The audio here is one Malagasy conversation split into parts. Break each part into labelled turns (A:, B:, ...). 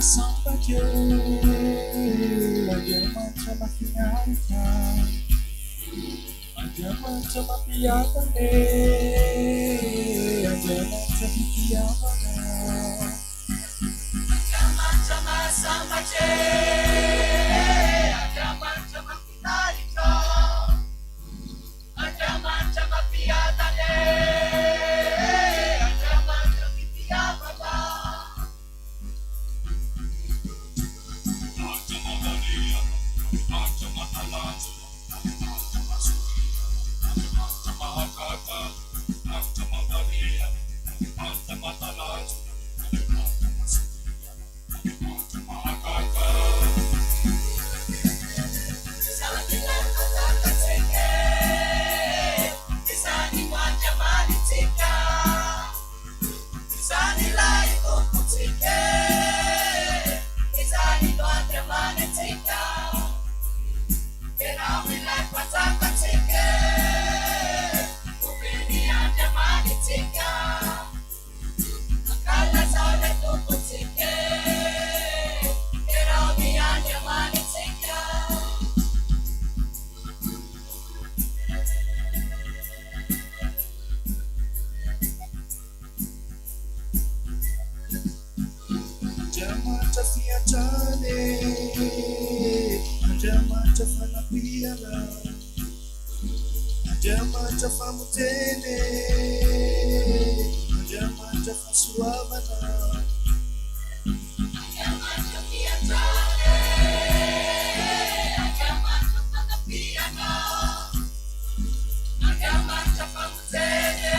A: Mahasambatse, Andriamanitra mahafinaritra, Andriamanitra mampiadana e, Andriamanitra fitiavana. Andriamanitra mahasambatse, Andriamanitra mahafinaritra, Andriamanitra mampiadana e, Andriamanitra fitiavana. Izany ilay Tompontsika e! Izany no Andriamanitsika. Ianao ilay Mpanjakantsika e! Omeny Andriamanitsika. Ankalazao ilay Tompontsika e! Ianao ny Andriamanitsika. Andriamanitra fiantrana e, Andriamanitra fanampiana, Andriamanitra famonjena e, Andriamanitra fahasoavana. Andriamanitra fiantrana e, Andriamanitra fanampiana, Andriamanitra famonjena.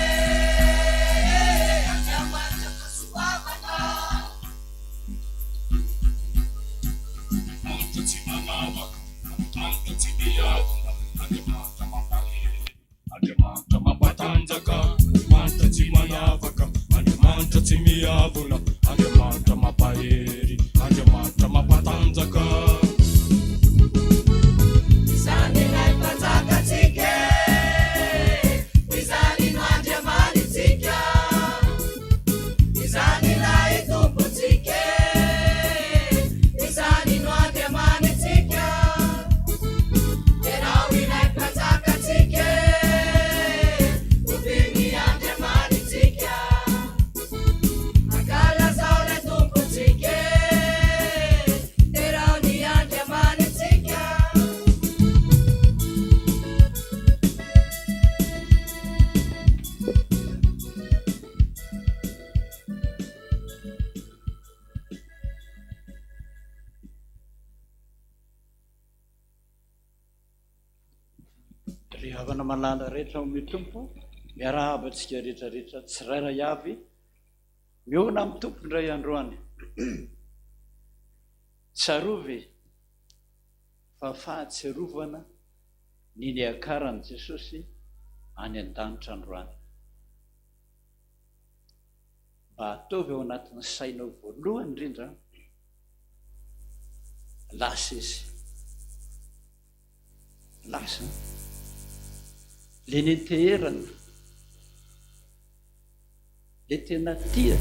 A: Izany ilay Mpanjakantsika e! Izany no Andriamanitsika. Izany ilay Tompontsika e! Izany no Andriamanitsika. Ianao ilay Mpanjakantsika e! Ovy Andriamanitsika. Ankalazao ilay Tompontsika e! Derao ny Andriamanitsika.
B: Ry havana malala rehetra ao amin'ny Tompo, miarahaba antsika rehetra rehetra tsirairay avy. Mihaona amin'ny Tompo indray androany. Tsarovy fa fahatsiarovana ny niakaran'i Jesosy any an-danitra androany. Mba ataovy ao anatin'ny sainao voalohany indrindra, lasa izy. Lasa. Le nenteherana. Le tena tia.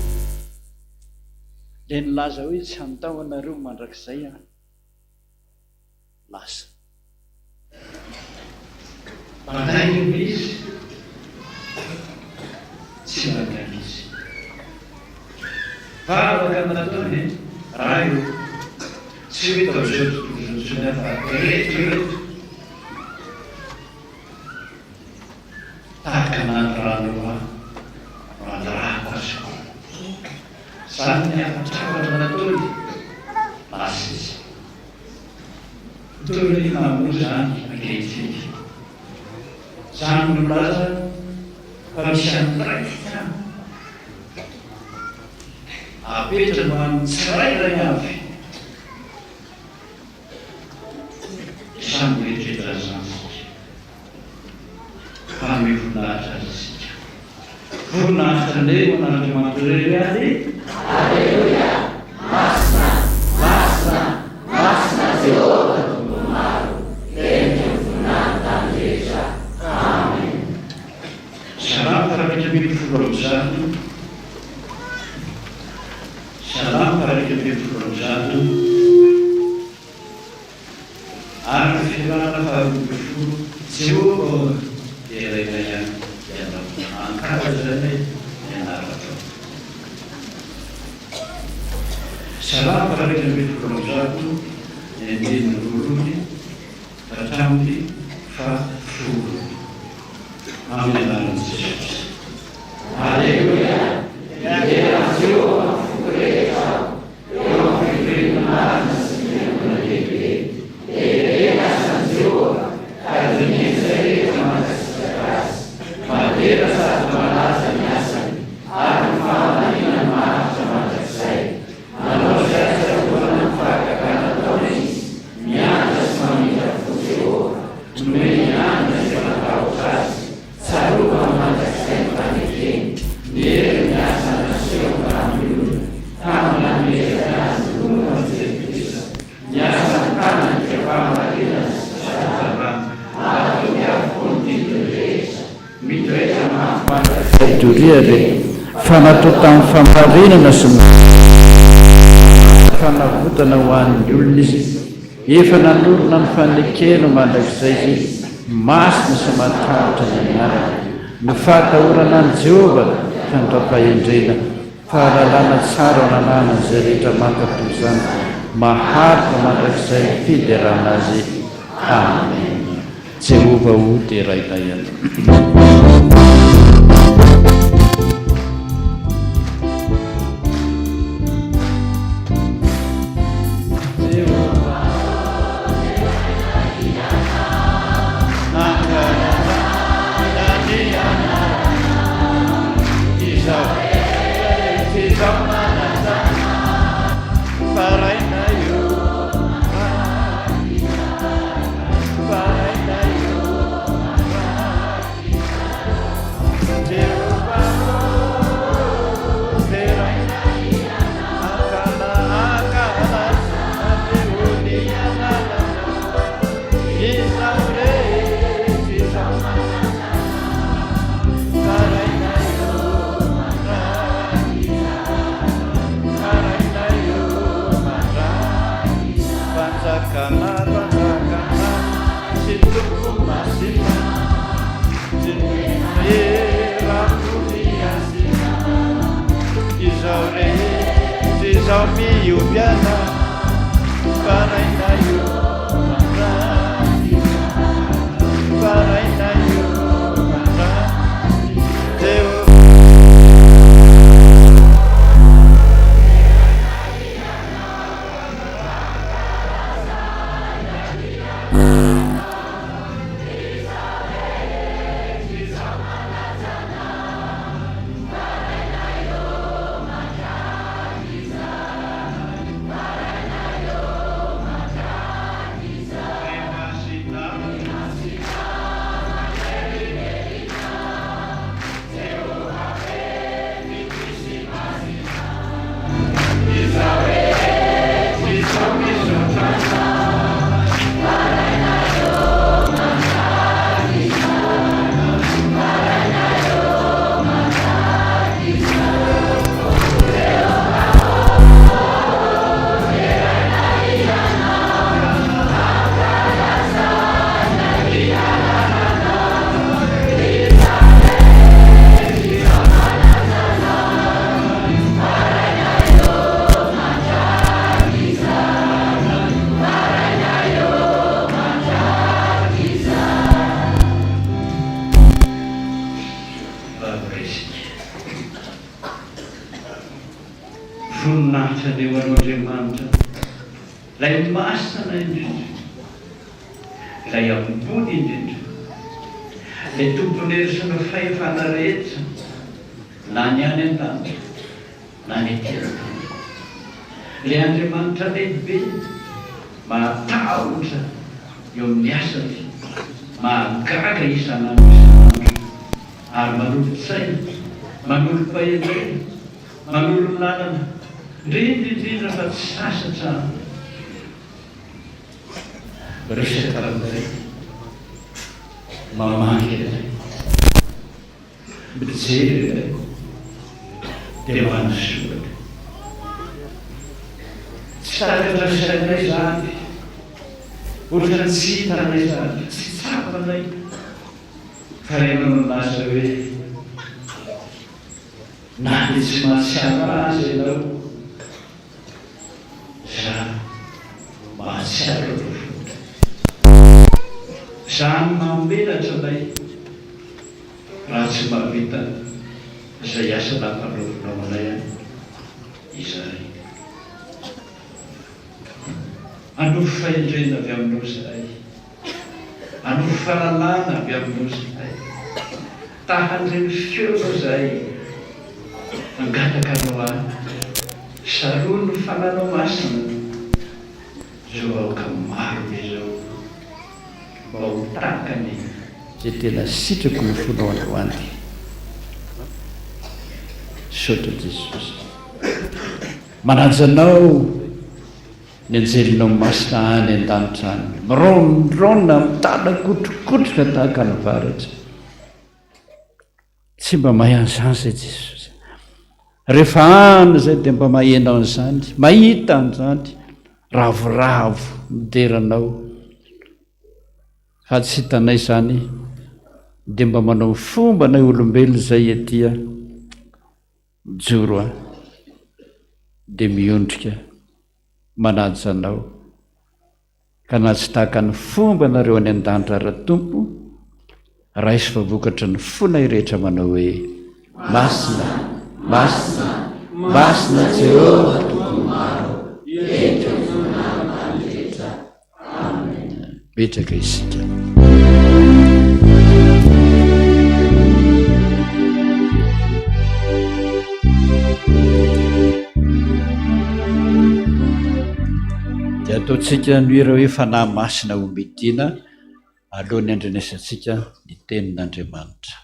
B: Le nilaza hoe tsy handao anareo mandrakizay aho. Lasa. Mandainga ve izy? Tsy mandainga izy. Vavaka nataony, Ray ô, tsy ho eto amin'izao tontolo izao intsony aho fa ireto ireto. Tahaka ny nanirahanao ahy no anirahako azy koa. Izany ny hafatrafatra nataony, lasa izy. Toy ny namoa izany ankehitriny. Izany no milaza fa misy andraikitra apetrany ho an'ny tsirairay avy. Samy mieritreritra an'izany isika. Hanome voninahitra Azy isika. Voninahitra anie ho an'Andriamanitra irery ihany.
C: Aleloia! Masina, masina, masina Jehovah Tompon'ny maro, heniky ny voninahiny tany rehetra. Amen.
B: Salamo faha-111 Salamo faha-111. 102. Ary ny fianarana faharoa ambin'ny folo, Jehovah ô, derainay ihany Ianao, ankalazainay ny anaranao. Salamo faha-111, ny andininy voalohany ka hatramin'ny fahafolo. Amin'ny anaran'i Jesosy.
C: Aleloia! Midera an'i Jehovah amin'ny foko rehetra aho, eo amin'ny fivorian'ny marina sy ny fiangonana lehibe. Lehibe ny asan'i Jehovah, ka dinihin'izay rehetra mankasitraka azy. Madera sady malaza ny asany, ary ny fahamarinany maharitra mandrakizay. Nanao izay ahatsiarovana ny fahagagana nataony izy, miantra sy mamindra fo Jehovah, nomeny hanina izay matahotra azy. Tsarovany mandrakizay ny fanekeny, ny herin'ny asa nasehony tamin'ny olona, tamin'ny nanomezany azy ny Tompo Andriamanitra, ny asan'ny tanany dia fahamarinana sy fitsaram-parana, matoky avokoa ny didiny rehetra, mitoetra mafy mandrakizay
D: doria re, fa natao tamin'ny fahamarinana sy ny fanavotana ho an'ny olona izy. Efa nanorina ny fanekeny ho mandrakizay izy, masina sy matahotra ny anarany. Ny fahatahorana an'i Jehovah, fandram-pahendrena, fahalalana tsara ananana izay rehetra mankatò izany, maharitra mandrakizay ny fiderana azy. Amena. Jehovah o, derainay Ianao.
B: Voninahitra anie ho anao Andriamanitra, Ilay Masina indrindra, Ilay Ambony indrindra, Ilay Tompon'hery sy ny fahefana rehetra, na ny any an-danitra na ny ety an-tany. Ilay Andriamanitra lehibe, mahatahotra eo amin'ny asany, mahagaga isan'andro isan'andro, ary manolo-tsaina, manolo-pahendrena, manoro ny lalana, indrindra indrindra fa tsy sasatra miresaka aminay, mamaky anay, mijery anay, dia manasoa anay. Tsy takatra ny sainay izany, ohatran'ny tsy hitanay izany, tsy tsapanay fa Ianao no nilaza hoe, Na dia tsy mahatsiaro ahy aza ianao, Izaho mahatsiaro anao foana. Izany mahamenatra anay raha tsy mahavita izay asa nampanaovinao anay an izahay. Anovo fahendrena avy aminao izahay. Anovo fahalalana avy aminao izahay. Ta handre ny feonao izahay. Mangataka anao aho. Sarony ny fananao masina izao vahoaka maro be izao mba ho tahaka ny.
D: Izay tena sitrako ny fonao androany. Misaotra Jesosy. Manaja Anao ny anjelinao masina any an-danitra any, miraondraona, mitalakotrokotroka tahaka ny varatra. Tsy mba mahay an'izany izay Jesosy. Rehefa any izay dia mba maheno an'izany, mahita an'izany, ravoravo midera Anao. Fa tsy hitanay izany dia mba manao fombanay olombelona izay ety mijoro an, dia miondrika manaja Anao. Ka na tsy tahaka ny fombanareo any an-danitra ara Tompo, raiso fa vokatry ny fonay rehetra manao hoe, Masina, masina, masina Jehovah Tompon'ny maro,
C: Henika ny voninahiny tany rehetra.
D: Amen. Mipetraka isika. Dia ataontsika ny hira hoe Fanahy Masina Ombidiana alohan'ny handrenesantsika ny tenin'Andriamanitra.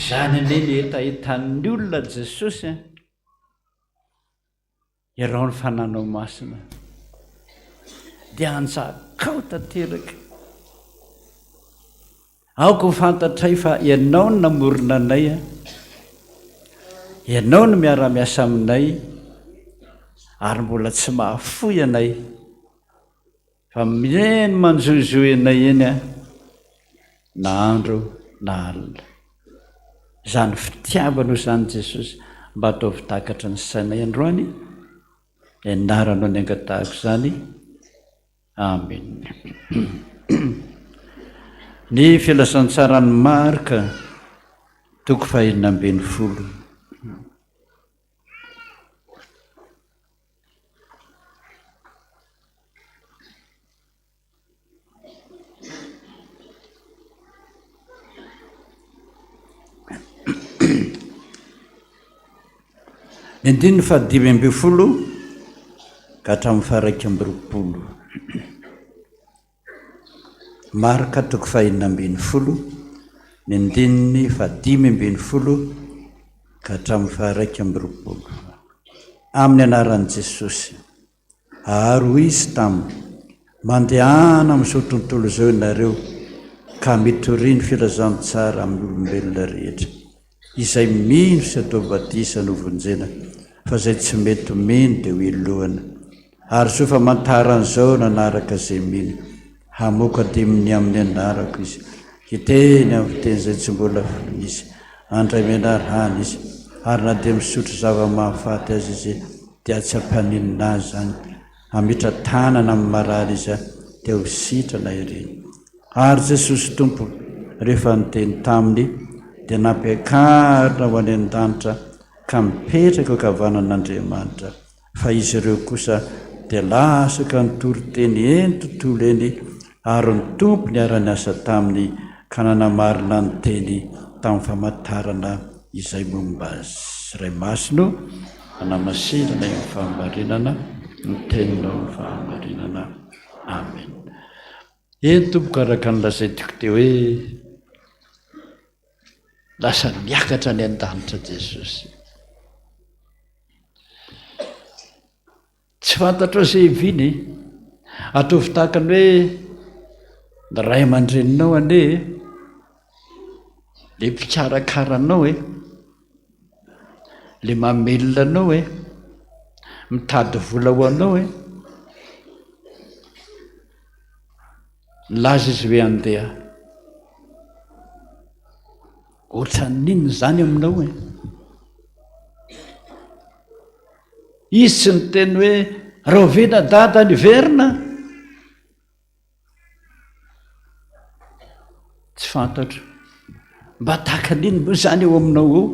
D: Izany anie ny hetahetan'ny olona Jesosy a! Iaraho ny fananao masina dia anjakao tanteraka. Aoka ho fantatray fa Ianao no namorona anay a! Ianao no miara-miasa aminay ary mbola tsy mahafoy anay fa mieny manjohizohy anay eny a! Na andro na alina. Izany fitiavana izany Jesosy mba ataovy takatry ny sainay androany, ny anaranao ny angatahako izany. Amen. Ny filazantsaran'i Marka toko fahenina ambin'ny folo. Ny andininy fahadimy ambin'ny folo ka hatramin'ny faha-21. Marka toko fahenina ambin'ny folo, ny andininy fahadimy ambin'ny folo ka hatramin'ny faha-21. Amin'ny anaran'i Jesosy. Ary hoy izy taminy, Mandehana amin'izao tontolo izao ianareo, ka mitoria ny filazantsara amin'ny olombelona rehetra. Izay mino sy atao batisa no vonjena, fa izay tsy mety mino dia hohelohina. Ary izao famantarana izao nanaraka izay mino, Hamoaka demonia amin'ny anarako izy, hiteny amin'ny fiteny izay tsy mbola nisy, handray menarana izy, ary na dia misotro zava-mahafaty aza izy, dia tsy hampaninona azy izany. Hametra-tanana amin'ny marary izy, dia ho sitrana ireny. Ary Jesosy Tompo, rehefa niteny taminy, dia nampiakarina ho any an-danitra ka mipetraka eo ankavanan'Andriamanitra. Fa izy ireo kosa dia lasa ka nitory teny eny tontolo eny, ary ny Tompo niara-niasa taminy ka nanamarina ny teny tamin'ny famantarana izay momba azy. Ray Masina ô, manamasinana eo amin'ny fahamarinana, ny teninao no fahamarinana. Amen. Eny tompoko, araka ny lazaintsika teo hoe lasa niakatra any an-danitra Jesosy. Tsy fantatrao izay heviany e. Ataovy tahaka ny hoe ny ray aman-dreninao anie e, le mpikarakara anao e, le mamelona anao e, mitady vola ho anao e. Nilaza izy hoe andeha. Ohatran'ny inona izany aminao e? Izy tsy niteny hoe rahoviana dada niverina? Tsy fantatro. Mba tahaka an'inona moa izany eo aminao eo?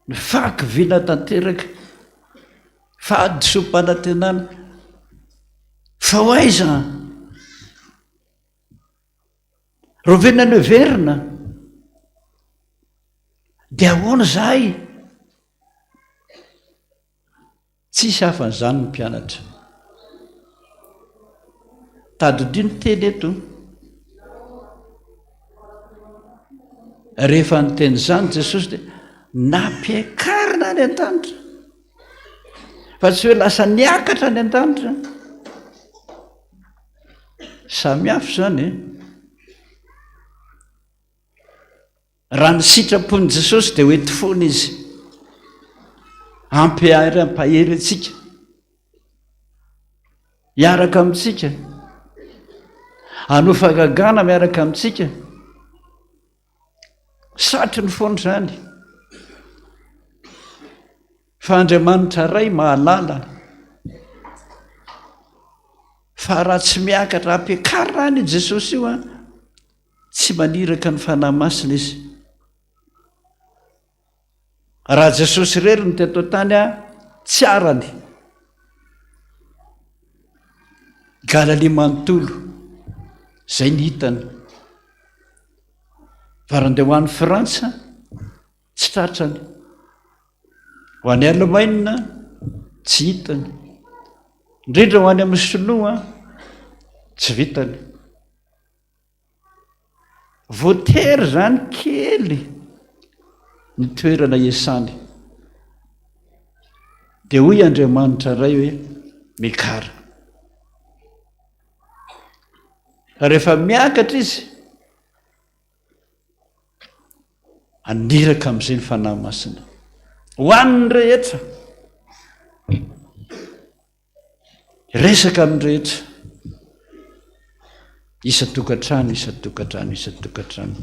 D: Ny fahakiviana tanteraka, fahadisoam-panantenana. Fa ho aiza? Rahoviana no heverina? Dia ahoana izahay? Tsisy hafan'izany ny mpianatra. Tadidio ny teny eto. Rehefa niteny izany Jesosy dia nampiakarina any an-danitra. Fa tsy hoe lasa niakatra any an-danitra. Samy hafa izany e. Raha ny sitrapon'i Jesosy dia ho eto foana izy. Hampiary hampahery antsika. Hiaraka amintsika. Hanao fahagagana miaraka amintsika. Satriny foana izany. Fa Andriamanitra Ray mahalala fa raha tsy miakatra ampiakarina any i Jesosy io an, tsy maniraka ny Fanahy Masina izy. Raha Jesosy irery no teto an-tany an, tsy arany. Galilia manontolo, izay ny hitany. Fa raha andeha ho any Frantsa, tsy tratrany. Ho any Alemaina, tsy hitany. Indrindra ho any amin'ny Sinoa, tsy vitany. Voatery izany kely ny toerana iasany. Dia hoy Andriamanitra Ray hoe, Miakara. Rehefa miakatra izy, Haniraka amin'izay ny Fanahy Masina ho an'ny rehetra. Resaka amin'ny rehetra. Isan-tokantrano, isan-tokantrano, isan-tokantrano.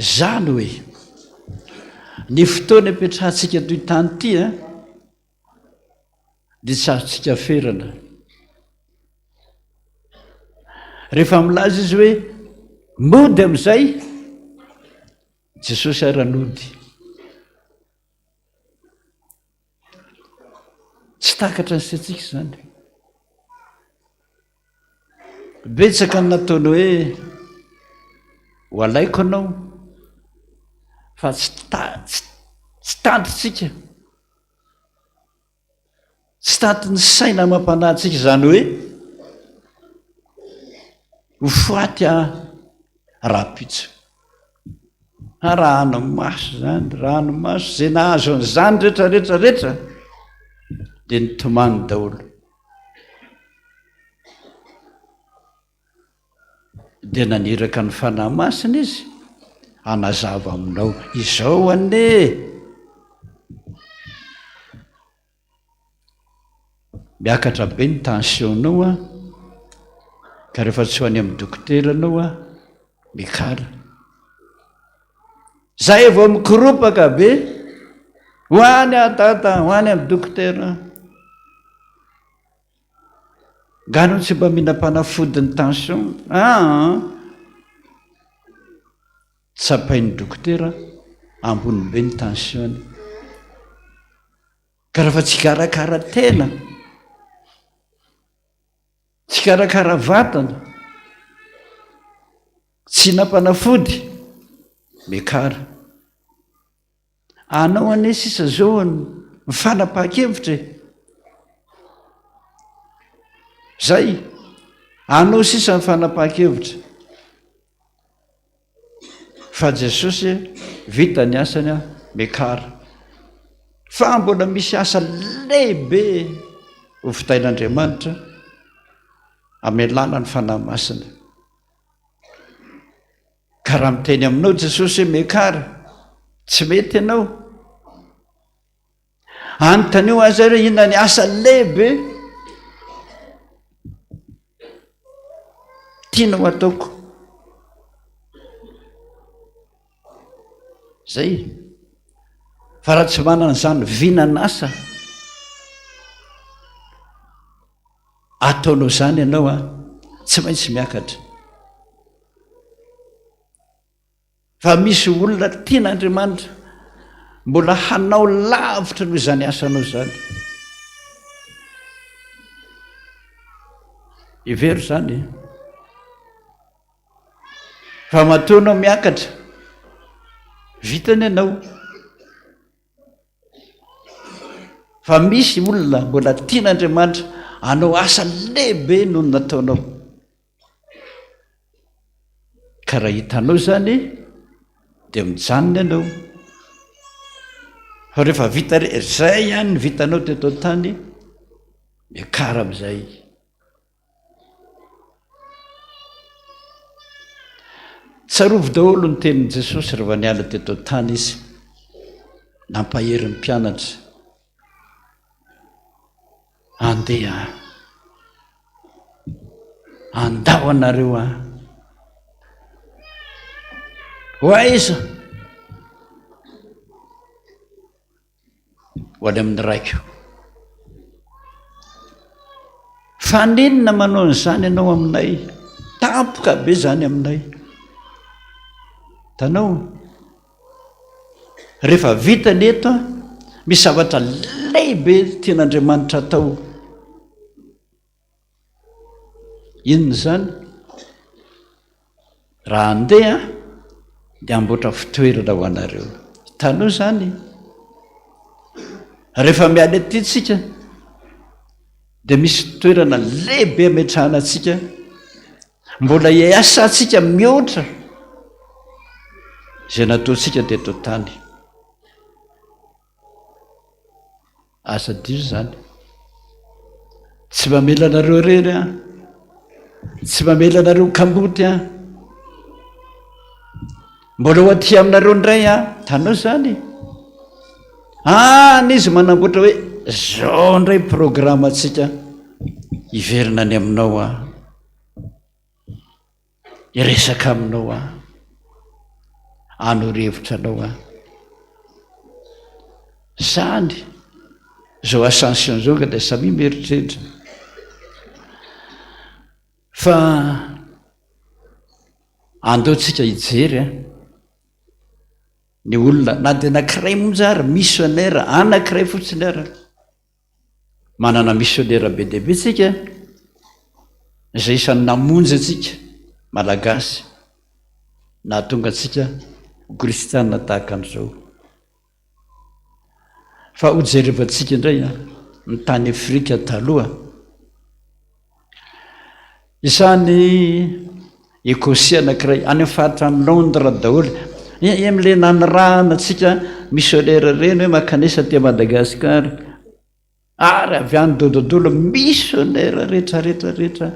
D: Izany hoe, ny fotoana ipetrahantsika etoy tany ity an, dia tsy azontsika ferana. Rehefa milaza izy hoe mody amin'izay, Jesosy ara nody. Tsy takatra ny saintsika izany. Betsaka ny nataony hoe ho alaiko anao fa tsy ta- tsy tsy tantintsika. Tsy tantin'ny saina amam-panahintsika izany hoe ho faty aho rahampitso. Ha ranomaso izany, ranomaso, izay nahazo an'izany rehetra rehetra rehetra dia nitomany daholo. Dia naniraka ny Fanahy Masina Izy hanazava aminao, izao anie! Miakatra be ny tension-nao an, ka rehefa tsy ho any amin'ny dokotera ianao an, mikara. Zay vao mikoropaka be, ho any aho dada, ho any amin'ny dokotera. Nga anao tsy mba mihinam-panafody ny tension? Aa! Tsapain'ny dokotera ambony be ny tension-ny. Ka rehefa tsy hikarakara tena, tsy hikarakara vatana, tsy hihinam-panafody, miakara. Anao anie sisa zao ny fanapahan-kevitra e. Zay, anao sisa ny fanapahan-kevitra. Fa Jesosy vita ny asany a, miakara. Fa mbola misy asa lehibe ho vitain'Andriamanitra amin'ny alalan'ny Fanahy Masina. Ka raha miteny aminao Jesosy hoe miakara, tsy mety ianao. Anontanio azy ary hoe inona ny asa lehibe tianao ataoko. Zay. Fa raha tsy manana izany vinan'asa ataonao izany ianao an, tsy maintsy miakatra. Fa misy olona tian'Andriamanitra mbola hanao lavitra noho izany asanao izany. Hevero izany e. Fa matoa anao miakatra, vitany ianao. Fa misy olona mbola tian'Andriamanitra hanao asa lehibe noho ny nataonao. Ka raha hitanao izany dia mijanona ianao. Fa rehefa vita re, izay ihany ny vitanao teto an-tany, miakara amin'izay. Tsarovy daholo ny tenin'i Jesosy rehefa niala teto an-tany izy, nampahery ny mpianatra. Andeha aho. Andao anareo aho. Ho aiza? Ho any amin'ny raiko. Fa n'inona manao an'izany ianao aminay? Tampoka be izany aminay. Hitanao? Rehefa vita ny eto, misy zavatra lehibe tian'Andriamanitra atao. Inona izany? Raha handeha dia hamboatra fitoerana ho anareo. Hitanao izany? Rehefa miala ety tsika dia misy toerana lehibe ametrahana antsika, mbola hiasantsika mihoatra izay nataontsika teto an-tany. Aza adino izany. Tsy mamela anareo irery aho. Tsy mamela anareo kamboty aho. Mbola ho aty aminareo indray aho. Hitanao izany? Any izy manamboatra hoe zao indray programme-ntsika. Hiverina any aminao aho. Hiresaka aminao aho. Hanoro hevitra anao aho. Zany, zao ascension zao ka dia samia mieritreritra. Fa andao tsika hijery an, ny olona na dia anankiray monja ary missionnaire anankiray fotsiny ary. Manana missionnaire be dia be tsika izay isan'ny namonjy antsika Malagasy nahatonga antsika ho kristiana tahaka an'izao. Fa ho jerevantsika indray ny tany Afrika taloha. Isan'ny Écossais anankiray any amin'ny faritra any Londres daholo. Amin'ilay nanirahana antsika missionnaire ireny hoe mankanesa aty Madagascar. Ary avy any dododolo missionnaire rehetra rehetra rehetra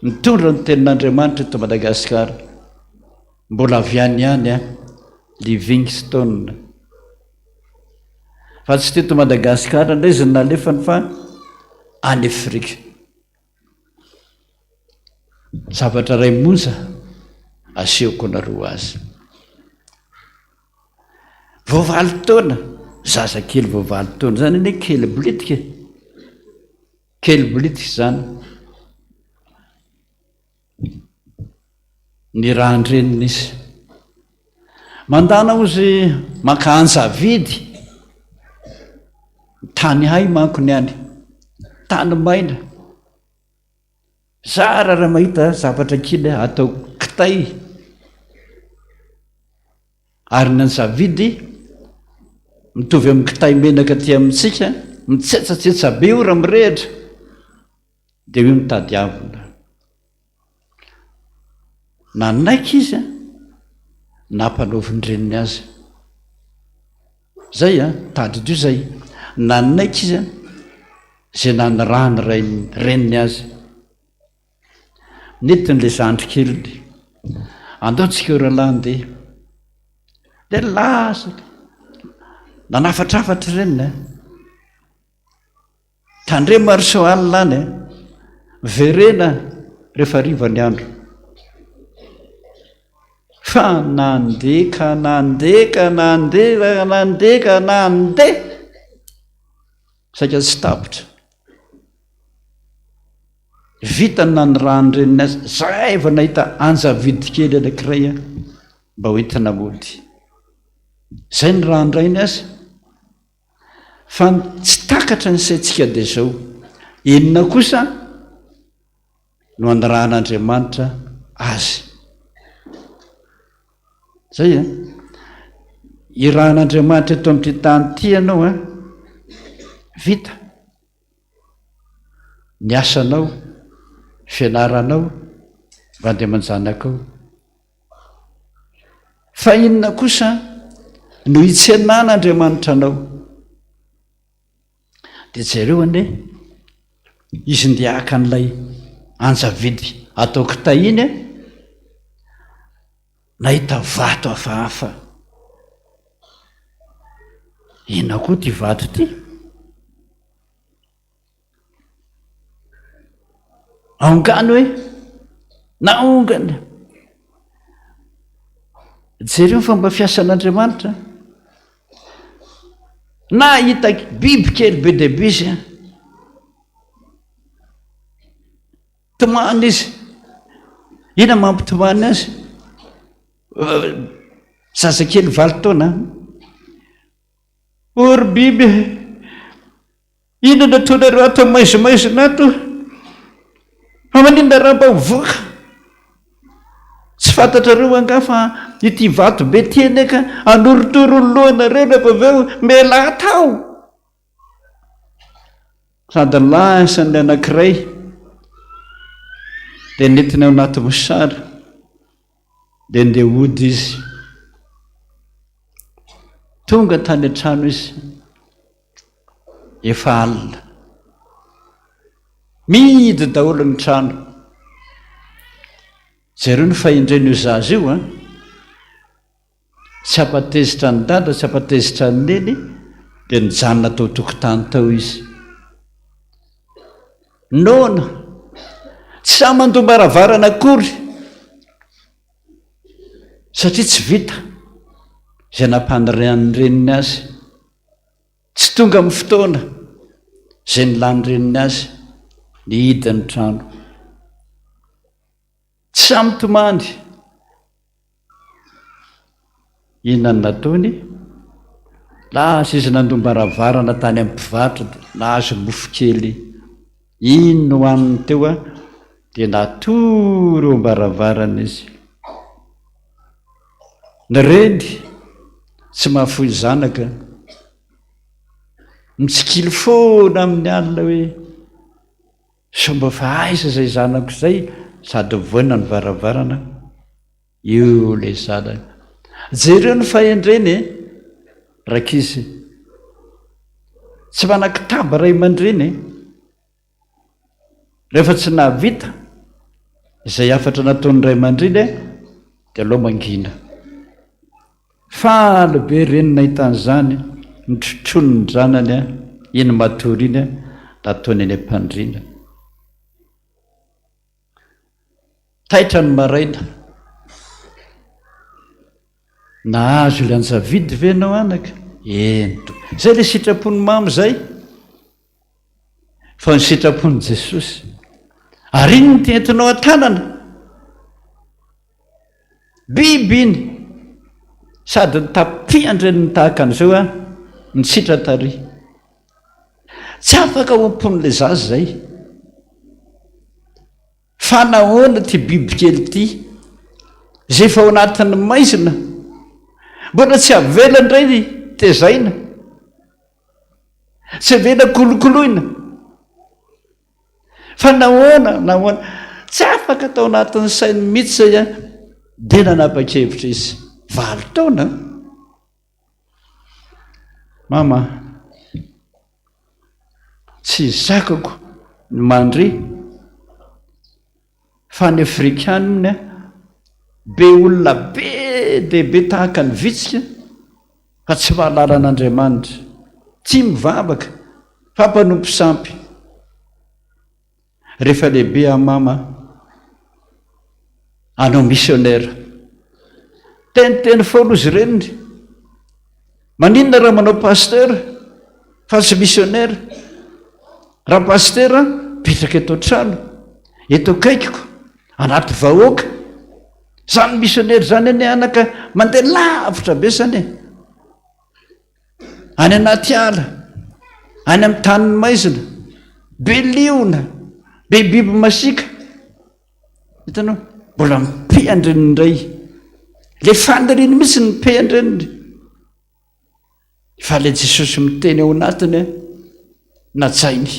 D: mitondra ny tenin'Andriamanitra eto Madagascar. Mbola avy any ihany an, Livingstone. Fa tsy teto Madagascar indray izy no nalefany fa any Afrika. Zavatra iray monja asehoko anareo azy. Vao valo taona, zazakely vao valo taona zany anie kely bolitika e. Kely bolitika izany. Ny rahan-dreniny izy. Mandana ozy maka anjavidy. Tany hay manko ny any. Tany maina. Zara raha mahita zavatra kely atao kitay. Ary ny anjavidy mitovy amin'ny kitay menaka aty amintsika, mitsetsatsetsa be io raha mirehitra. Dia io no tadiavina. Nanaiky izy an, nampanaovin-dreniny azy. Zay an, tadidio zay. Nanaiky izy an, zay nanirahan'ny rainy, reniny azy. Nentiny le zandry keliny. Andao tsika eo rahalahy andeha. Dia lasa. Nanafatrafatra reniny an. Tandremo ary sao alina any eh. Verena rehefa hariva ny andro. Fa nandeha ka nandeha ka nandeha ka nandeha ka nandeha. Saika tsy tapitra. Vita ny nanirahan'ny reniny azy. Zay vao nahita anjavidy kely anankiray aho mba hoentina mody. Zay ny rahan-drainy azy. Fa ny tsy takatra ny saintsika dia izao, inona kosa no anirahan'Andriamanitra azy? Zay an. Irahan'Andriamanitra eto amin'ity tany ity ianao an, vita ny asanao, fianaranao, vady aman-janakao. Fa inona kosa no hitsenan'Andriamanitra anao? Dia jereo anie, izy ndeha haka an'ilay anjavidy atao kitay iny an, nahita vato hafahafa. Inona koa ity vato ity? Aongano hoe naongana. Jereo ny fomba fiasan'Andriamanitra. Nahita biby kely be dia be izy. Tomany izy. Inona mampitomany azy? Zazakely valo taona. O ry biby e! Inona no ataonareo ato amin'ny maizimaizina ato? Fa maninona raha mba mivoaka? Tsy fantatrareo angaha fa ity vato be ity anie ka hanorotoro ny lohanareo rehefa avy eo mialà tao. Sady lasa ny anankiray dia nentiny ao anaty mosary dia ndeha hody izy. Tonga tany an-trano izy, efa alina. Mihidy daholo ny trano. Jereo ny fahendren'io zaza io an. Tsy hampatezitra an'i dada, tsy hampatezitra an'i neny, dia nijanona tao tokotany tao izy. Noana. Tsy sahy mandom-baravarana akory satria tsy vita izay nampanirian'ny reniny azy. Tsy tonga amin'ny fotoana izay nilan'ny reniny azy ny hidin'ny trano. Tsy sahy mitomany. Inona no nataony? Lasa izy nandom-baravarana tany amin'ny mpivarotra dia nahazo mofo kely. Iny nohaniny teo dia natory eo am-baravarana izy. Ny reny tsy mahafoy zanaka, mitsikilo foana amin'ny alina hoe sao mba fa aiza izay zanako izay, sady mivoana ny varavarana. Io ilay zanany. Jereo ny fahendreny e, rankizy. Tsy manan-kitaba ray aman-dreny e. Rehefa tsy nahavita izay hafatra nataon'ny ray aman-dreny e, dia aleo mangina. Faly be reny nahita an'izany, notrotroiny ny zanany, iny matory iny, nataony eny am-pandriana. Taitra ny maraina. Nahazo ilay anjavidy ve ianao anaka? Eny tompoko. Izay ilay sitrapon'i mama izay. Fa ny sitrapon'i Jesosy. Ary iny no entinao an-tanana. Biby iny. Sady nitapian-dreniny tahaka an'izao an, nitsitra tary. Tsy afaka ao am-pon'ilay zaza izay. Fa nahoana ity bibikely ity, izay efa ao anatin'ny maizina, mbola tsy avela indray ny tezaina, tsy avela kolokoloina. Fa nahoana, nahoana? Tsy afaka tao anatin'ny sainy mihitsy izay an, dia nanapa-kevitra izy. Valo taona. Mama, tsy zakako ny mandre fa ny afrikanina be olona be dia be tahaka ny vitsika fa tsy mahalala an'Andriamanitra, tsy mivavaka fa mpanompo sampy. Rehefa lehibe aho mama, hanao missionnaire. Teniteny foana ozy reniny. Maninona raha manao pasteur fa tsy missionnaire? Raha pasteur mipetraka eto an-trano, eto akaikiko, anaty vahoaka. Zany missionnaire zany anie anaka mandeha lavitra be zany e. Any anaty ala, any amin'ny tanin'ny maizina, be liona, be biby masiaka. Hitanao? Mbola mipehan-dreniny indray. Ilay faniriany mihitsy ny mipehan-dreniny. Fa ilay Jesosy miteny ao anatiny, najainy.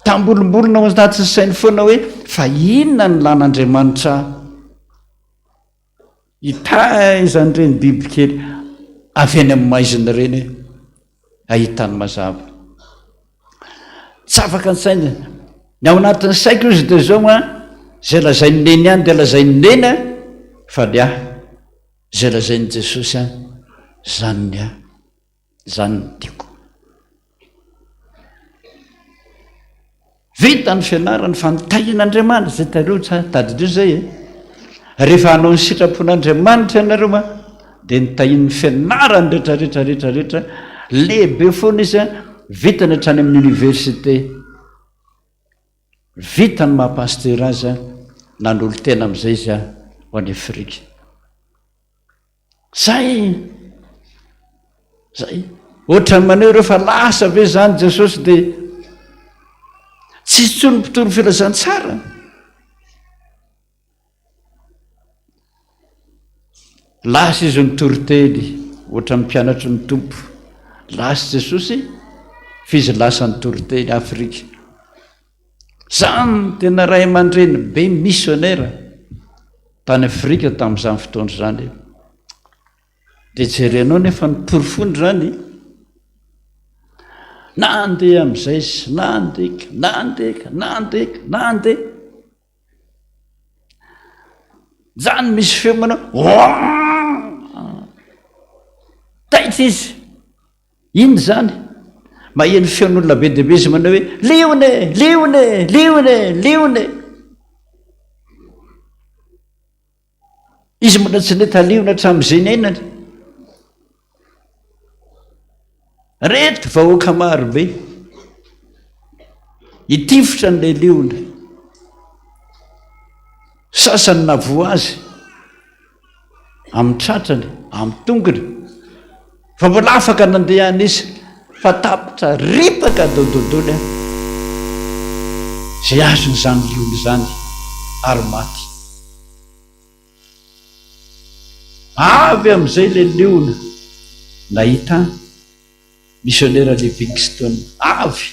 D: Tambolombolona ao anatin'ny sainy foana hoe fa inona ny lan'Andriamanitra Hitaiza an'ireny bibikely avy any amin'ny maizina ireny hahita ny mazava. Tsy afaka ny saina. Ny ao anatin'ny saiko izy dia izao an, izay lazain'i Neny ihany dia lazain'i Neny an, fa ny ahy, izay lazain'i Jesosy an, izany ny ahy. Izany no tiako. Vita ny fianarany fa ny tahian'Andriamanitra izay tadidio tsara, tadidio izay e. Rehefa hanao ny sitrapon'Andriamanitra ianareo ma dia ny tahian'ny fianarany rehetra rehetra rehetra rehetra lehibe foana izy a, vitany hatrany amin'ny université. Vita ny maha pasteur azy a, nanolo-tena amin'izay izy a ho any Afrika. Zay! Zay! Ohatran'ny maneho ireo fa lasa ve zany Jesosy dia tsisy intsony mpitory filazantsara? Lasa izy nitory teny ohatran'ny mpianatry ny Tompo. Lasa Jesosy fa izy lasa nitory teny Afrika. Zany no tena ray aman-dreny be missionnaire tany Afrika tamin'izany fotoana izany. Dia jerenao nefa ny porofony izany. Nandeha amin'izay izy, nandeha, nandeha, nandeha, nandeha. Zany misy feo manao taitra izy. Inona izany? Maheno feon'olona be dia be izy manao hoe, Liona e! Liona e! Liona e! Liona e! Izy mbola tsy nahita liona hatramin'izay niainany. Reto vahoaka maro be hitifitra an'ilay liona. Sasany navoa azy amin'ny tratrany, amin'ny tongony. Fa mbola afaka nandeha any izy fa tapitra ripaka dododony izay azon'izany liona izany ary maty. Avy amin'izay ilay liona nahita misionera Livingstone avy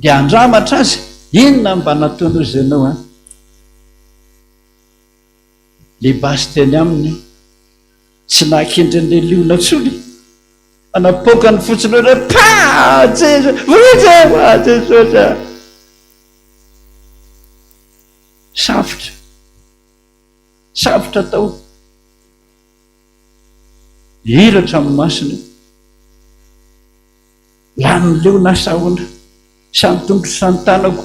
D: dia handramatra azy, inona mba nataony hozy ianao an? Ilay basy teny aminy tsy nahakendry an'ilay liona intsony fa napoakany fotsiny hoe pa! Jesosy! Vonjeo aho Jesosy a! Safotra. Safotra atao. Hiratra amin'ny masony. Lanin'ny liona sahona. Samy tongotro samy tanako.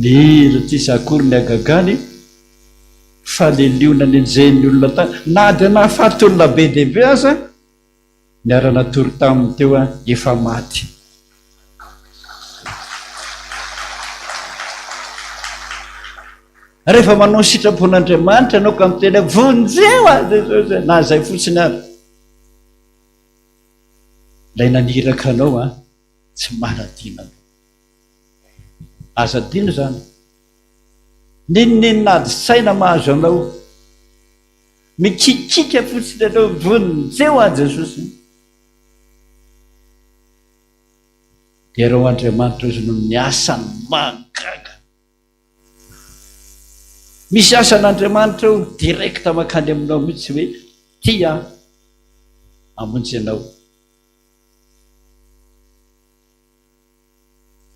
D: Nihira tsy iza akory ny hagagany fa le liona nenjehin'ny olona tany na dia nahafaty olona be dia be aza niara-natory taminy teo efa maty. Rehefa manao ny sitrapon'Andriamanitra ianao ka miteny hoe vonjeo aho Jesosy a, na izay fotsiny ary. Ilay naniraka anao an, tsy manadino anao. Aza adino izany. N'inon'inona ady saina mahazo anao, mikikiaka fotsiny ianao, vonjeo aho Jesosy. Derao Andriamanitra izy noho ny asany mahagaga. Misy asan'Andriamanitra eo direct mankany aminao mihitsy hoe tia aho hamonjy anao.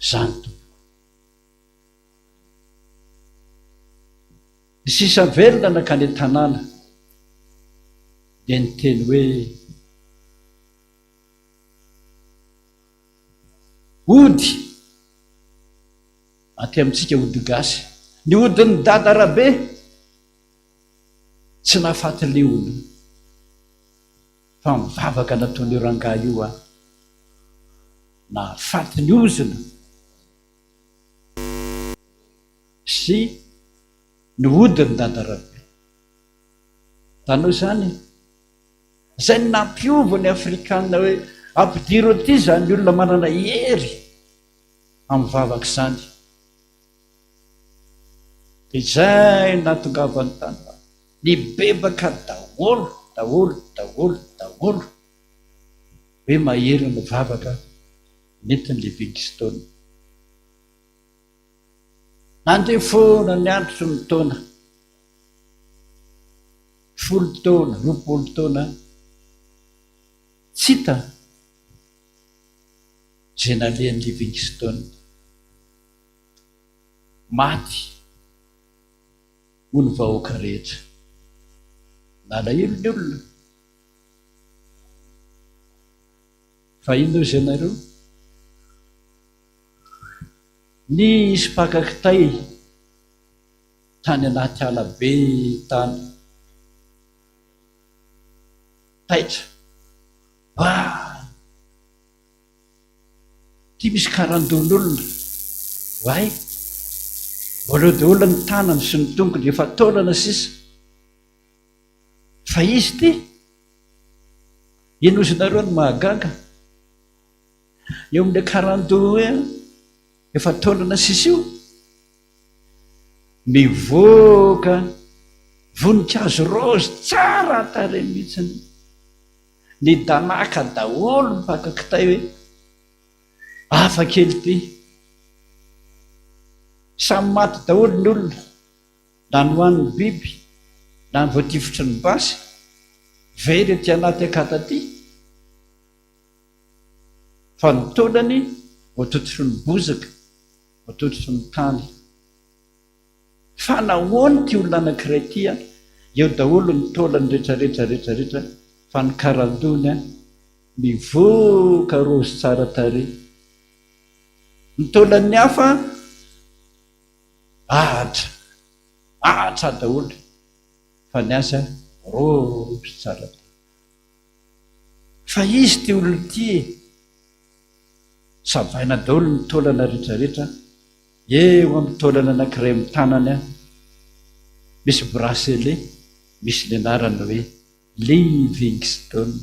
D: Izany tompoko. Ny sisa velona nankany an-tanàna dia niteny hoe Ody aty amintsika ody gasy. Ny odin'i Dada Rabe tsy nahafaty liona fa mivavaka nataon'io rangahy io an nahafaty ny ozona sy ny odin'i Dada Rabe. Hitanao izany e? Izay no nampiova ny Afrikana hoe ampidiro aty izany olona manana hery amin'ny vavaka izany. Dia izay no nahatongavany tany. Nibebaka daholo, daholo, daholo, daholo hoe mahery ny vavaka nentin'i Livingstone. Nandeha foana ny andro sy ny taona. Folo taona, 20 taona, tsy hita izay nalehan'i Livingstone. Maty hoy ny vahoaka rehetra. Nalahelo ny olona. Fa inona hozy ianareo? Nisy mpaka kitay tany anaty ala be tany. Taitra. Wah! Ity misy karandohan'olona. Oay! Mbola eo daholo ny tanany sy ny tongony, efa taolana sisa. Fa izy ity? Inona ozy nareo no mahagaga? Eo amin'ilay karandoha hoe efa taolana sisa io, mivoaka voninkazo raozy tsara tarehy mihitsy. Nidanàka daholo ny mpaka kitay hoe hafa kely ity. Samy maty daholo ny olona, na nohanin'ny biby, na ny voatifitry ny basy. Very aty anaty akata aty fa ny taolany voatototry ny bozaka, voatototry ny tany. Fa nahoana ity olona anankiray ity an, eo daholo ny taolany rehetra rehetra rehetra rehetra fa ny karandohany an, Mivoaka raozy tsara tarehy. Ny taolan'ny hafa ahatra, ahatra daholo fa ny azy raozy tsara tarehy. Fa izy ity olona ity e! Savaina daholo ny taolana rehetrarehetra, eo amin'ny taolana anankiray amin'ny tanany misy bracelet misy ny anarany hoe Livingstone.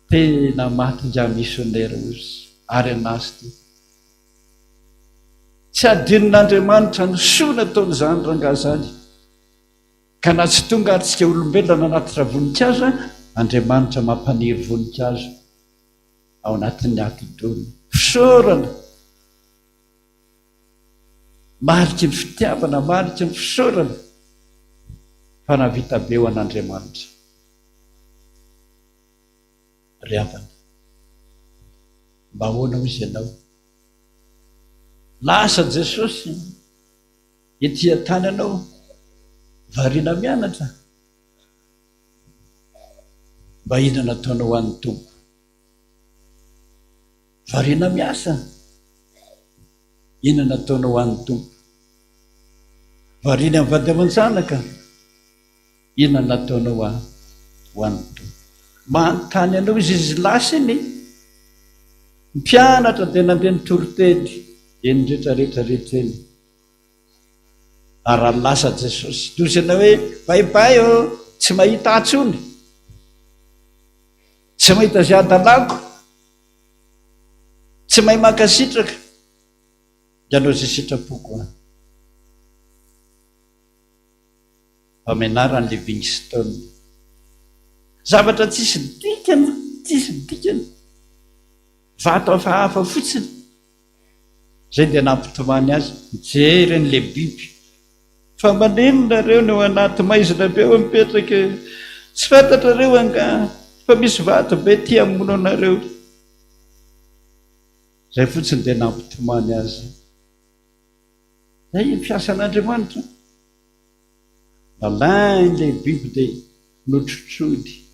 D: Tena maty ingahy missionnaire ozy ary anazy ty. Tsy adinon'Andriamanitra ny soa nataon'izany rangahy zany. Ka na tsy tonga ary tsika olombelona nanatitra voninkazo Andriamanitra mampaniry voninkazo ao anatin'ny atidohany. Fisaorana! Mariky ny fitiavana, mariky ny fisaorana fa nahavita be ho an'Andriamanitra. Ry havana, mba ahoana hozy ianao? Lasa Jesosy ety an-tany ianao, variana mianatra? Mba inona nataonao ho an'ny Tompo? Variana miasa? Inona nataonao ho an'ny Tompo? Variana amin'ny vady aman-janaka? Inona nataonao ho an'ny Tompo? Manontany anao izy, izy lasa iny. Mpianatra dia nandeha nitory teny eny rehetra rehetra rehetra eny. Ary raha lasa Jesosy, dia hoy ianao hoe, bye bye ô, tsy mahita ahy intsony. Tsy mahita izay hadalako. Tsy mahay mankasitraka. Dia hanao izay sitrapoko aho. Amenaran'i Livingstone. Zavatra tsisy dikany, tsisy dikany. Vato hafahafa fotsiny. Izay dia nampitomany azy, nijery an'ilay biby. Fa maninona nareo no ao anaty maizina be ao mipetraka e? Tsy fantatrareo angaha fa misy vato be tia hamono anareo? Izay fotsiny dia nampitomany azy. Izay ny fiasan'Andriamanitra. Nalain'ilay biby dia notrotroiny.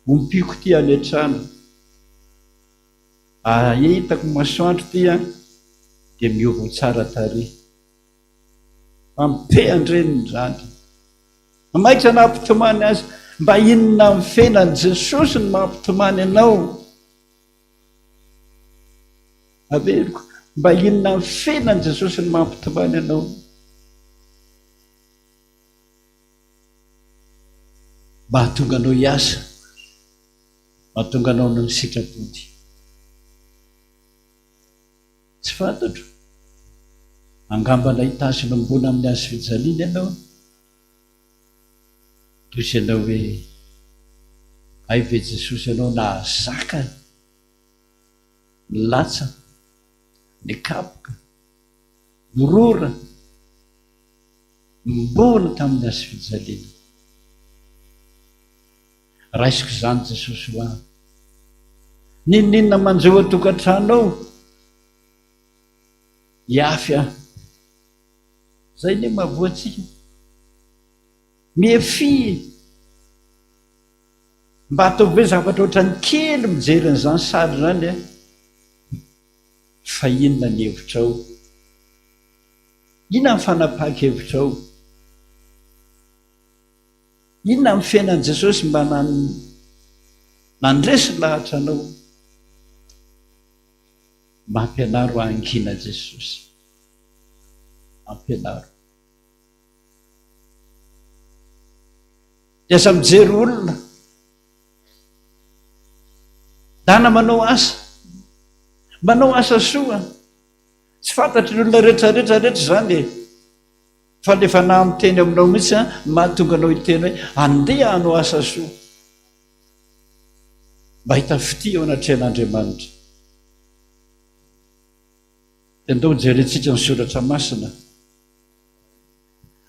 D: Ompiako ity any an-trano. Ahitako masoandro ity an, dia miova ho tsara tarehy. Ampehan-dreniny izany. Maika nampitomany azy. Mba inona amin'ny fiainan'i Jesosy no mampitomany anao? Averiko, mba inona amin'ny fiainan'i Jesosy no mampitomany anao? Mba hahatonga anao hiasa, mba hahatonga anao hanao ny sitrapony. Tsy fantatro. Angamba nahita azy nombona amin'ny hazo fijaliana ianao. Toy izay ianao hoe, Hay ve Jesosy ianao nahazaka ny latsa, ny kapoka, ny rora, Mbola tamin'ny hazo fijaliana. Raisiko izany Jesosy ho ahy. N'inon'inona manjo ao an-tokantrano ao, hiafy aho. Izay anie mahavoa antsika. Mihafia. Mba ataovy hoe zavatra ohatran'ny kely mijery an'izany sary izany e. Fa inona ny hevitrao? Inona ny fanapahan-kevitrao? Inona ny fiainan'i Jesosy mba nandresy lahatra anao? Mba ampianaro hangina Jesosy. Ampianaro. Dia aza mijery olona. Dana manao asa. Manao asa soa. Tsy fantatry ny olona rehetra rehetra rehetra izany e. Fa le fanahy miteny aminao mihitsy an, no mahatonga anao hiteny hoe andeha hanao asa soa. Mba hahita fitia eo anatrehan'Andriamanitra. Dia ndao jerentsika ny soratra masina.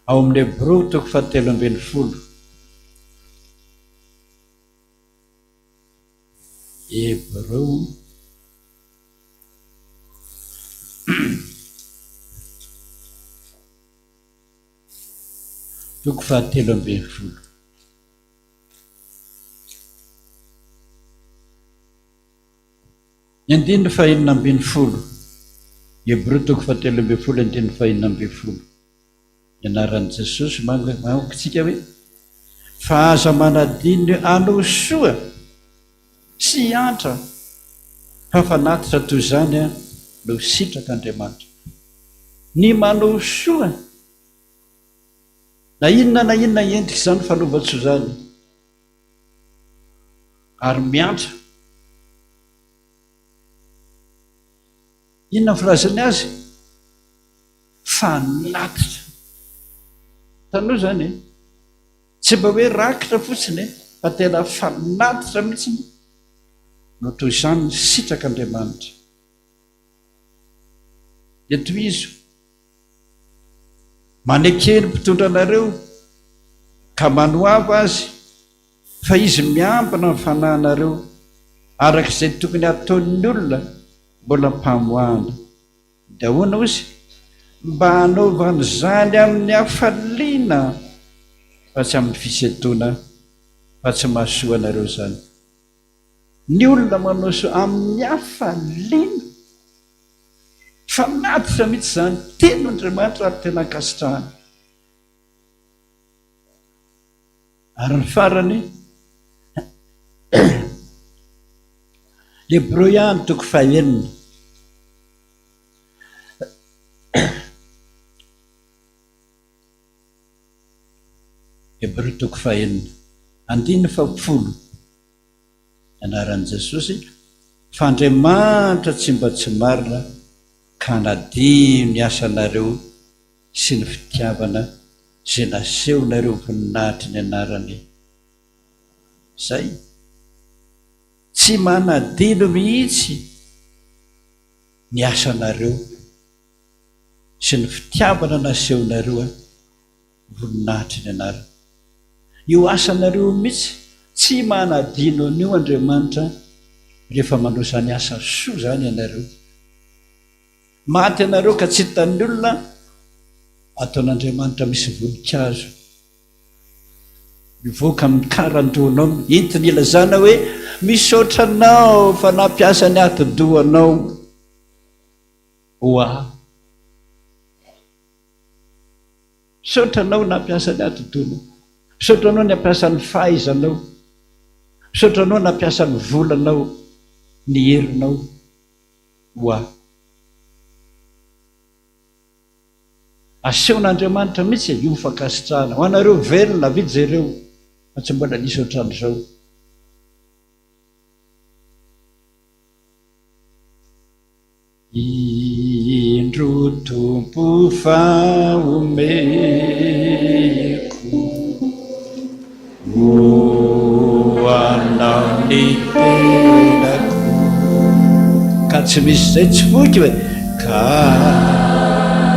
D: Ao amin'ny Hebreo toko fahatelo ambin'ny folo. Hebreo. Toko fahatelo ambin'ny folo. Ny andininy fahenina ambinifolo, Hebreo toko fahatelo ambinifolo andininy fahenina ambinifolo. Ny anaran'i Jesosy mangoka antsika hoe, Fa aza manadino hanao soa sy hiantra, fa fanatitra toy izany no sitrak'Andriamanitra. Ny manao soa, na inona na inona endrik'izany fanaovan-tsoa izany, ary miantra. Inona ny filazany azy? Fanatitra. Hitanao izany e? Tsy mba hoe rakitra fotsiny e, fa tena fanatitra mihitsy no toy izany ny sitrak'Andriamanitra. Dia tohizo. Maneke ny mpitondra anareo ka manoava azy fa izy miambina ny fanahinareo araka izay tokony hataon'ny olona mbola ampamoahana. Dia ahoana ozy? Mba hanaovana izany amin'ny hafaliana fa tsy amin'ny fisentoana fa tsy mahasoa anareo izany. Ny olona manao soa amin'ny hafaliana. Fanatitra mihitsy izany. Tenin'Andriamanitra ary tena ankasitrahana. Ary ny farany, Hebreo ihany toko fahenina. Hebreo toko fahenina, andininy fahafolo. Anaran'i Jesosy, fa Andriamanitra tsy mba tsy marina ka hanadino ny asanareo sy ny fitiavana izay nasehonareo voninahitry ny anarany. Izay. Tsy manadino mihitsy ny asanareo sy ny fitiavana nasehonareo voninahitry ny anarany. Io asanareo io mihitsy, tsy manadino an'io Andriamanitra rehefa manao izany asa soa izany ianareo. Maty ianareo ka tsy hitan'ny olona, ataon'Andriamanitra misy voninkazo mivoaka amin'ny karandohanao, entiny ilazana hoe misaotra anao fa nampiasa ny atidohanao ho ahy. Misaotra anao nampiasa ny atidohanao. Misaotra anao nampiasa ny fahaizanao. Misaotra anao nampiasa ny volanao, ny herinao ho ahy. Asehon'Andriamanitra mihitsy io fankasitrahana. Ho anareo velona, avia jereo fa tsy mbola nisy ohatran'izao. Indro Tompo fa omeko ho Anao ny tenako. Ka tsy misy izay tsy foiko e, ka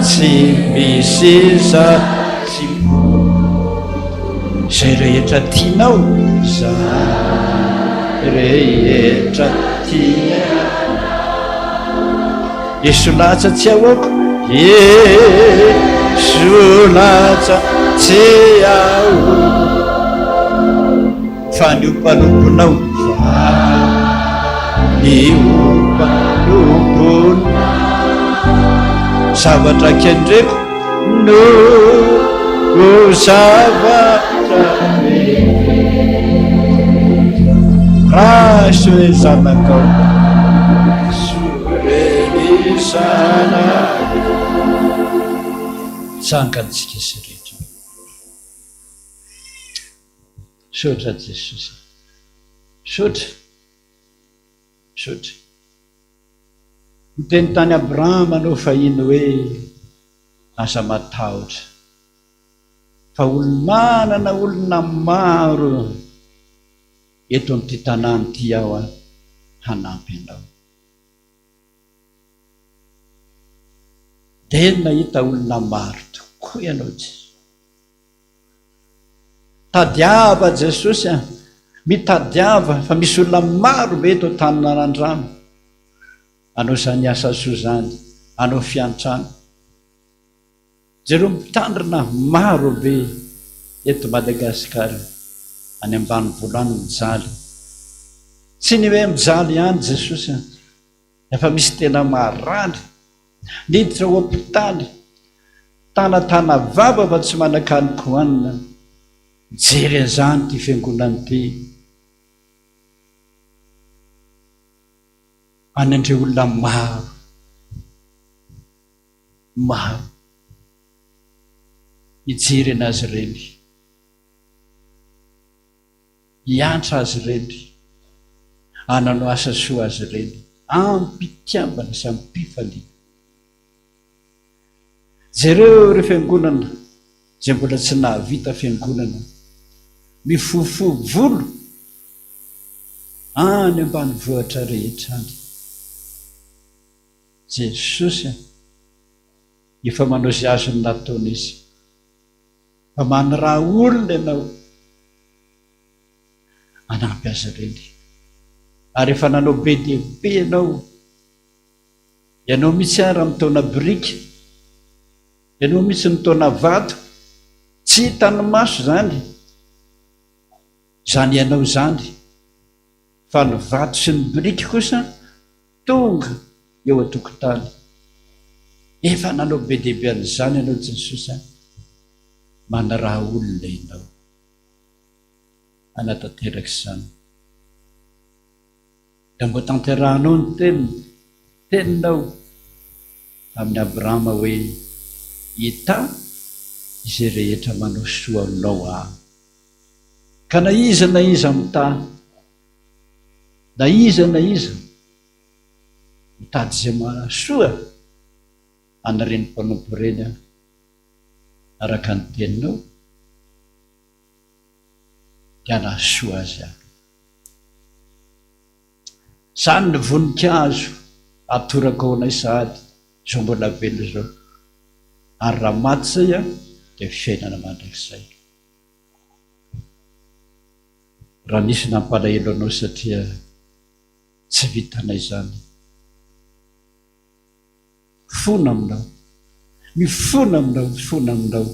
D: tsy misy izay tsy foiko. Izay rehetra tianao, izay rehetra tianao. Eso latsa tsy ahoako, eso latsa tsy ahoako. Fa ny ho mpanomponao, fa ny ho mpanomponao. Zavatra kendreko no ho zavatra Raiso e zanakao, raiso re ny zanakao. Tsangantsika sy rehetra. Misaotra Jesosy. Misaotra. Misaotra. Niteny tany Abrahama anao fahiny hoe aza matahotra fa olo-manana olona maro eto amin'ity tanàna ity aho hanampy anao. Dia nahita olona maro tokoa ianao Jesoa. Tadiava Jesosy a! Mitadiava fa misy olona maro be eto Antaninarandrano hanao izany asa soa izany, hanao fiantrana. Jereo mpitandrina maro be eto Madagasikara any ambanivolo any mijaly. Tsy ny hoe mijaly ihany Jesosy a! Efa misy tena marary, niditra hopitaly, tanatana vava fa tsy manan-kanin-kohanina. Mijery an'izany ity fiangonana ity. Any an'ireo olona maro, maro hijery an'azy ireny. Hiantra azy ireny, hanano asa soa azy ireny amim-pitiavana sy amim-pifaliana. Jereo ireo fiangonana izay mbola tsy nahavita fiangonana, mifofo volo any ambanivohitra rehetra any. Jesosy a! Efa manao izay azony nataony Izy. Fa maniraha olona ianao hanampy azy ireny. Ary efa nanao be dia be ianao. Ianao mihitsy ary mitaona biriky. Ianao mihitsy mitaona vato. Tsy hitan'ny maso izany, izany ianao izany. Fa ny vato sy ny biriky kosa tonga eo an-tokotany. Efa nanao be dia be an'izany ianao Jesosy a! Manaraha olona ianao hanatanteraka izany. Dia mba tanterahanao ny teniny, teninao tamin'i Abrahama hoe, Hitahy izay rehetra manao soa aminao Aho. Ka na iza na iza mitahy, na iza na iza mitady izay mahasoa an'ireny mpanompo ireny aho, araka ny teninao, dia hanasoa azy aho. Izany ny voninkazo atoraka ho anay sahady izao mbola velona izao, ary raha maty izay aho dia fiainana mandrakizay. Raha nisy nampalahelo anao satria tsy vitanay izany. Mifona aminao. Mifona aminao, mifona aminao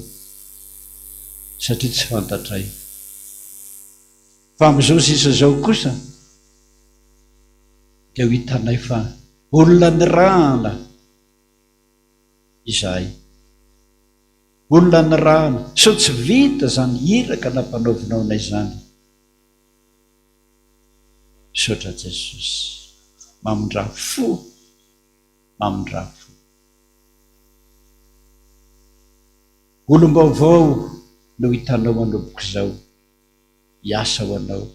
D: satria tsy fantatray. Fa amin'izao sisa izao kosa dia ho hitanay fa olona nirahana izahay. Olona nirahana. Sao tsy vita izany iraka nampanaovinao anay izany. Misaotra Jesosy. Mamindrà fo. Mamindrà fo. Olom-baovao no hitanao manomboka izao. Hiasa ho anao.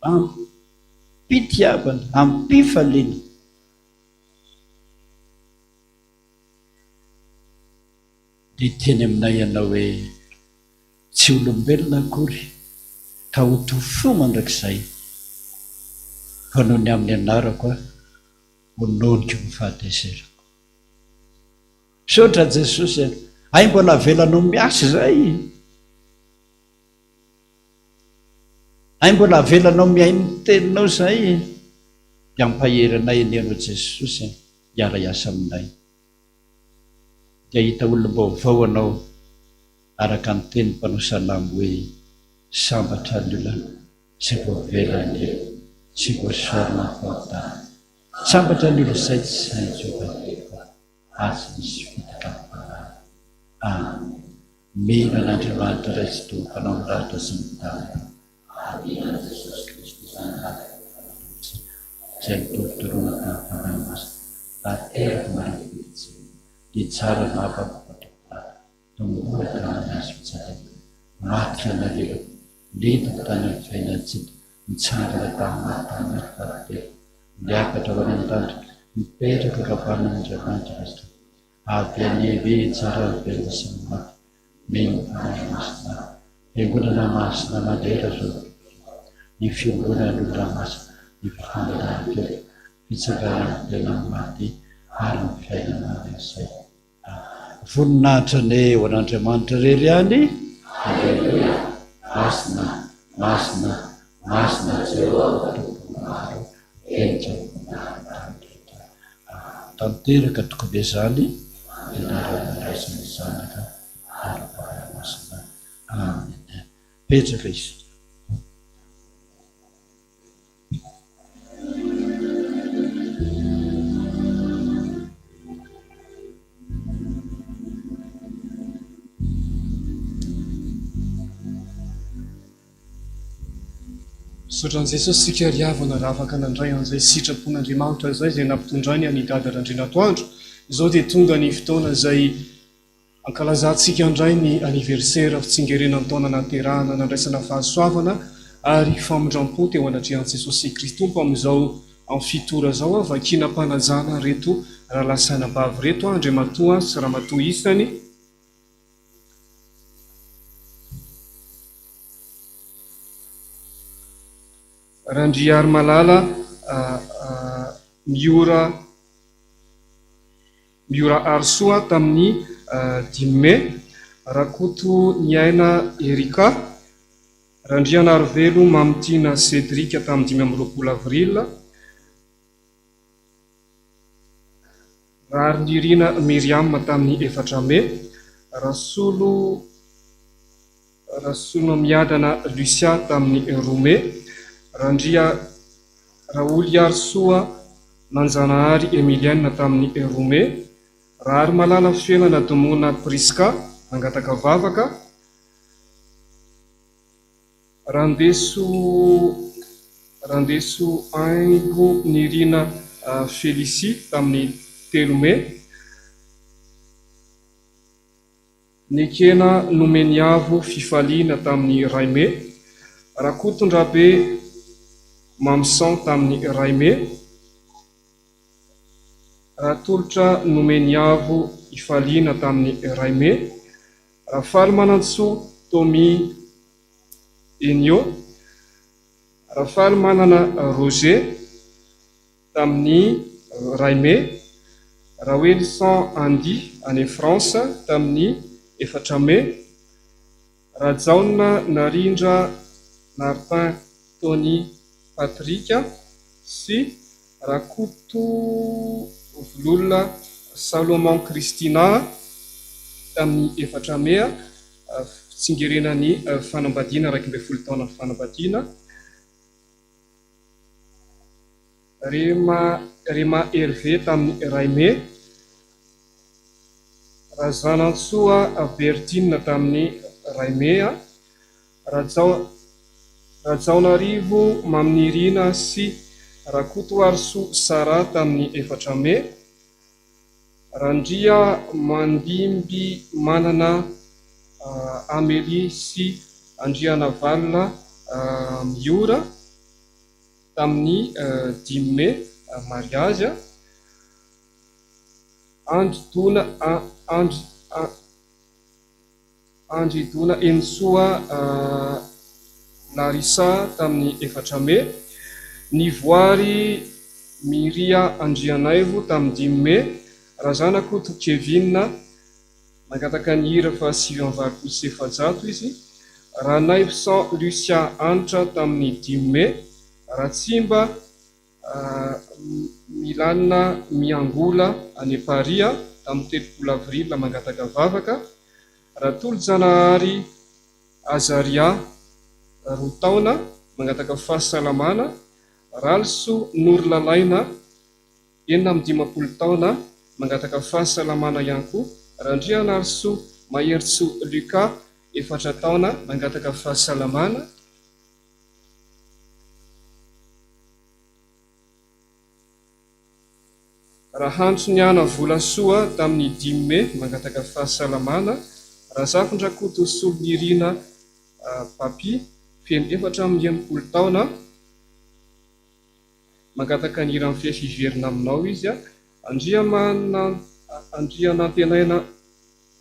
D: Am-pitiavana, am-pifaliana. Dia hiteny aminay ianao hoe, Tsy olombelona akory ka ho to fo mandrakizay, fa noho ny amin'ny anarako aho, ho noniko ny fahatezerako. Misaotra Jesosy a! Hay mbola avelanao miasa izay! Hay mbola avelanao mihaino ny teninao izay! Dia ampahery anay anie ianao Jesosy a, hiara-hiasa aminay. Dia hahita olom-baovao anao araka ny tenin'ny mpanao salamo hoe, Sambatra ny olona izay voavela ny helony sy voasorona ny fahotany. Sambatra ny olona izay tsy sahy Jehovah heloka ary tsy misy fitaka ny fanahiny. Amena. Mino an'Andriamanitra Ray Tsitoha Mpanao ny lanitra sy ny tany aho, ary mino an'i Jesosy Kristy Zanany izay nitolotoloina tamin'ny Fanahy Masina, nateraka Maria Virjiny, nitsara naha-mpanompo-patokana, tombola tamin'ny hazo fijaliana, maty ka nalevina, nentina tany amin'ny fiainan-tsita, nitsangana tamin'ny maty tamin'ny andro fahatelo, niakatra ho any an-danitra, nipetraka ankavanan'Andriamanitra Ray Tsitoha, avy any Eve hitsara ny velona sy ny maty, mino ny Fanahy Masina, Fiangonana Masina manerana izao tontolo izao, ny fiombonan'ny olona masina, ny fifamelan-keloka, fitsanganan'ny velona amin'ny maty ary ny fiainana mandrakizay. Amena. Voninahitra anie ho an'Andriamanitra irery ihany. Aleloia! Masina, masina, masina Jehovah Tompon'ny maro, henika ny voninahitra rehetra. Amena. Tanteraka tokoa ve izany? Ianareo Ray sy ny Zanaka ary ny Fanahy Masina. Amena. Betsaka isika.
E: Misaotra an'i Jesosy isika ry havana raha afaka nandray an'izay sitrapon'Andriamanitra izay izay nampitondrainy an'i Dada Randrianatoandro. Izao dia tonga ny fotoana izay ankalazantsika indray ny anniversaire fitsingerenan'ny taona nahaterahana nandraisana fahasoavana ary famindram-po teo anatrehan'i Jesosy Kristy Tompo amin'izao amin'ny fito ora izao. Vakiana am-panajana ireto rahalahy sy anabavy ireto, Andriamatoa sy Ramatoa isany. Randriarimalala Miora Miora Harisoa tamin'ny dimy mey, Rakotoniaina Erica, Randrianarivelo Mamitiana Cédric tamin'ny 25 avril, Raharinirina Myriam tamin'ny efatra mey, Rasolo Rasolomiadana Lucia tamin'ny roa mey, Randria Raholiarisoa Nanjanahary Emilienne tamin'ny roa mey, Raharimalala Felana Domona Prisca nangataka vavaka, Randeso Randeso Haingo Nirina Félicie tamin'ny telo mey. Nekena Nomeniavo Fifaliana tamin'ny iray mey. Rakotondrabe Mamison tamin'ny iray mey. Ratolotra Nomeniavo Ifaliana tamin'ny iray mey. Rafalimanantsoa Tommy Enio, Rafalimanana Roger tamin'ny iray mey, Raoelison Andy any France tamin'ny efatra mey, Rajaona Narindra Martin Tony Patrick sy Rakotovololona Salomon Christina tamin'ny efatra mey, fitsingerenan'ny fanambadiana 11 taonan'ny fanambadiana. Rema Rema Hervé tamin'ny iray mey, Razanantsoa Bertine tamin'ny iray mey, Rajao Rajaonarivo Maminirina sy Rakotoarisoa Sarah tamin'ny efatra mey, Randria Mandimbimanana Amélie sy Andrianavalona Miora tamin'ny dimy mey, mariazy, Andry Dona Andry Andry Dona Henintsoa Larissa tamin'ny efatra mey, Nivoary Miria Andrianaivo tamin'ny dimy mey, Razanakoto Kevin, nangataka ny hira faha 489 izy, Ranaivoson Lucia Hanitra tamin'ny dimy mey, Ratsimba Milan Miangola any Paris tamin'ny 30 avril mangataka vavaka, Ratolojanahary Azaria roa taona mangataka fahasalamana, Ralisoa Norilalaina 56 taona mangataka fahasalamana ihany koa, Randrianarisoa Maherintsoa Lucas efatra taona mangataka fahasalamana. Rahantsoniana Volasoa tamin'ny dimy mey mangataka fahasalamana, Razafindrakoto Solonirina Papy feno 64 taona mangataka ny hiran'i Fefy hiverina aminao izy, Andrianantenaina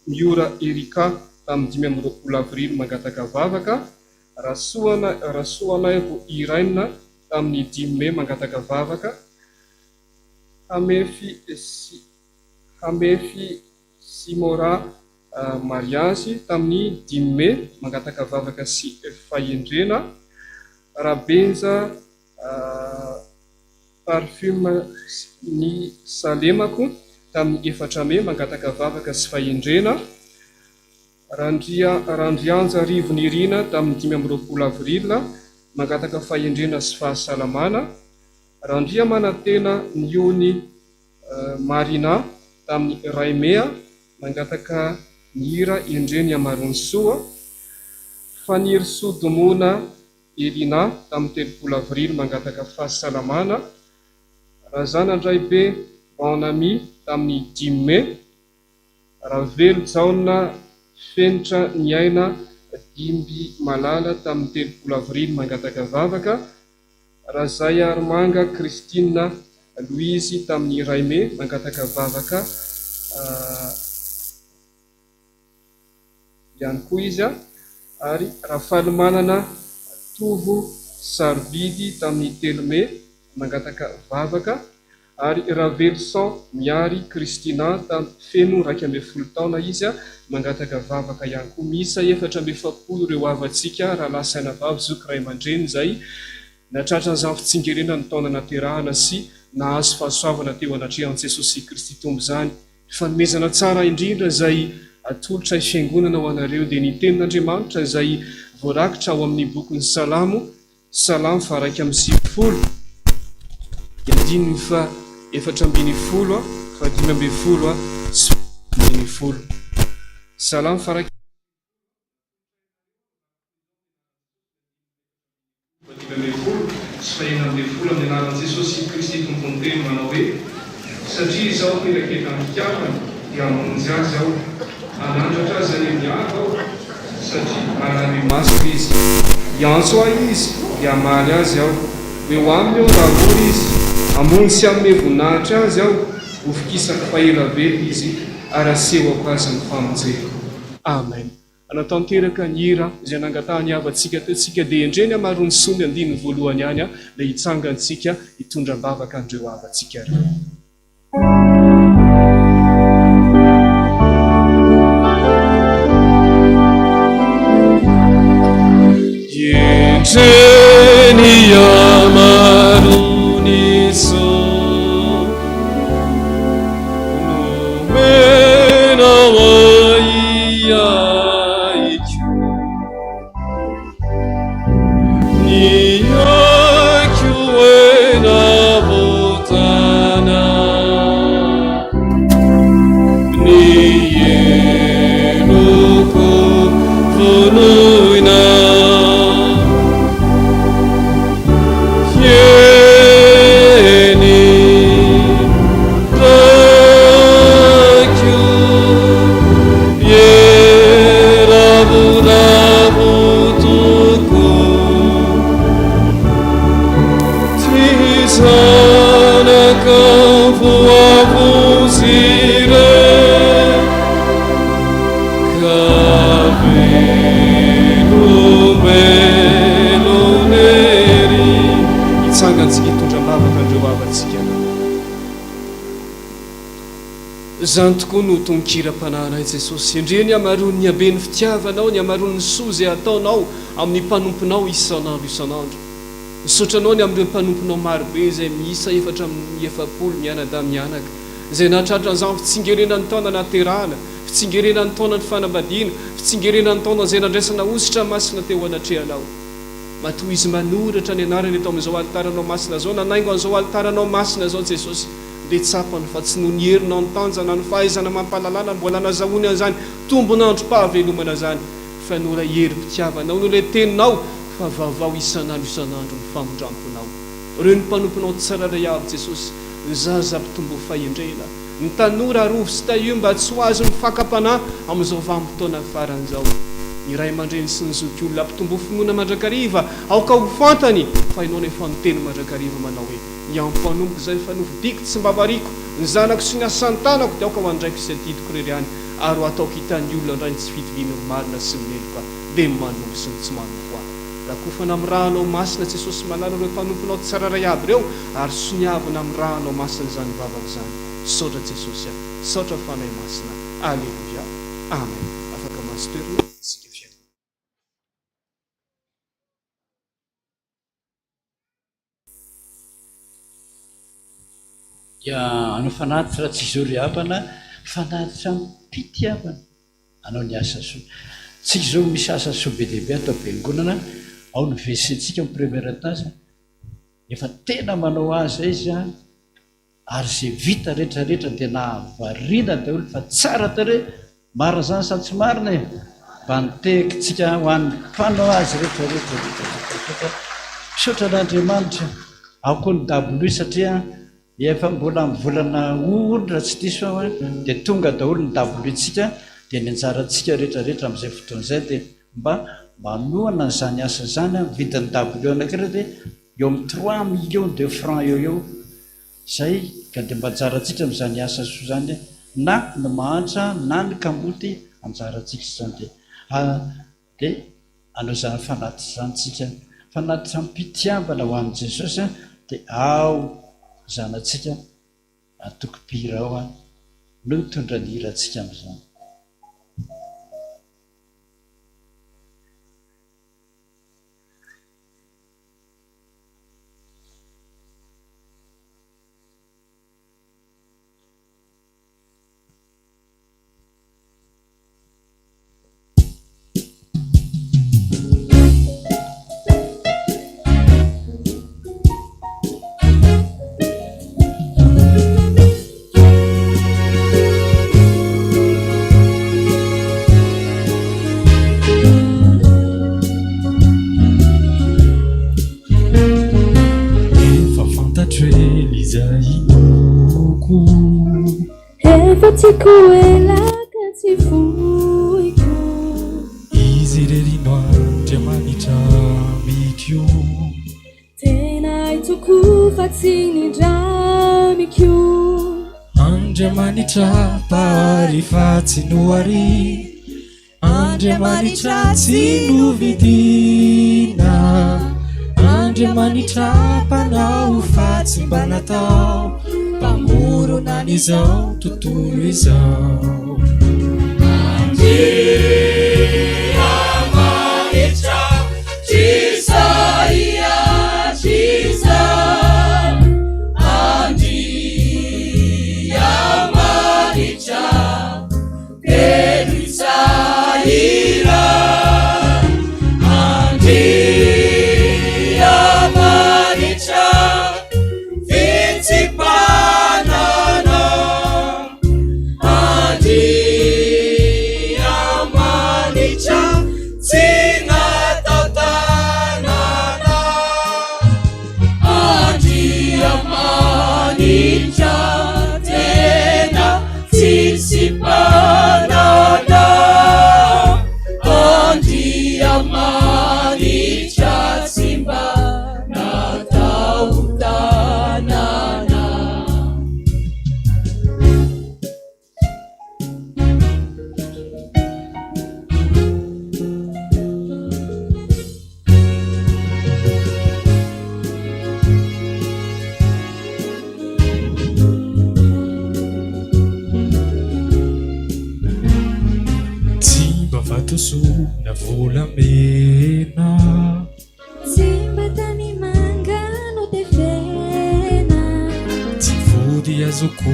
E: Miora Erica tamin'ny 25 avrily mangataka vavaka, Rasoana Rasoanaivo Irène tamin'ny dimy mey mangataka vavaka, Hamefy sy Hamefy Simora mariazy tamin'ny dimy mey mangataka vavaka sy fahendrena, Rabenja Parfum ny Salemako tamin'ny efatra mey mangataka vavaka sy fahendrena, Randria Randrianja Rivo Nirina tamin'ny 25 avril mangataka fahendrena sy fahasalamana, Randriamanantena Niony Marina tamin'ny iray mey mangataka ny hira Endrey ny hamaroan'ny soa, Fanirisoa Domona. Elina tamin'ny 30 avrily mangataka fahasalamana, Razanandraibe Bon Ami tamin'ny dimy mey, Ravelojaona Fenitra Niaina Dimby Malala tamin'ny 30 avrily mangataka vavaka, Razaiarimanga Christine Louise tamin'ny iray mey mangataka vavaka ihany koa izy ary Rafalimanana Tovo Sarobidy tamin'ny telo mey nangataka vavaka ary Raveloson Miary Christina tamin'ny feno 11 taona izy mangataka vavaka ihany koa. Miisa 44 ireo havantsika rahalahy sy anabavy, zoky, ray aman-dreny izay nahatratra an'izany fitsingerenan'ny taona naterahana sy nahazo fahasoavana teo anatrehan'i Jesosy Kristy Tompo izany. Ny fanomezana tsara indrindra izay atolotray Fiangonana ho anareo dia ny Tenin'Andriamanitra izay voarakitra ao amin'ny bokin'ny Salamo, Salamo faha-91, ny andininy faha-14, faha-15 sy faha-16. Salamo faha-. 15 sy fahenina ambin'ny folo amin'ny anaran'i Jesosy Kristy Tompon'ny Teny manao hoe, Satria izaho miraiketam-pitiavana dia hamonjy azy aho, hanandratra azy any amin'ny avo aho, satria manara-maso izy. Hiantso ahy izy dia hamaly azy aho, ho eo aminy aho raha ory izy, hamonjy sy hanome voninahitra azy aho, hofokisako faela velona izy ary hasehoko azy ny famonjeko. Amen. Hanatanteraka ny hira izay nangatahan'ny havantsika teo tsika dia endrey ny hamaroan'ny soa ny andininy voalohany ihany dia hitsangantsika hitondra am-bavaka an'ireo havantsika ireo.
C: Endrey ny hamaroan'ny soa Nomenao ahy ahiko Ny aiko enavotana Ny heloko vonoina Eny
E: Hitsangantsika hitondra am-bavaka an'ireo havantsika ireo. Izany tokoa no tononkiram-panahinay Jesosy. Endrey ny hamaroan'ny haben'ny fitiavanao, ny hamaroan'ny soa izay ataonao amin'ny mpanomponao isan'andro isan'andro. Misaotra Anao ny amin'ireo mpanomponao marobe izay miisa 44 mianadahy mianaka, izay nahatratra an'izany fitsingerenan'ny taona nahaterahana, fitsingerenan'ny taona nifanambadiana, fitsingerenan'ny taona izay nandraisana hosotra masina teo anatrehanao. Matoa izy manoratra ny anarany eto amin'izao alitaranao masina izao, nanaingo an'izao alitaranao masina izao Jesosy, dia tsapany fa tsy noho ny hery na ny tanja na ny fahaizana amam-pahalalana no mbola nazahoany an'izany tombon'androm-pahavelomana izany, fa noho ilay herim-pitiavanao, noho ilay teninao, fa vaovao isan'andro isan'andro ny famindramponao. Ireo ny mpanomponao tsirairay avy Jesosy, ny zaza mpitombo fahendrena, Ny tanora arovy sy tahio mba tsy ho azon'ny fakam-panahy amin'izao vanim-potoana farany izao. Ny ray aman-dreny sy ny zokiolona ampitomboy finoana mandrakariva, aoka ho fantany fa ianao no efa niteny mandrakariva manao hoe, Ny ampanompo izay efa nofidiko tsy mba variako, ny zanako sy ny asan-tanako dia aoka ho andraiko sy adidiko irery ihany, ary ho ataoko hitan'ny olona indray ny tsy fitovian'ny marina sy ny meloka, dia ny manompo sy ny tsy manompo ahy. Rakofana amin'ny rànao masina Jesosy Malala ireo mpanomponao tsirairay aby ireo ary soniavina amin'ny rànao masina izany vavaka izany. Misaotra Jesosy a! Misaotra Fanahy Masina. Aleloia. Amen. Afaka mahazo toerana isika fiangonana.
D: Dia hanao fanatitra tsy zo ry havana, fanatitra amim-pitiavana hanao ny asa soa. Tsika izao misy asa soa be dia be ato am-piangonana, ao ny WC-ntsika amin'ny première étage, efa tena manao azy izay izy an, ary izay vita rehetra rehetra dia nahavariana daholo fa tsara tarehy, marina izany sa tsy marina e? Mba nitehikintsika ho an'ny mpanao azy rehetra rehetra rehetra rehetra. Misaotra an'Andriamanitra. Ao koa ny dabilio satria efa mbola amin'ny volana août raha tsy diso aho dia tonga daholo ny dabilio-ntsika dia ny anjarantsika rehetra rehetra amin'izay fotoana izay dia mba manohana an'izany asa izany an, vidin'ny dabilio anankiray dia eo amin'ny 3 millions de francs eo eo izay ka dia mba anjarantsika amin'izany asa soa izany na ny mahantra na ny kamboty anjarantsika izany dia dia hanao izany fanatitra izany tsika, fanatitra am-pitiavana ho an'i Jesosy dia ao zanatsika antoko mpihira ao no hitondra ny hirantsika amin'izany.
F: Efa fantatro ela izay inoako.
G: Efa tiako ela ka tsy foiko.
F: Izy irery no Andriamanitra amiko.
G: Tena hay tokoa fa tsy nindramiko.
F: Andriamanitra Mpahary fa tsy nohariana. Andriamanitra tsy novidiana, Andriamanitra mpanao fa tsy mba natao, mpamorona an'izao tontolo izao.
A: Andriamanitra Jisaia Jisa Andriamanitra Andriamanitra tena tsisy mpanana Andriamanitra tsy mba natao tanana.
F: Tsy mba vatosoa na volamena.
G: Tsy mba tanimanga no tevena.
F: Tsy vody azoko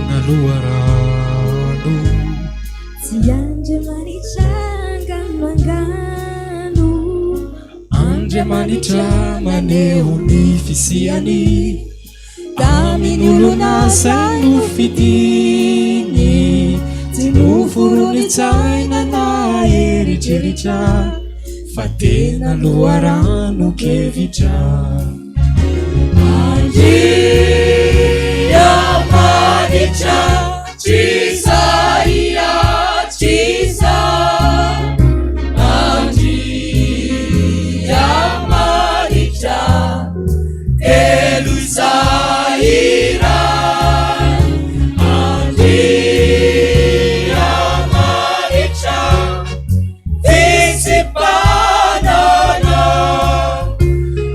F: na loharano.
G: Tsy Andriamanitra angano angano.
F: Andriamanitra maneho ny fisiany. Tamin'ny olona izay nofidiny. Tsy noforonin-tsaina na eritreritra fa tena loharanon-kevitra.
A: Andriamanitra Jisaia Jisa Andriamanitra Elosaira Andriamanitra Fitsipana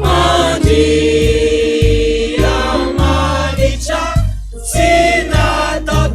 A: Andriamanitra tsy natao.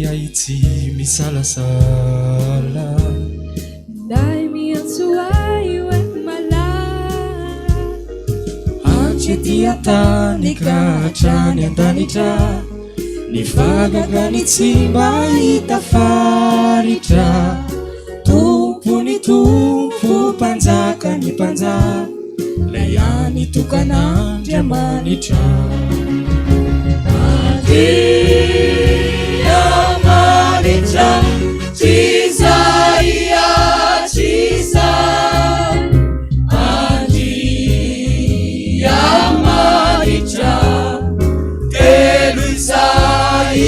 F: ahy tsy misalasala.
G: Ilay miantso ahy hoe malala.
F: Hatrety an-tany ka hatrany an-danitra, ny fahagagany tsy mba hita faritra. Tompon'ny tompo, mpanjakan'ny mpanjaka, ilay hany tokan'Andriamanitra.
A: Andriamanitra, tsy izay hatrizay. Andriamanitra, telo izay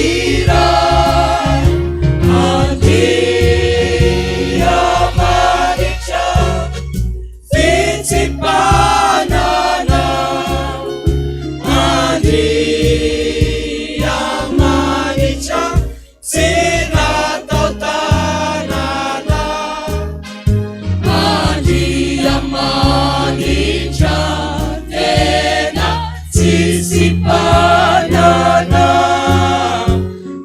A: iray. Andriamanitra, fitsipànana. Andriamanitra, tsy natao tanana. Andriamanitra, tena tsisy mpanana.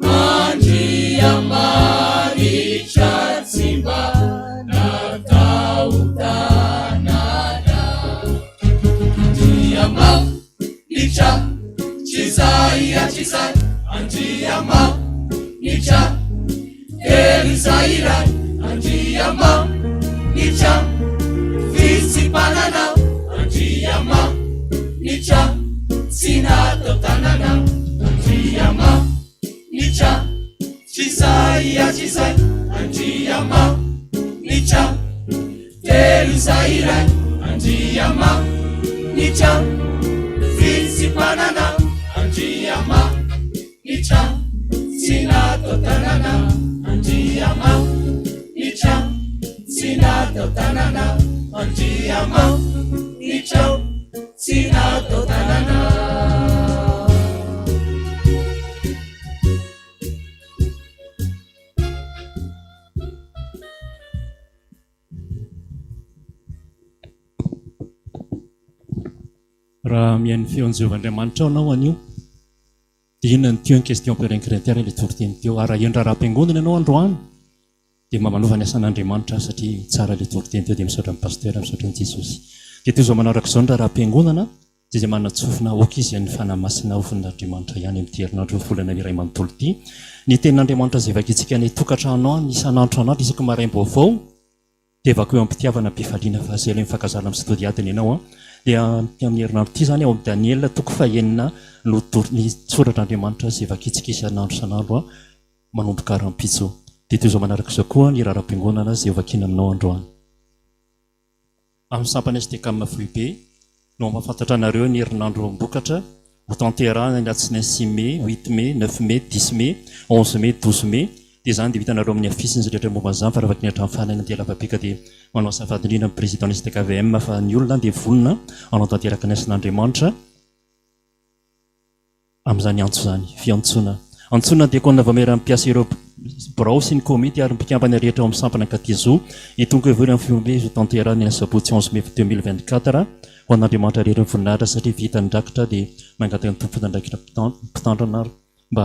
A: Andriamanitra, tsy mba natao tanana. Andriamanitra, tsy izay hatrizay. Andriamanitra, telo izay iray. Andriamanitra, fitsipànana. Andriamanitra, tsy natao tanana. Andriamanitra, tsy izay hatrizay. Andriamanitra, telo izay iray. Andriamanitra, fitsipànana. Andriamanitra, tsy natao tanana. Andriamanitra, tsy natao tanana. Andriamanitra, tsy natao tanana.
H: Raha mihaino ny feon'i Jehovah Andriamanitrao ianao anio, dia inona no teo ny question péréncréntaire ilay toriteny teo? Ary raha heno raharaham-piangonana ianao androany, dia mba manova ny asan'Andriamanitra aho satria tsara ilay toriteny teo dia misaotra an'i Pasteur, misaotra an'i Jesosy. Dia toy izao manaraka izao ny raharaham-piangonana, dia izay manan-tsofina aoka izy haino ny Fanahy Masina ho vonin'Andriamanitra ihany amin'ity herinandro volana iray manontolo ity. Ny tenin'Andriamanitra izay vakintsika any an-tokantrano any isan'andro isan'andro isaky ny maraim-baovao, Dia vakio am-pitiavana am-pifaliana fa zay ilay mifankazara amin'ny study adiny ianao an. Dia amin'ny herinandro ity izany ao amin'ny Daniela toko fahenina no ny soratr'Andriamanitra izay vakintsika isan'andro isan'andro an, manomboka rahampitso. Dia toy izao manaraka izao koa ny raharaham-piangonana izay hovakiana aminao androany. Amin'ny sampana STCAM foibe no hampahafantatra anareo ny herinandrom-bokatra ho tanterahina ny alatsinainy six mai, huit mai, neuf mai, dix mai, onze mai, douze mai. Dia izany dia ho hitanareo amin'ny afisy ny rehetra momba an'izany fa raha vakiana hatramin'ny farany any Andialavabe ka dia manao azafady indrindra amin'ny président ny STKVM fa ny olona dia vonona hanao tanteraka ny asan'Andriamanitra. Amin'izany antso izany, fiantsoana. Antsoina ny diakona vaomieran'ny mpiasa ireo birao sy ny komity ary ny mpikambana rehetra ao amin'ny sampana Katizo hitonga hivory amin'ny fihomehy ho tanterahina ny asabotsy onze mai 2024. Ho an'Andriamanitra irery ny voninahitra satria vita ny rakitra dia mangataka ny tompon'andraikitra mpitandrina mba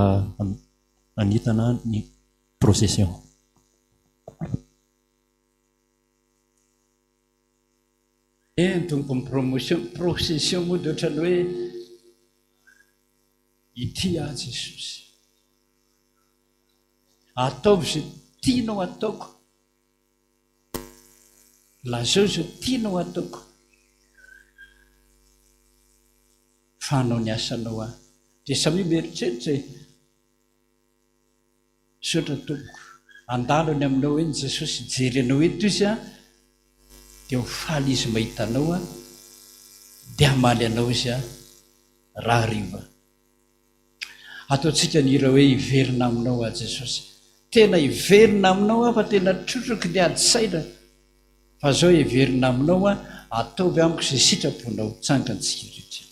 H: hanitana ny procession.
D: Eny tompoko ny promotion, procession moa dia ohatran'ny hoe ity aho Jesosy. Ataovy izay tianao ataoko. Lazao izay tianao ataoko. Fa hanao ny asanao aho. Dia samia mieritreritra e. Misaotra tompoko. Handalo any aminao eny Jesosy hijery anao eto Izy an, dia ho faly Izy mahita anao an, dia hamaly anao Izy an, rahariva. Ataontsika ny hira hoe hiverina aminao aho Jesosy. Tena hiverina aminao aho fa tena trotraky ny ady saina. Fa zao hiverina aminao aho, ataovy amiko izay sitraponao. Tsangantsika rehetra.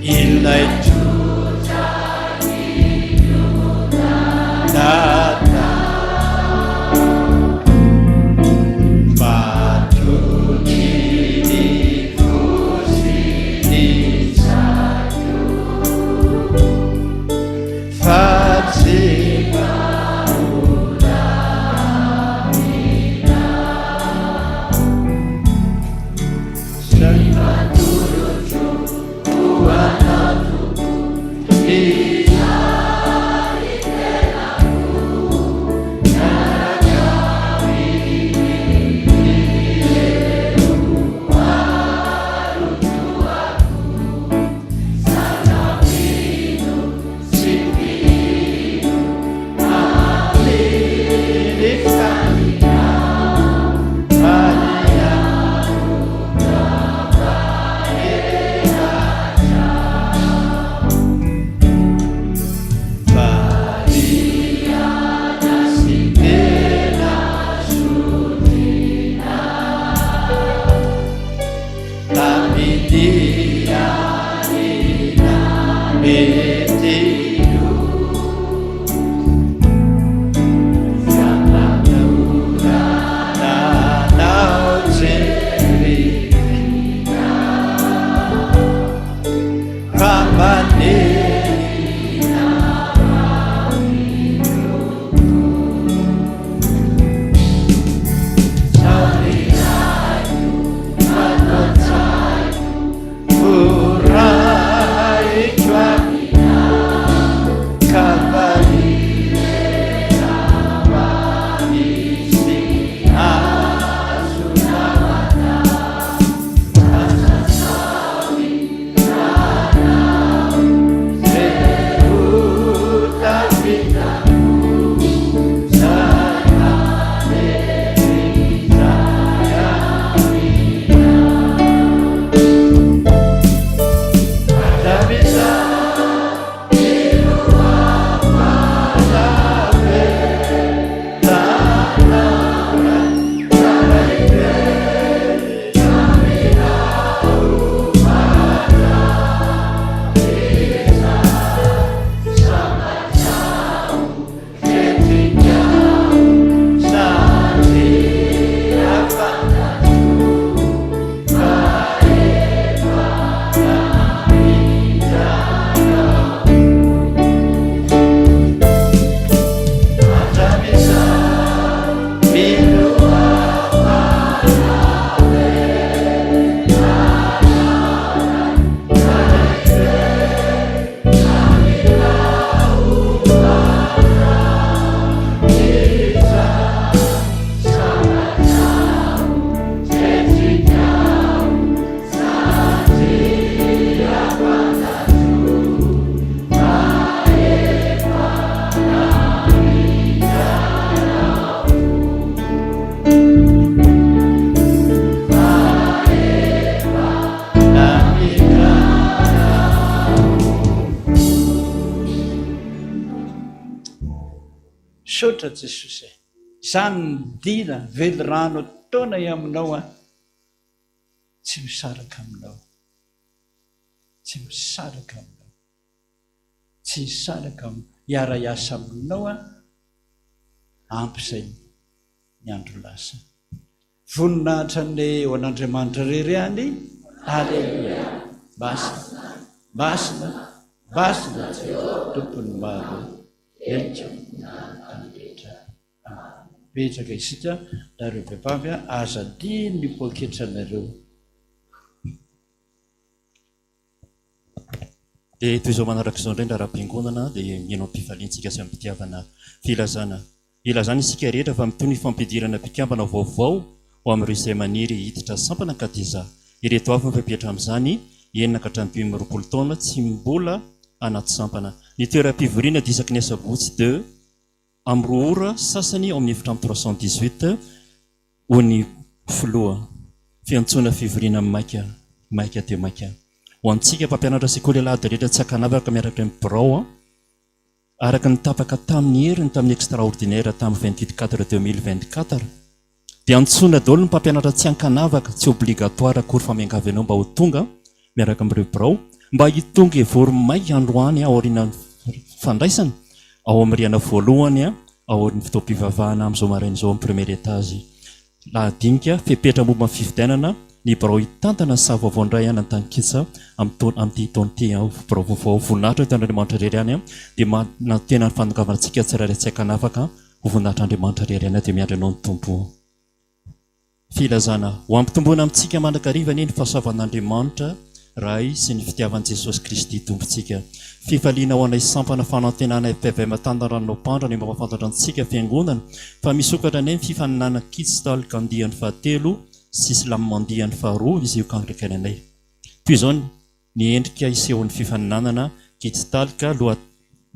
D: Ilay
B: Misaotra Jesosy e! Izany ny dina velirano ataonay aminao an! Tsy misaraka aminao. Tsy misaraka aminao. Tsy hisaraka aminao. Hiara-hiasa aminao aho ampy izay ny andro lasa. Voninahitra anie ho an'Andriamanitra irery ihany. Aleloia. Masina, masina, masina Jehovah Tompon'ny maro. Helika ny tany rehetra. Betsaka isika nareo vehivavy a, aza adino ny poketranareo.
H: Dia toy izao manaraka izao indray ny raharaham-piangonana dia mino am-pifaliantsika sy am-pitiavana filazana. Ilazana isika rehetra fa mitohy ny fampidirana mpikambana vaovao ho amin'ireo izay maniry hiditra sampana Kateza. Ireto avy ny fepetra amin'izany, enina ka hatramin'ny 25 taona tsy mbola anaty sampana. Ny toeram-pivoriana dia isaky ny asabotsy de Amin'ny roa ora sasany ao amin'ny efitrano 318, hoy ny filoha. Fiantsoana fivoriana maika, maika dia maika. Ho antsika mpampianatra sekoly alahady rehetra tsy ankanavaka miaraka amin'ny birao, araka ny tapaka tamin'ny heriny tamin'ny extraordinaire tamin'ny 28 quatre 2024, Dia antsoina daholo ny mpampianatra tsy ankanavaka, tsy obligatoire akory fa miangavy anao mba ho tonga miaraka amin'ireo birao mba hitonga hivory maika androany aorian'ny fandraisana ao amin'ny rihana voalohany aorian'ny fotoam-pivavahana amin'izao maraina izao amin'ny premier étage. Lahadinika, fepetra momba ny fifidianana ny birao hitantana ny saha vaovao indray any Antanikitsa amin'ity taona ity. Birao vaovao voninahitra eto Andriamanitra irery ihany dia manantena ny fandokavantsika tsirairay tsy ankanavaka Ho voninahitr'Andriamanitra irery ihany dia miandry anao ny Tompo. Filazana, Ho ampitomboina amintsika mandrakariva anie ny fahasoavan'Andriamanitra Ray sy ny fitiavan'i Jesosy Kristy Tompontsika. Fifaliana ho anay sampana fanantenana FPVM Antananarivo Ampandra ny mampahafantatra antsika Fiangonana fa misokatra indray ny fifaninanana Kids Talk andiany fahatelo sy Slam andiany faharoa izay ho karakarainay. Toy izao ny. Ny endrika isehoan'ny fifaninanana, Kids-Talk, loha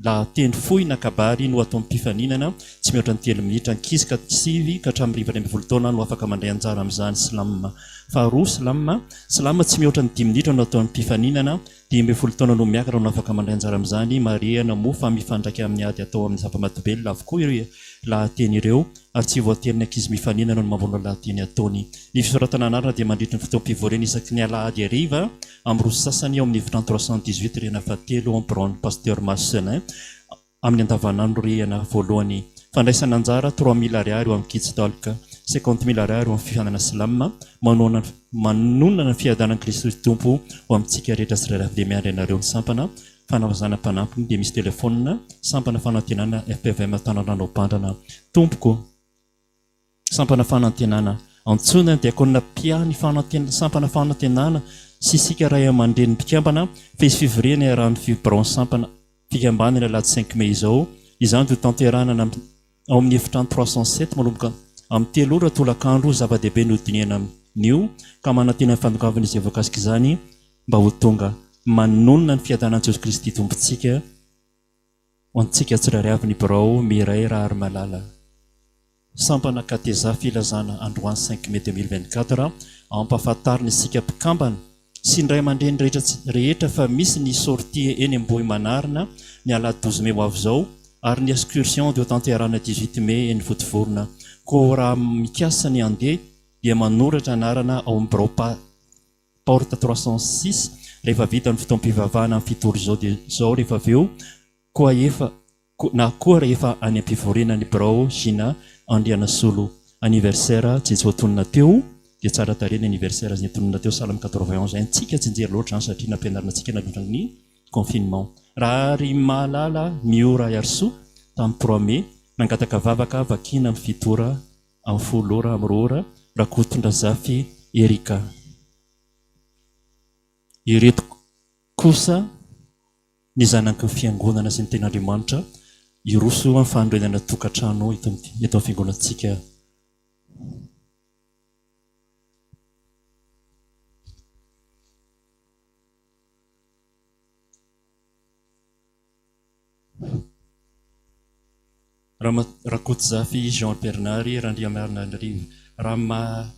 H: lahateny fohy na kabary no ataon'ny mpifaninana, tsy mihoatra ny telo minitra. Ankizy ka sivy ka hatramin'ny 18 taona no afaka mandray anjara amin'izany. Slam. Faharoa, slam. Slam tsy mihoatra ny dimy minitra no ataon'ny mpifaninana. 15 taona no miakatra no afaka mandray anjara amin'izany. Marihana moa fa mifandraika amin'ny ady atao amin'ny zava-mahadomelina avokoa ireo lahateny ireo ary tsy voatery ny ankizy mifaninana no mamorona lahateny ataony. Ny fisoratana anarana dia mandritry ny fotoam-pivoriana isaky ny alahady hariva amin'ny roa sy sasany ao amin'ny efitrano 318 rihana fahatelo ao amin'ny biraon'ny Pasteur Marcelin amin'ny andavanandro rihana voalohany. Fandraisana anjara, 3000 ariary ho amin'ny Kids Talk, 50000 ariary ho amin'ny fifianana Slam, manohana manonona ny fiadanan'i Kristy Tompo ho amintsika rehetra tsirairay avy dia miandry anareo ny sampana fanavaozana mpanampiny dia misy telefaonina sampana fanantenana fpvm Tanandrano Ampandrana tompoko sampana fanantenana antsoina ny diakona mpiahy ny fananten sampana fanantenana sy isika ray aman-dreny mpikambana fa hisy fivoriana iarahan'ny fi birao sampana fikambanana alahady cinq mai izao izany dia ho tanterahana ao amin'ny efitrano 307 manomboka amin'ny telo ora tolakandro zava-dehibe no hodinihana amin'io ka manantena ny fandokavan'izay voakasika izany mba ho tonga manonona ny fiadanan'i Jesoa Kristy Tompontsika ho antsika tsirairay avy ny birao Mireille Raharimalala Sampana Kateza Filazana androany cinq mai 2024 ampahafantarina isika mpikambana sy ny ray aman-dreny rehetra rehetra fa misy ny sortie eny Ambohimanarina ny alahady douze mai ho avy izao ary ny excursion dia ho tanterahina dix-huit mai eny Vontovorona koa raha mikasa ny handeha dia manoratra anarana ao amin'ny birao porte 306 rehefa vita ny fotoam-pivavahana amin'ny fito ora izao dia izao rehefa avy eo koa efa na koa rehefa any am-pivoriana ny birao Gina Andrianasolo anniversaire tsy voatonona teo dia tsara tarehy ny anniversaire izay tononina teo sahala amin'ny 91 haintsika tsy njery loatra izany satria nampianarina antsika nandritra ny confinement Raharimalala Miora Iarisoa tamin'ny trois mai nangataka vavaka vakiana amin'ny fito ora amin'ny folo ora amin'ny roa ora Rakotondrazafy Erica ireto kosa ny zanaky ny Fiangonana sy ny Tenin'Andriamanitra hiroso amin'ny fanorenana tokantrano eto eto amin'ny Fiangonantsika. Rakotozafy Jean Bernard Randriamarinarivo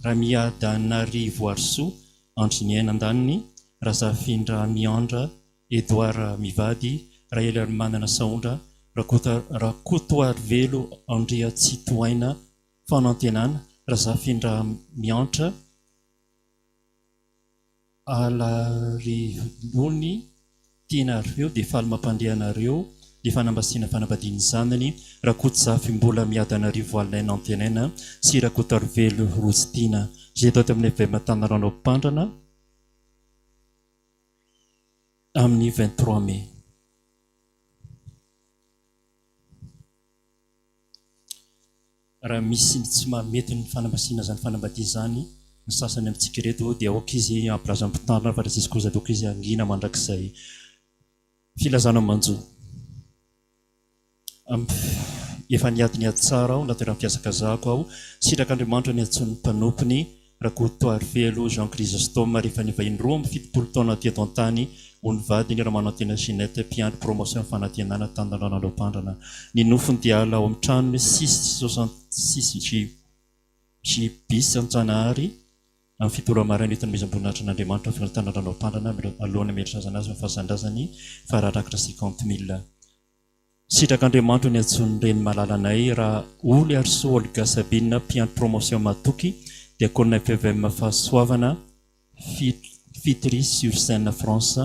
H: Ramiadanarivoarisoa Andriniaina Andaniny Razafindramiandra Edouard Mivady Raheliarimanana Sahondra Rakotoarivelo Andriatsitohaina Fanantenana Razafindramiantra Alarivolony tianareo dia faly mampandre anareo ny fanambasiana fanambadian'ny zanany Rakotozafimbola Miadanarivo Alain Antenaina sy Rakotoarivelo Rojo Tiana izay atao ato amin'ny FVM Tanarano Ampandrana amin'ny 23 mai. Raha misy ny tsy mahamety ny fanambasiana izany fanambadiana izany ny sasany amintsika ireto dia aoka izy hampilaza ny mpitandrina fa raha tsisy kosa dia aoka izy hangina mandrakizay. Filazana manjo. Efa niady ny ady tsara aho, nateran'ny fihazakazahako aho. Sitrak'Andriamanitra ny antsoin'ny mpanompony, Rakotoarivelo Jean Chrysostome, rehefa nivahiny 72 taona teto an-tany ho ny vadiny, Ramanantena Ginette, mpiandry promotion fanantenana tany Andranopandrana. Ny nofony dia ala ao amin'ny tranony six soixante six G bis Antsanahary, amin'ny fito ora maraina eto Anomezam-boninahitra an'Andriamanitra ao Filantanana Andranopandrana, alohan'ny hametrahana azy amin'ny fahasan-drazany, fa raha rakitra cinquante mille. Sitrak'Andriamanitra ny antsoin'ny reny malalanay raha Oly Arisoa Olga Sabine mpiandry promotion matoky diakona FFM Fahasoavana Fitry sur Seine France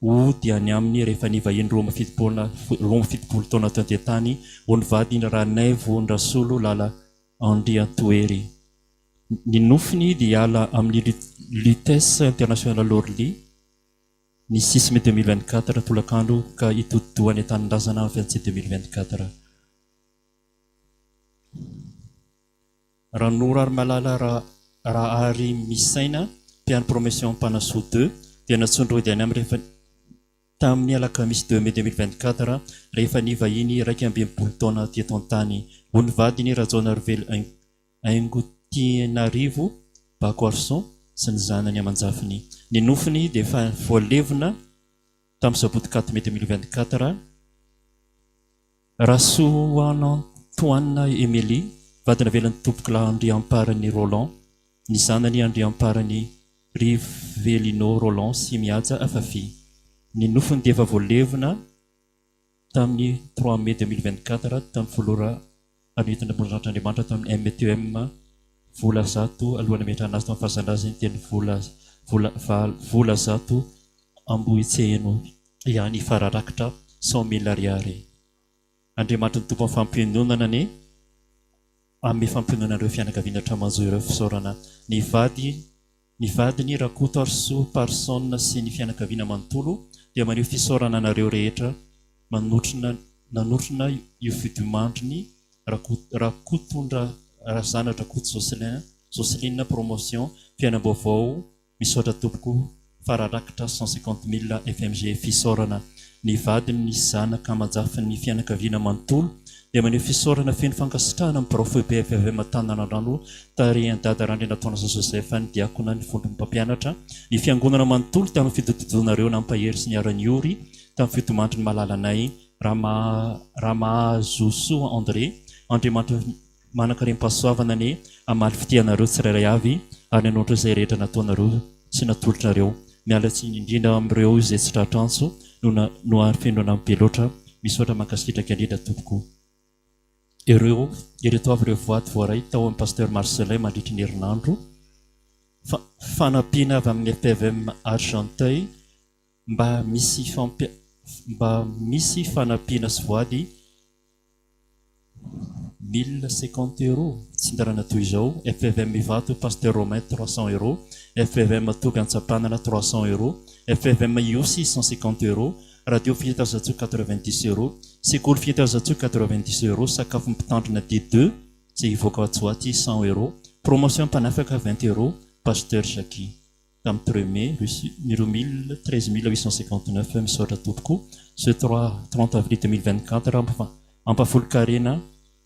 H: ho dia any aminy rehefa nivahiny 72 taona teo an-tany ho ny vadiny Ranaivo Ndrasolo Lala Andriantohery. Ny nofiny dia hiala amin'ny Lutèce International Orly ny six mai 2024 tolakandro ka hitodi-doha any an-tanindrazana amin'ny 27 2024. Ranoro Arimalala Raharimisaina, mpiandry promotion Mpanasoa deux, dia nantsoin-dry hody any aminy rehefa tamin'ny alakamisy deux mai 2024 rehefa nivahiny 61 taona teto an-tany ho ny vadiny Rajaonarivelo Haingotianarivo Bako Arson sy ny zanany aman-jafiny. Ny nofony dia efa voalevina tamin'ny sabotsy quatre mai 2024. Rasoanantoanina Emelie, vady navelan'ny Tompokolahy Andriamparany Roland. Ny zanany Andriamparany Rivelino Roland sy Mihaja Afafi. Ny nofony dia efa voalevina tamin'ny trois mai 2024 tamin'ny folo ora ary nidina voninahitr' Andriamanitra tamin'ny METEM vola zato alohan'ny hametrahana azy tamin'ny fahazana azy ny teny vola vola vola zato Ambohitseheno ihany Fararakotra 100 000 ariary. Andriamanitry ny Tompo fampiononana anie hanome fampiononana ireo fianakaviana tramanjo ireo fisaorana ny vady ny vadiny Rakotoarisoa Parson sy ny fianakaviana manontolo dia maneho fisaorana anareo rehetra manotrona nanotrona io fodiomandriny Rakotondra Razanadrakoto Jocelyn Jocelyne promotion fiainam-baovao Misaotra tompoko fa rarakitra 150 mille fmg fisaorana ny vadiny ny zanaka amanjafin'ny fianakaviana manontolo dia maneho fisaorana feno fankasitrahana amin'ny birao foibe ffm Antananandrano tarihan'i Dada Randrianatoandrason Joseph ny diakona ny vondron'ny mpampianatra ny fiangonana manontolo tamin'ny fidododonareo nampahery sy niara-niory tamin'ny fitomandry ny malalanay Ramahazosoa André Andriamanitra Manankarem-pahasoavana anie hamaly fitia anareo tsirairay avy ary nanoatra izay rehetra nataonareo sy natolotrareo. Miala tsiny indrindra amin'ireo izay tsy tratra antso no no ary feno anamby be loatra. Misaotra mankasitraka indrindra tompoko. Ireo ireto avy ireo voady voaray tao amin'ny Pasteur Marcelin mandritry ny herinandro. Fa fanampiana avy amin'ny FPVM Argenteuil mba misy mba misy fanampiana sy voady 1050 euros, tsindarana toy izao, FFM Ivato Pasteur Romain 300 euros, FFM Toby Antsapanana 300 euros, FFM Ihosy 150 euros, Radio Fihetazatsoa 90 euros, Sekoly Fihetazatsoa 90 euros, Sakafo Mpitandrina D2 izay hivoaka atsy ho atsy 100 euros, Promotion Mpanafaka 20 euros, Pasteur Jackie. Tamin'ny 3 mai numéro 13859 misaotra tompoko ce 3 30 avril 2024 ampahafolon-karena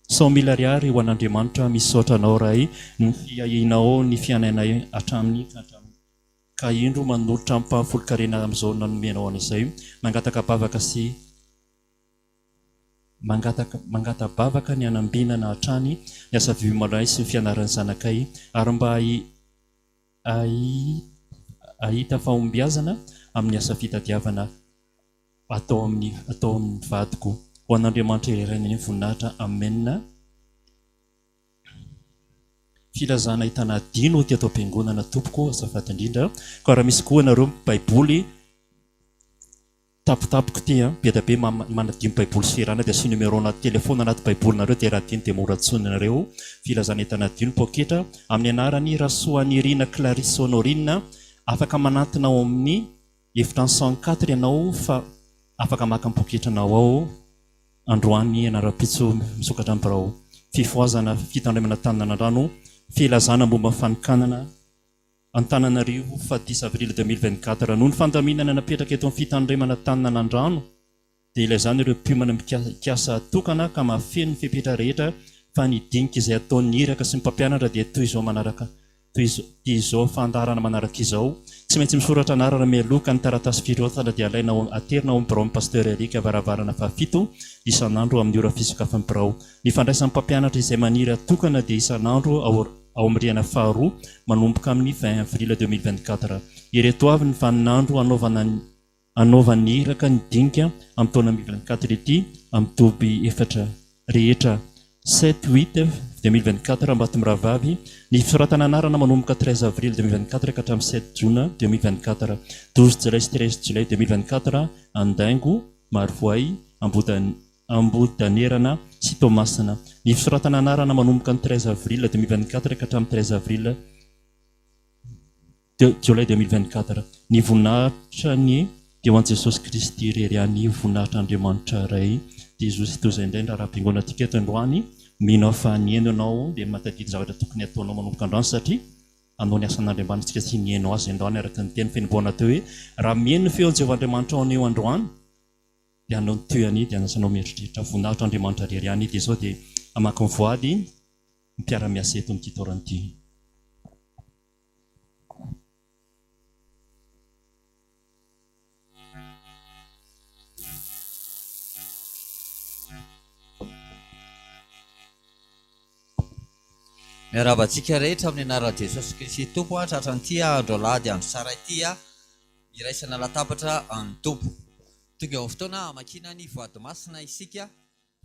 H: 100 000 ariary ho an'Andriamanitra misaotra anao Ray noho ny fiahianao ny fiainanay hatramin'ny ka hatramin'ny ka indro manolotra ampahafolon-karena amin'izao nanomenao an'izay mangataka bavaka sy mangataka mangata-bavaka ny hanambinana hatrany ny asa viomalay sy ny fianaran'ny zanakay ary mba Hahita fahombiazana amin'ny asa fitadiavana atao amin'ny atao amin'ny vadiko. Ho an'Andriamanitra irery anie ny voninahitra. Amen. Filazana ahitana adino aty ato am-piangonana tompoko, azafady indrindra. Koa raha misy koa ianareo baiboly Tampotampoka ity an! Be dia be manadino baiboly sy fihirana dia asio numéro na téléphone anaty baibolinareo dia raha adino dia mora antsoina nareo. Filazana entana adino poketra amin'ny anaran'i Rasoanirina Clarisse Honorine. Afaka manantona ao amin'ny efitrano 104 ianao fa afaka maka ny poketranao ao androany na rahampitso misokatra ny birao. Fifohazana fitandremana Tananandrano Filazana momba ny fanokanana Antananarivo, faha dix avril 2024. Noho ny fandaminana napetraka eto amin'ny fitandremana Taninanandrano dia ilazana ireo mpiomana mikasa hatokana ka mahafeno ny fepetra rehetra fa ny dinika izay ataon'ny iraka sy ny mpampianatra dia toy izao manaraka toy izao fandaharana manaraka izao, Tsy maintsy misoratra anarana mialoha ka ny taratasy firoatana dia alaina ao aterina ao amin'ny biraon'ny Pasteur Eric varavarana fahafito isan'andro amin'ny ora fisokafan'ny birao. Ny fandraisan'ny mpampianatra izay maniry hatokana dia isan'andro ao ao amin'ny rihana faharoa manomboka amin'ny 20 avril 2024. Ireto avy ny vaninandro hanaovana ny hanaovan'ny iraka ny dinika amin'ny taona 2024 ity amin'ny toby efatra rehetra sept, huit 2024 Ambatomirahavavy, ny fisoratana anarana manomboka 13 avril 2024 ka hatramin'ny sept jona 2024, 12 jolay sy 13 jolay 2024 Andaingo, Marovoay, Ambohidahy Ambohidanerana sy Toamasina. Ny fisoratana anarana manomboka ny 13 avril 2024 ka hatramin'ny 13 avril jolay 2024. Ny voninahitra anie dia ho an'i Jesosy Kristy irery ihany, voninahitra Andriamanitra Ray. Dia zo sy toy izay indray ny raharaham-piangonantsika eto androany. Mino aho fa nihaino ianao dia mahatadidy zavatra tokony hataonao manomboka androany satria hanao ny asan'Andriamanitra isika sy nihaino Azy androany araka ny teny fenomboana teo hoe raha mihaino ny feon'i Jehovah Andriamanitrao anio androany dia hanao ny toy an'i dia anasanao mieritreritra voninahitra Andriamanitra irery ihany dia izao dia hamaky ny voady ny mpiara-miasa eto amin'ity taorana ity.
I: Miarahaba antsika rehetra amin'ny anaran'i Jesosy Kristy Tompo an, tratran'ity andro alahady andro tsara ity an, iraisana latabatra an'ny Tompo. Tonga eo amin'ny fotoana hamakiana ny voady masina isika,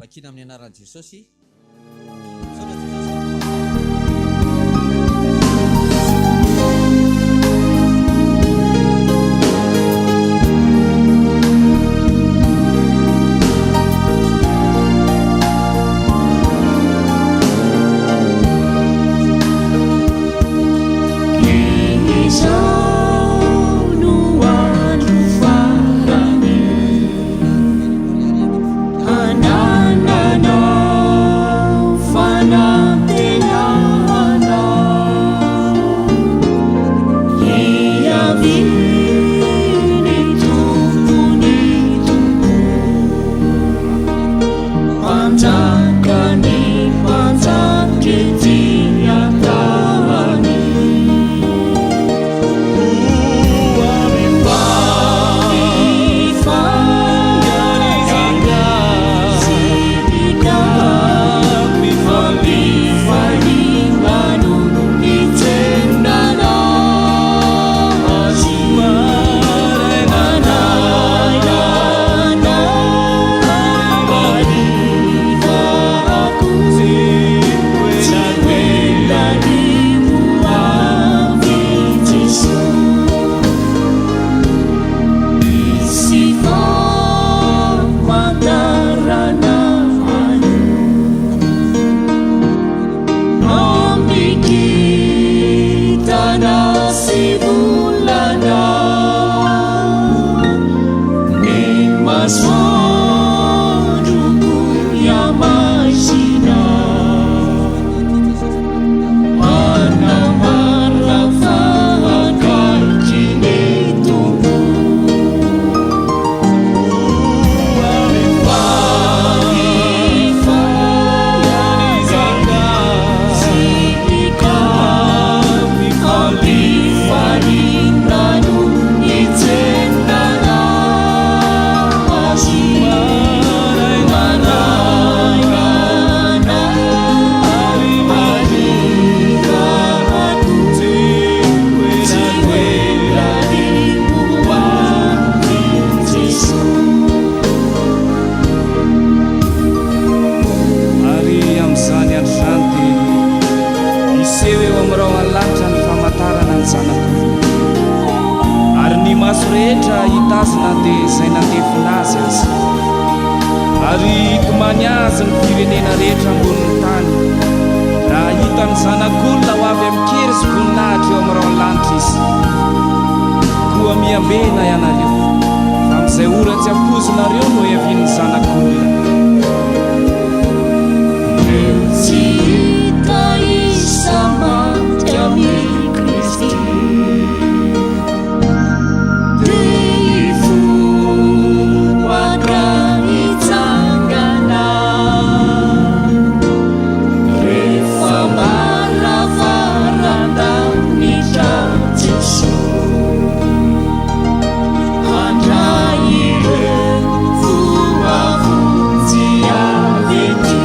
I: vakiana amin'ny anaran'i Jesosy. Misaotra Jesosy amin'ny fahasoavana.
A: Izao no andro farany anananao fanantenana hiavian'ny Tompon'ny Tompo. Mpanjaka ny mpanjaka ety an-tany.
F: Ary amin'izany andro izany dia hiseho eo amin'ny rahon'ny lanitra ny famantarana ny Zanak'olona. Ary ny maso rehetra hitazona dia izay nandefona Azy aza. Ary hitomany Azy ny firenena rehetra ambonin'ny tany, raha hahita ny Zanak'olona ho avy amin-kery sy voninahitra eo amin'ny rahon'ny lanitra Izy. Koa miambena ianareo, fa amin'izay ora tsy ampoizinareo no hiavian'ny Zanak'olona.
A: Ireo tsy hita isa maty amin'i Kristy dia hivoaka hitsangana rehefa varavaran-danitra Jesoa. Handray ireo voavonjy avy ety.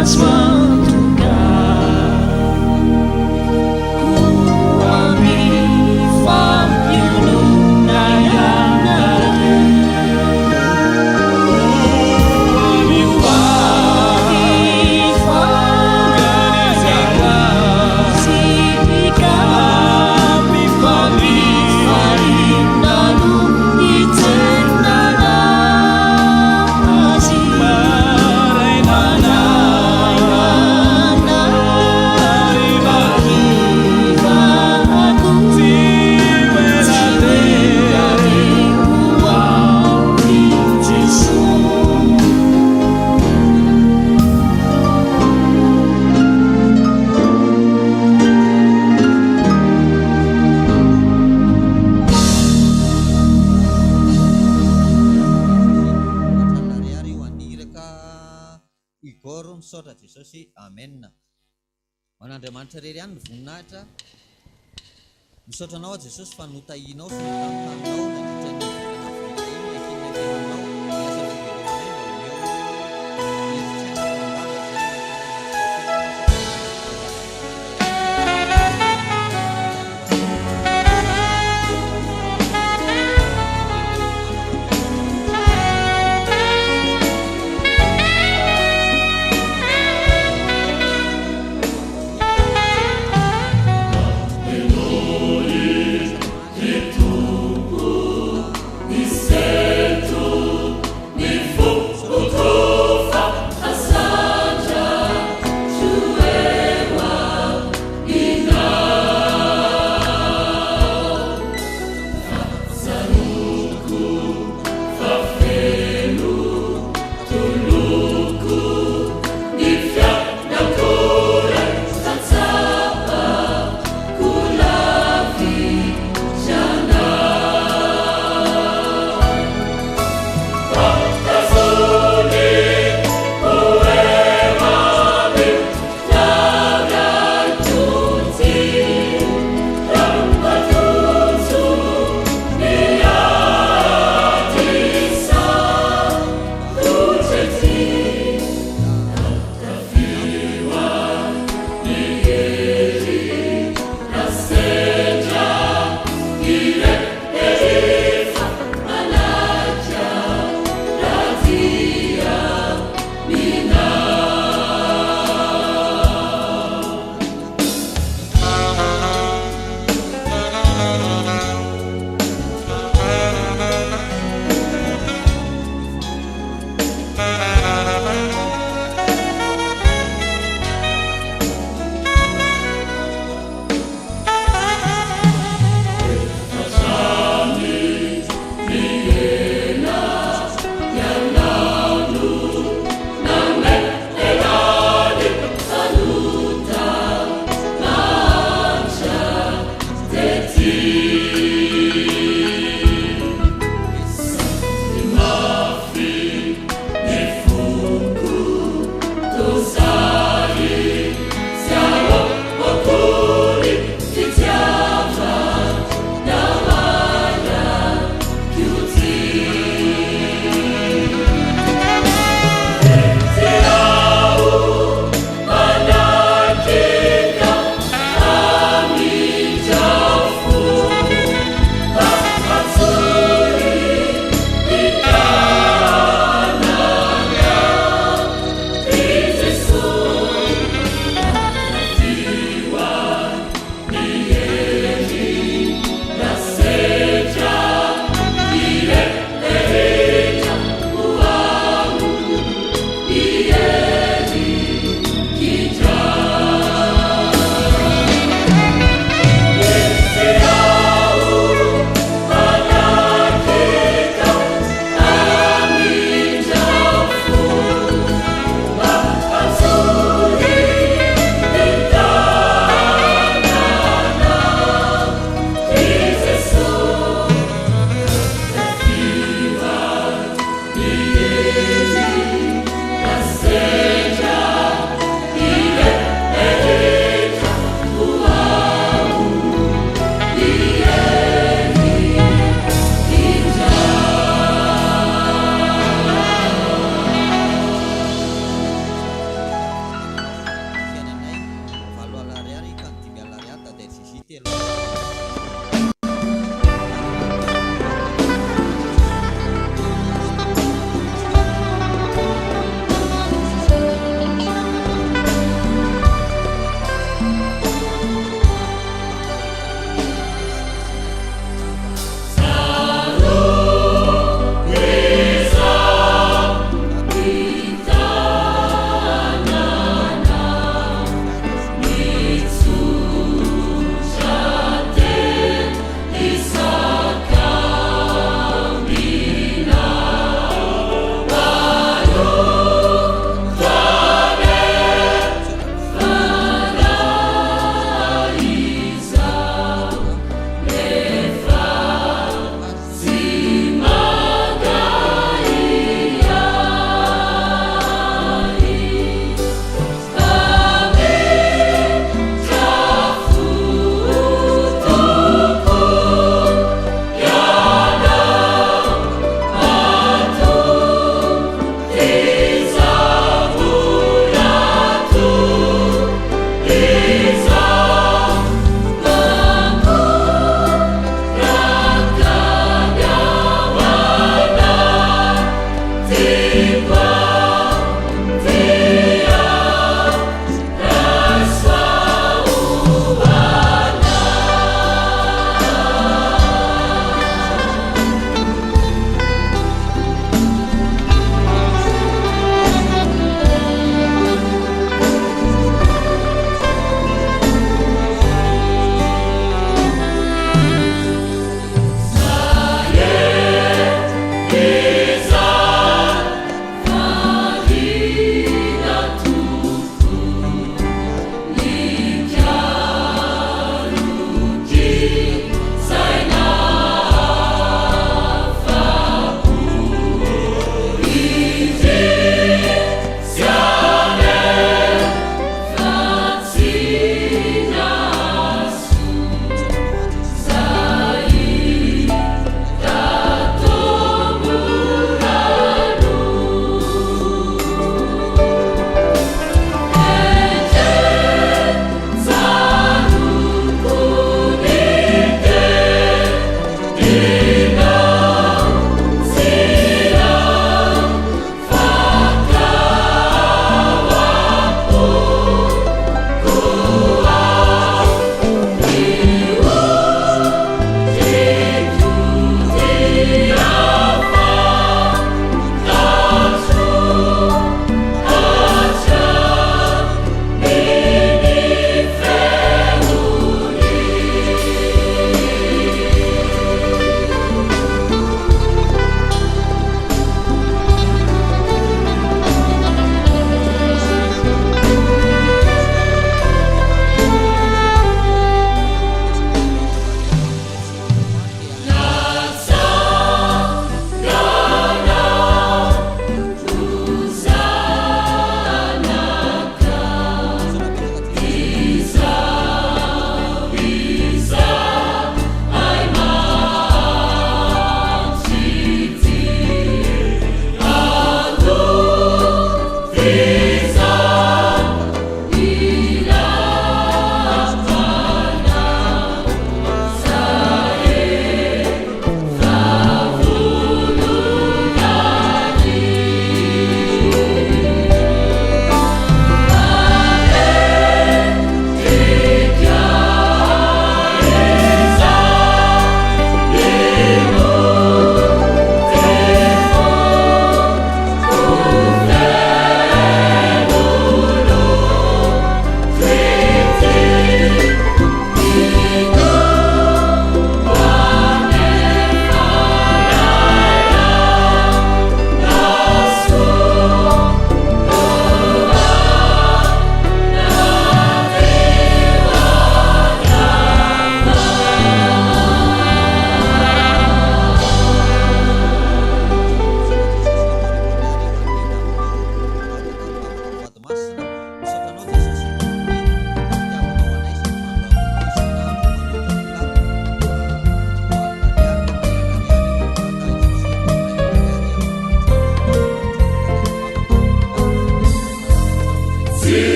A: Azo antoka koa mifampionona ianareo.
I: Maro misaotra Jesosy. Amen. Ho an'Andriamanitra irery ihany ny voninahitra. Misaotra anao aho Jesosy fa notahianao sy notantaninao nandritra ny volana avril iny nekinay fiainanao ny asa fivelomanay mba omeo herin-tsaina lalandava izay hoentinay miatrika fiainana
A: Henoy ry Tompo ny sento.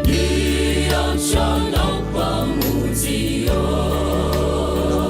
A: Miantso anao Mpamonjy ô.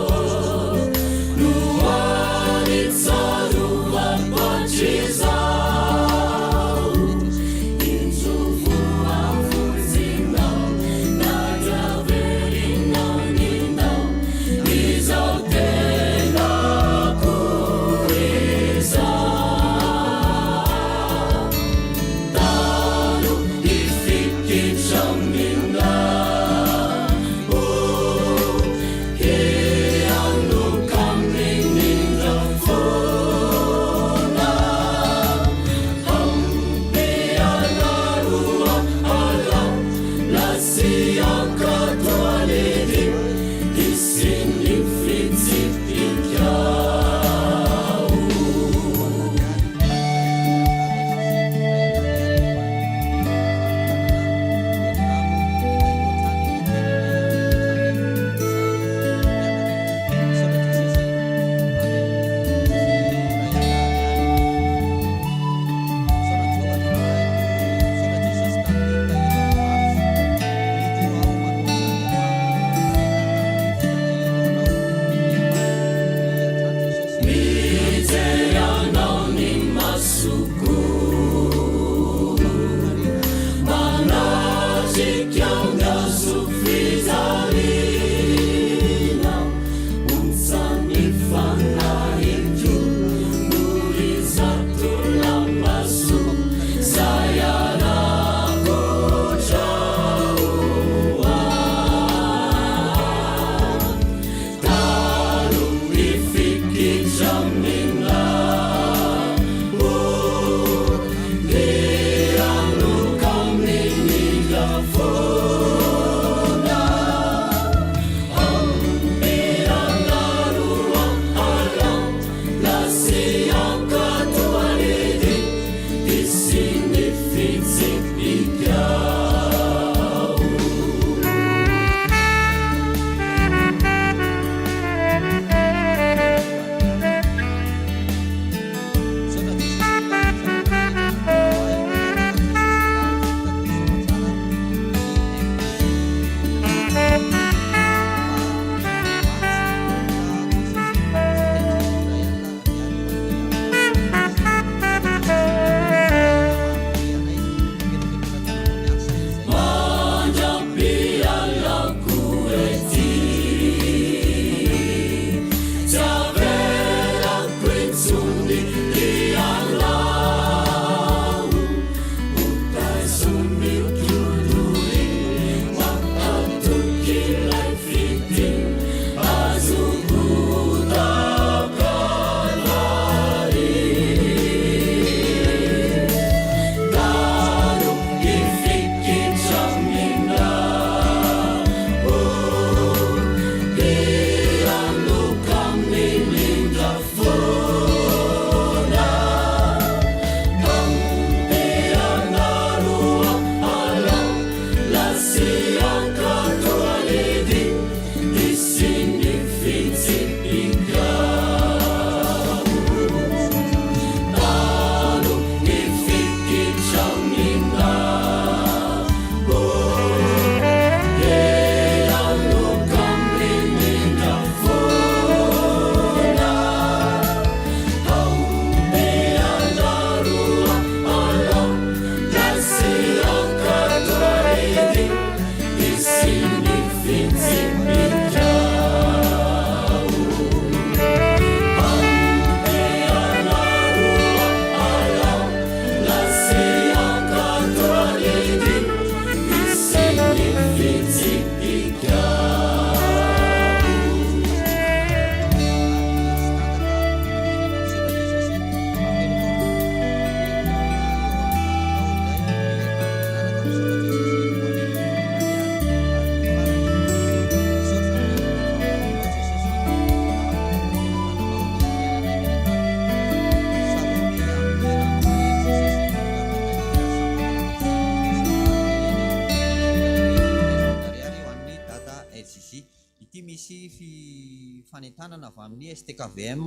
I: Ity misy fanentanana avy amin'ny STKVM.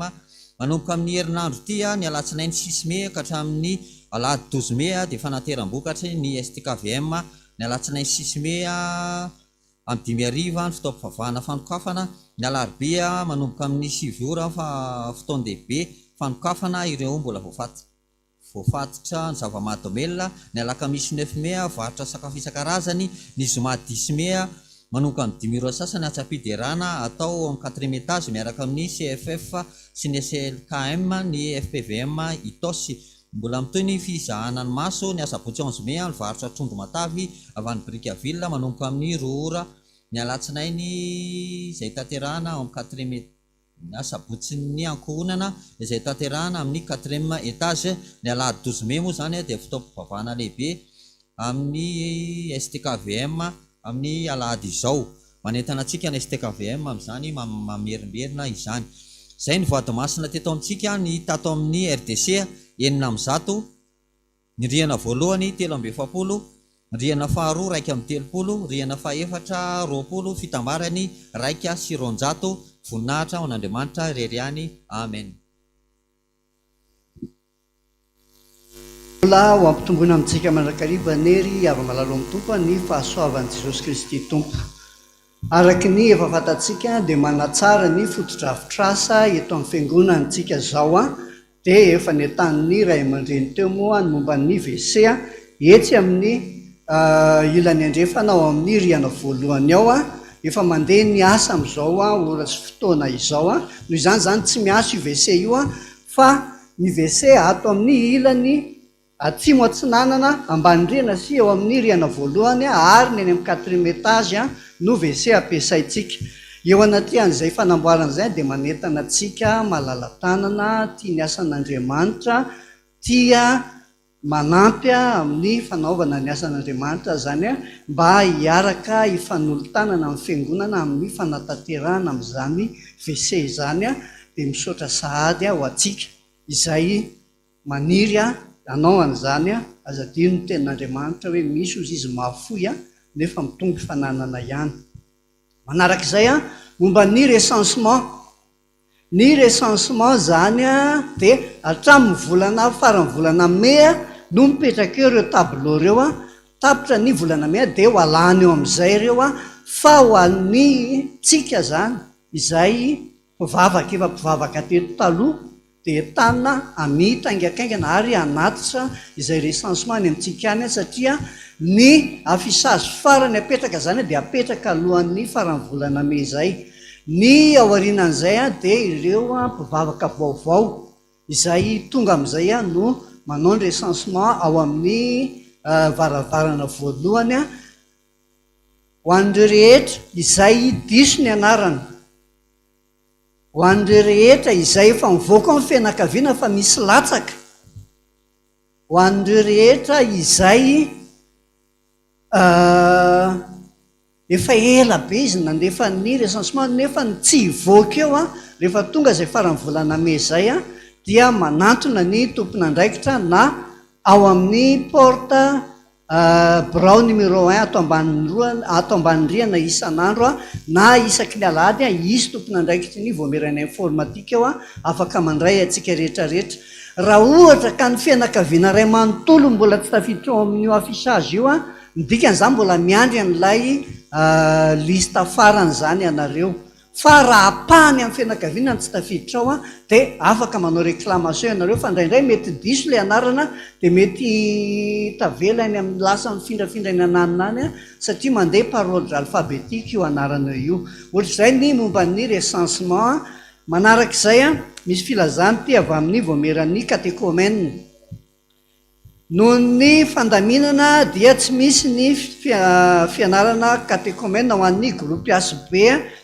I: Manomboka amin'ny herinandro ity, ny alatsinainy six mey ka hatramin'ny alahady douze mey dia fanateram-bokatry ny STKVM. Ny alatsinainy six mey amin'ny dimy hariva ny fotoam-pivavahana fanokafana. Ny alarobia manomboka amin'ny sivy ora fotoan-dehibe fanokafana ireo mbola voafaty. Voafatotra ny zava-mahadomelina, ny alakamisy neuf mai, varotra sakafo isan-karazany, ny zoma dix mai, manomboka amin'ny dimy ora sasany antsam-piderana atao ao amin'ny quatrième étage miaraka amin'ny CFF sy ny SLKM, ny FPVM Itaosy. Mbola mitohy ny fizahana ny maso, ny asabotsy onze mai, ny varotra trondro matavy avy any Brickaville manomboka amin'ny roa ora ny alatsinainy izay tanterahana ao amin'ny quatrième Ny asabotsy ny ankohonana izay tanterahana amin'ny quatrième étage. Ny alahady douze mai moa izany dia fotoam-pivavahana lehibe amin'ny STKVM. Amin'ny alahady izao. Manentana antsika ny STKVM amin'izany mamerimberina izany. Izay ny voady masina teto amintsika ny tato amin'ny RDC 106, ny rihana voalohany 43, ny rihana faharoa 31, rihana fahefatra 20, fitambarany 201, voninahitra ho an'Andriamanitra irery ihany. Amen.
J: Mbola ho ampitomboina amintsika mandrakariva anie ry hava-malala ao amin'ny Tompo ny fahasoavan'i Jesosy Kristy Tompo. Araka ny efa fantatsika dia manatsara ny fotodrafitrasa eto amin'ny fiangonantsika izao dia efa nentanin'ny ray aman-dreny teo moa ny momba ny WC etsy amin'ny ilany andrefana ao amin'ny rihana voalohany ao. Efa mandeha ny asa amin'izao ora sy fotoana izao. Noho izany izany tsy miasa io WC io fa Ny WC ato amin'ny ilany atsimo atsinanana ambany rihana sy eo amin'ny rihana voalohany ary ny eny amin'ny quatrième étage no WC ampiasaintsika. Eo anatrehan'izay fanamboarana izay dia manentana antsika malala-tanana, tia ny asan'Andriamanitra, tia manampy amin'ny fanaovana ny asan'Andriamanitra izany mba hiaraka hifanolo-tanana amin'ny Fiangonana amin'ny fanatanterahana amin'izany WC izany dia misaotra sahady ho antsika izay maniry hanao an'izany, aza adino ny tenin'Andriamanitra hoe misy ozy izy mahafoy nefa mitombo fananana ihany. Manaraka izay momba ny recensement. Ny recensement izany dia hatramin'ny volana faran'ny volana mey no mipetraka eo ireo tableau ireo, tapitra ny volana mey dia ho alana eo amin'izay ireo fa ho an'ny tsika izany izay mpivavaka efa mpivavaka teto taloha dia entanina hamita haingakaingana ary hanatitra izay recensement any amintsika any satria ny affichage farany apetraka izany dia apetraka alohan'ny faran'ny volana mey izay. Ny aorianan'izay dia ireo mpivavaka vaovao izay tonga amin'izay no manao ny recensement ao amin'ny varavarana voalohany ho an'ireo rehetra izay diso ny anarana. Ho an'ireo rehetra izay efa mivoaka ao ny fianakaviana fa misy latsaka, ho an'ireo rehetra izay efa ela be izy nandefa ny recensement nefa ny tsy hivoaka eo rehefa tonga izay faran'ny volana mey izay dia manantona ny tompon'andraikitra na ao amin'ny porte Birao numéro un ato ambany roa ato ambany rihana isan'andro na isaky ny alahady hisy tompon'andraikitry ny voamieran'ny informatique eo afaka mandray antsika rehetra rehetra. Raha ohatra ka ny fianakaviana iray manontolo mbola tsy tafiditra ao amin'io affichage io ny dikan'izany mbola miandry an'ilay liste farany izany ianareo. Fa raha ampahany amin'ny fianakaviana no tsy tafiditra ao dia afaka manao réclamation ianareo fa indraindray mety diso ilay anarana dia mety tavela any amin'ny lasa mifindrafindra any ananona any satria mandeha par ordre alphabétique io anarana io. Ohatr'izay ny momba ny recensement. Manarak'izay, misy filazana ity avy amin'ny Vaomieran'ny Katekomena. Noho ny fandaminana dia tsy misy ny fianarana katekomena ho an'ny groupe HB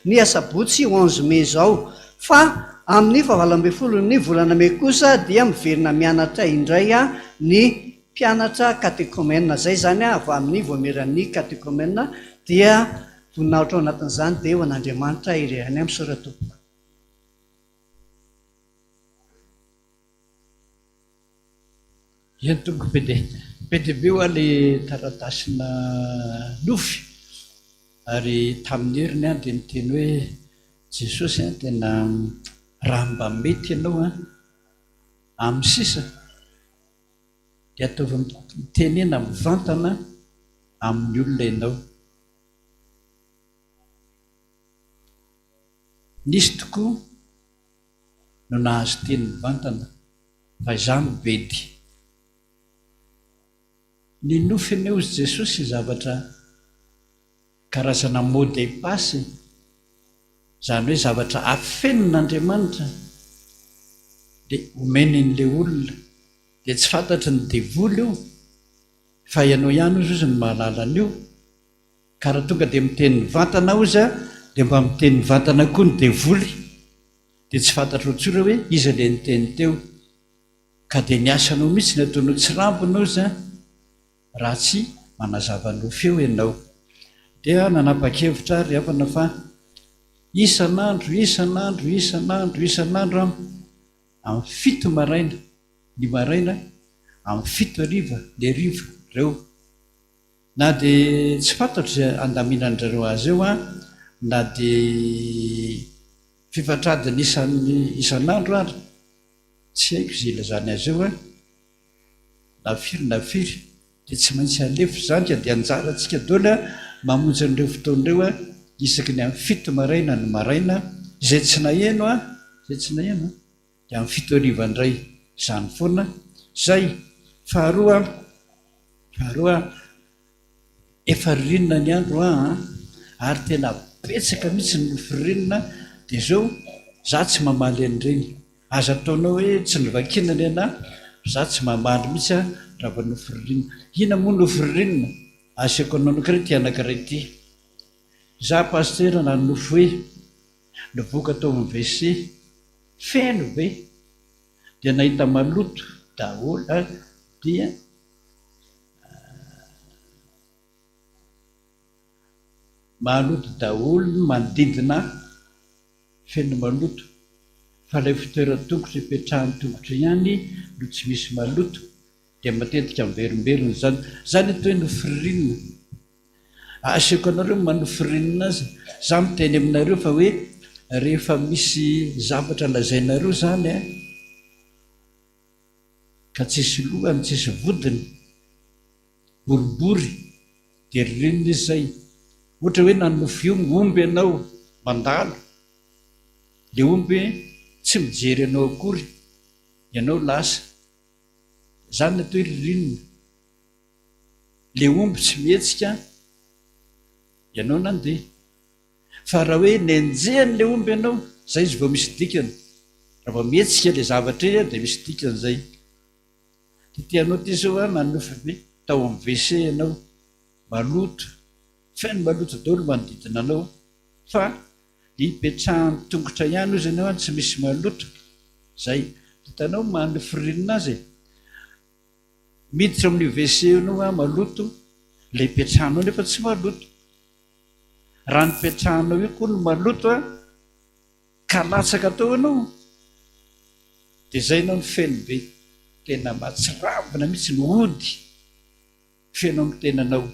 J: ny asabotsy onze mai izao fa amin'ny fahavalo ambin'ny volana mey kosa dia miverina mianatra indray ny mpianatra katekomena. Izay izany avy amin'ny voamieran'ny katekomena dia voninahitra ao anatin'izany dia ho an'Andriamanitra irery ihany. Misaotra tompoko.
D: Eny tompoko be dia be dia be hoa le taratasina nofy ary tamin'ny heriny aho dia niteny hoe Jesosy an tena raha mba mety ianao an amin'ny sisa dia ataovy mitenena mivantana amin'ny olona ianao. Nisy tokoa no nahazo teny mivantana fa izaho no bedy. Ny nofy anie hozy Jesosy zavatra karazana mot de passe, izany hoe zavatra afenin'Andriamanitra dia omeny an'ilay olona dia tsy fantatry ny devoly io fa ianao ihany hozy ozy no mahalala an'io. Ka raha tonga dia miteny mivantana ozy a, dia mba miteny mivantana koa ny devoly, dia tsy fantatrao intsony hoe iza ilay niteny teo. Ka dia ny asanao mihitsy no ataonao tsirambina ozy a, raha tsy manazava nofy eo ianao. Dia nanapa-kevitra aho ry havana fa isan'andro, isan'andro, isan'andro, isan'andro aho amin'ny fito maraina, ny maraina, amin'ny fito hariva, ny hariva, ireo. Na dia tsy fantatro izay handaminan-dry zareo azy eo an, na dia fifatradiny isan'ny isan'andro ary, tsy haiko izay ilazany azy eo an, na firy na firy dia tsy maintsy alefa izany ka dia anjarantsika daholo an mamonjy an'ireo fotoana ireo an, isaky ny amin'ny fito maraina ny maraina, izay tsy naheno an, izay tsy naheno an, dia amin'ny fito hariva indray izany foana izay. Faharoa, faharoa, efa ririnina ny andro an, ary tena betsaka mihitsy ny nofy ririnina, dia izao, za tsy mamaly an'ireny. Aza ataonao hoe tsy novakiana ny anà, fa za tsy mamaly mihitsy an, raha vao nofy ririnina. Inona moa nofy ririnina? Asehoko anao anankiray ity anankiray ity. Za pasitera nanonofy hoe nivoaka tao amin'ny WC, feno be, dia nahita maloto daholo aho dia maloto daholo ny manodidina ahy, feno maloto, fa ilay fitoeran-tongotra ipetrahan'ny tongotra ihany no tsy misy maloto, dia matetika miverimberina izany. Izany atao hoe nofirinina. Asehoko anareo ny maha nofirinina azy. Za miteny aminareo fa hoe rehefa misy zavatra lazainareo izany an, ka tsisy lohany, tsisy vodiny, boribory, dia ririnina izy izay. Ohatra hoe nanonofy omby ianao mandalo, ilay omby tsy mijery anao akory, ianao lasa. Izany no atao hoe ririnina. Ilay omby tsy mihetsika, ianao nandeha. Fa raha hoe nenjehan'ilay omby ianao, izay izy vao misy dikany. Raha vao mihetsika ilay zavatra iny dia misy dikany izay. Ity tianao ity izao an, nanonofy be tao amin'ny WC ianao, maloto, feno maloto daholo manodidina anao, fa ipetrahan'ny tongotra ihany ozy ianao an, tsy misy maloto. Izay. Hitanao ny maha nofy ririnina azy e. Miditra amin'io WC io ianao an, maloto, ilay ipetrahanao nefa tsy maloto. Raha ny ipetrahanao io koa no maloto an, ka latsaka tao ianao, dia izay ianao no feno be. Tena mahatsiravina mihitsy ny ody feno amin'ny tenanao.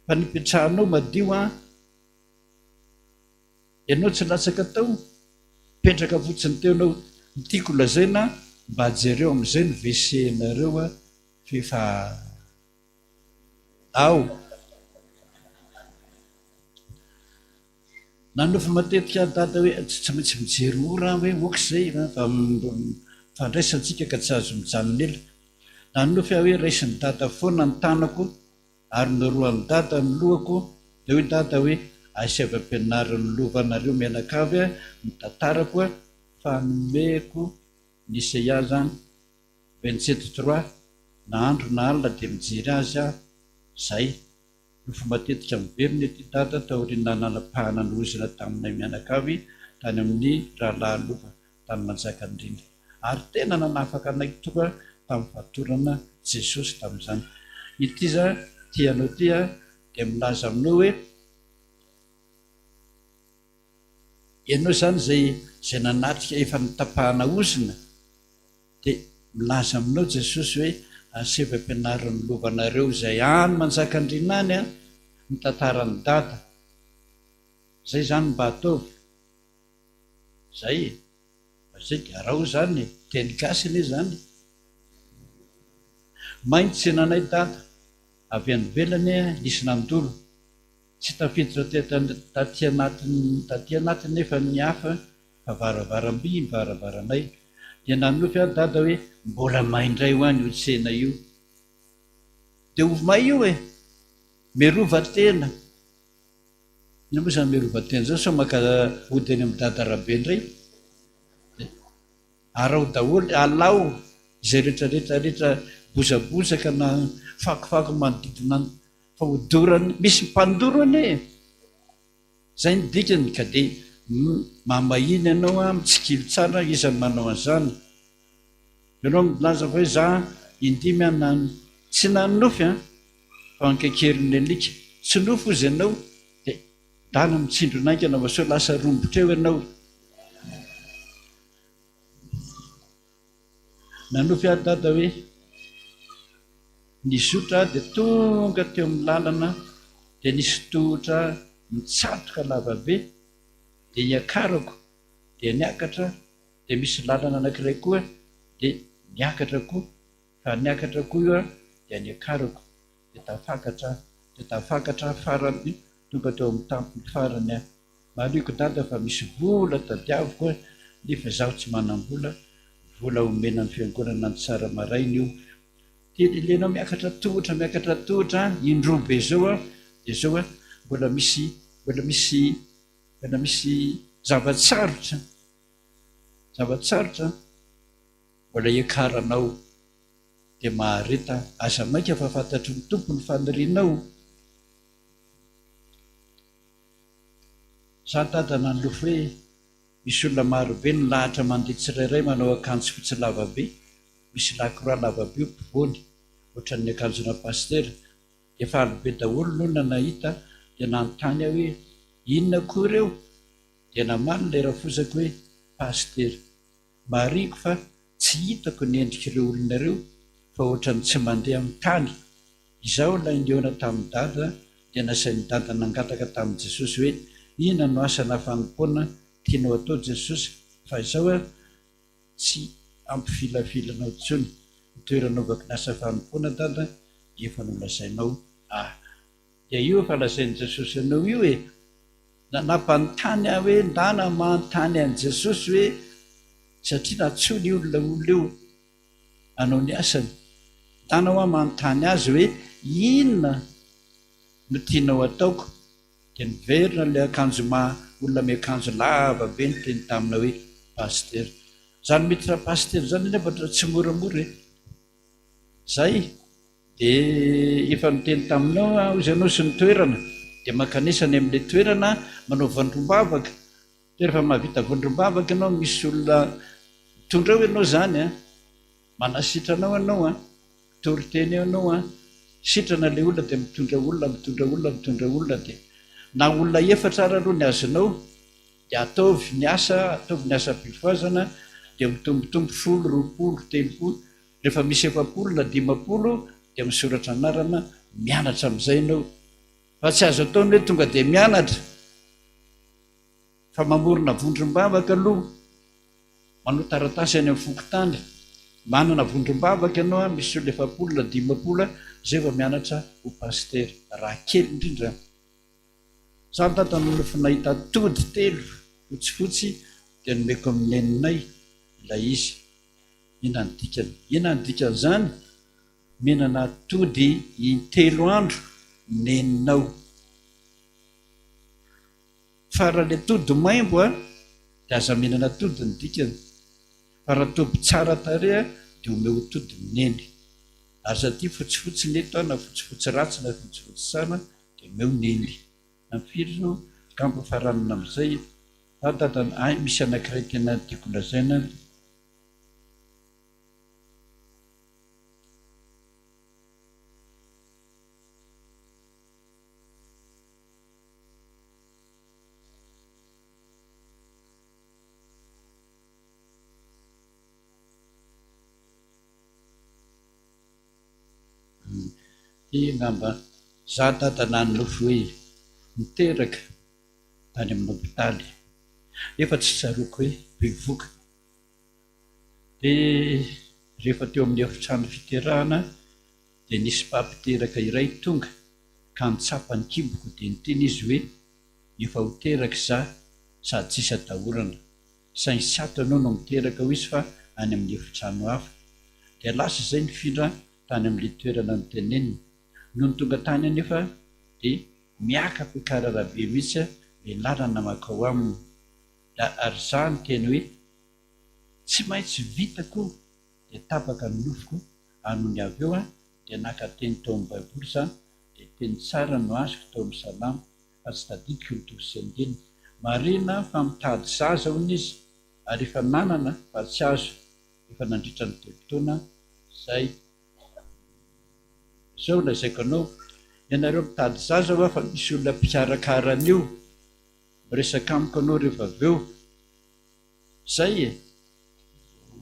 D: Fa ny ipetrahanao madio an, Ianao tsy latsaka tao, mipetraka fotsiny teo ianao, ny tiako lazaina mba jereo amin'izay ny WC nareo f'efa ao. Nanofy matetika aho dada hoe tsy maintsy mijery ora aho hoe ok izay fa fandraisantsika ka tsy azo mijanona ela. Nanofy aho hoe raisin'i dada foana ny tanako Ary norohan'i Dada ny lohako, dia hoy Dada hoe, Asiavo ampianarin'ny lovanareo mianakavy ny tantarako fa nomeko ny CIA zany, 27 trois, na andro na alina dia mijery azy aho, zay. Nofy matetika miverina ety Dada taorian'ny nanapahana ny ozona taminay mianakavy tany amin'ny rahalahy lova tany Manjakandriana. Ary tena nanafaka anay tokoa tamin'ny fatorana Jesosy tamin'izany. Ity za tianao ity a dia milaza aminao hoe ianao izany izay izay nanatrika efa notapahana ozona dia milaza aminao Jesosy hoe asaivo ampianarin'ny lovanareo izay any Manjakandriana any a ny tantaran'i Dada. Izay izany mba ataovy. Zay e! Fa zay dia araho zany e! Teny gasy anie zany e! May ny tsenanay dada, avy any ivelany nisy nandoro, tsy tafiditra taty anaty taty anaty nefa ny hafa fa varavaram-by ny varavaranay, dia nanonofy aho dada hoe mbola may indray hoa ny io tsena io, dia ho may io e! Miarova tena. Inona moa izany miarovan-tena izany sao maka ody any amin'i Dada Rabe indray? Dia araho daholo, alao izay rehetra rehetra rehetra bozabozaka na fakofako manodidina any fa hodorany, misy mpandoro anie e! Izay ny dikany ka dia mamahina ianao an, mitsikilo tsara iza no manao an'izany. Ianao milaza fa hoe za indimy aho nan, tsy nanonofy an, fa ankenkerin'ny alika. Tsy nofy hozy ianao. Ndana mitsindrona haingana fa sao lasa rombotra eo ianao. Nanofy ahy Dada hoe nizotra aho dia tonga teo amin'ny lalana dia nisy tohotra mitsatoka lavabe dia niakarako dia niakatra dia misy lalana anankiray koa dia niakatra koa fa niakatra koa io aho dia niakarako dia tafakatra aho dia tafakatra aho farany tonga teo amin'ny tampony farany aho. Marihiko dada fa misy vola tadiaviko a, nefa izaho tsy manam-bola, vola omena ny fiangonana ny Tsaramaraina io. Dia ilenao miakatra tohotra miakatra tohotra an, indroa be zao an, dia zao an, mbola misy mbola misy mbola misy zava-tsarotra, zava-tsarotra mbola hiakaranao, dia mahareta, aza maika fa fantatry ny Tompo ny fanirianao. Za dada nanofy hoe misy olona maro be nilahatra mandeha tsirairay manao akanjo fotsy lava be misy lakroa lava be eo ampovoany ohatran'ny akanjona pasitera dia faly be daholo ny olona nahita dia nanontany aho hoe inona koa ireo dia namaly ilay rafozako hoe pasitera Marihiko fa tsy hitako ny endrik'ireo olona ireo fa ohatran'ny tsy mandeha amin'ny tany. Izaho ilay nihaona tamin'i Dada dia nasain'i Dada nangataka tamin'i Jesosy hoe inona no asa na fanompoana tianao atao Jesosy fa izao aho tsy hampifilafila anao intsony. Ny toerana anaovako ny asa fanompoana Dada dia efa nolazainao ahy. Dia io efa lazain'i Jesosy anao io e! Nampanontany aho hoe ndana manontany an'i Jesosy hoe satria nantsoiny io olona olona io hanao ny asany. Ndana hoa manontany azy hoe inona no tianao ataoko? Dia niverina ilay akanjo maha olona miakanjo lava be niteny tamina hoe pasitera. Izany miditra pasitera izany anefa tsy moramora e! Zay. Dia efa niteny taminao aho hozy ianao sy ny toerana, dia mankanesa any amin'ilay toerana manao vondrom-bavaka, dia rehefa mahavita vondrom-bavaka ianao misy olona mitondra eo ianao izany an, manasitrana ao ianao an, mitory teny eo ianao an, sitrana ilay olona dia mitondra olona, mitondra olona, mitondra olona dia na olona efatra ary aloha ny azonao dia ataovy ny asa, ataovy ny asam-pifohazana dia mitombotombo folo, 20, 30, Rehefa misy 40 na 50 dia misoratra anarana mianatra amin'izay ianao. Fa tsy azo atao ny hoe tonga dia mianatra fa mamorona vondrom-bavaka aloha, manao taratasy any amin'ny fokontany, manana vondrom-bavaka ianao, misy olona 40 na 50 izay vao mianatra ho pasitera, raha kely indrindra. Za dada nonofy nahita atody telo fotsifotsy dia nomeko an'i neninay ilay izy. Inona ny dikany? Inona ny dikan'izany? Mihinana atody intelo andro neninao. Fa raha ilay atody maimbo an, dia aza mihinana atody ny dikany. Fa raha atody tsara tarehy an, dia omeo atody ny neny. Ary satria fotsifotsy ny eto an, na fotsifotsy ratsy na fotsifotsy tsara, dia omeo neny. Amin'ny firy izao? Angamba faranana amin'izay. Fa dada, hay misy anankiray tena tiako lazaina. Ity angamba za dada nanonofy hoe niteraka tany amin'ny hopitaly nefa tsy tsaroako hoe bevoka. Dia rehefa teo amin'ny efitrano fiterahana dia nisy mpampiteraka iray tonga ka nitsapa ny kiboko dia niteny izy hoe efa ho teraka izaho sady tsisy atahorana saingy tsy ato ianao no miteraka hoy izy fa any amin'ny efitrano hafa. Dia lasa izay nifindra tany amin'ilay toerana noteneniny. Nony tonga tany anefa dia miaka-piakarana be mihitsy ilay lalana mankao aminy. Dia ary izaho niteny hoe Tsy maintsy vitako dia tapaka ny nofoko ary nony avy eo aho dia naka teny tao amin'ny baiboly za dia teny tsara no azoko tao amin'ny salamo fa tsy tadidiko ny toko sy andininy. Marihina fa mitady zaza hono izy ary efa nanana fa tsy azo efa nandritra ny telo taona izay. Izao lazaiko anao, ianareo mitady zaza hoa fa misy olona mpikarakara an'io. Miresaka amiko anao rehefa avy eo. Zay e!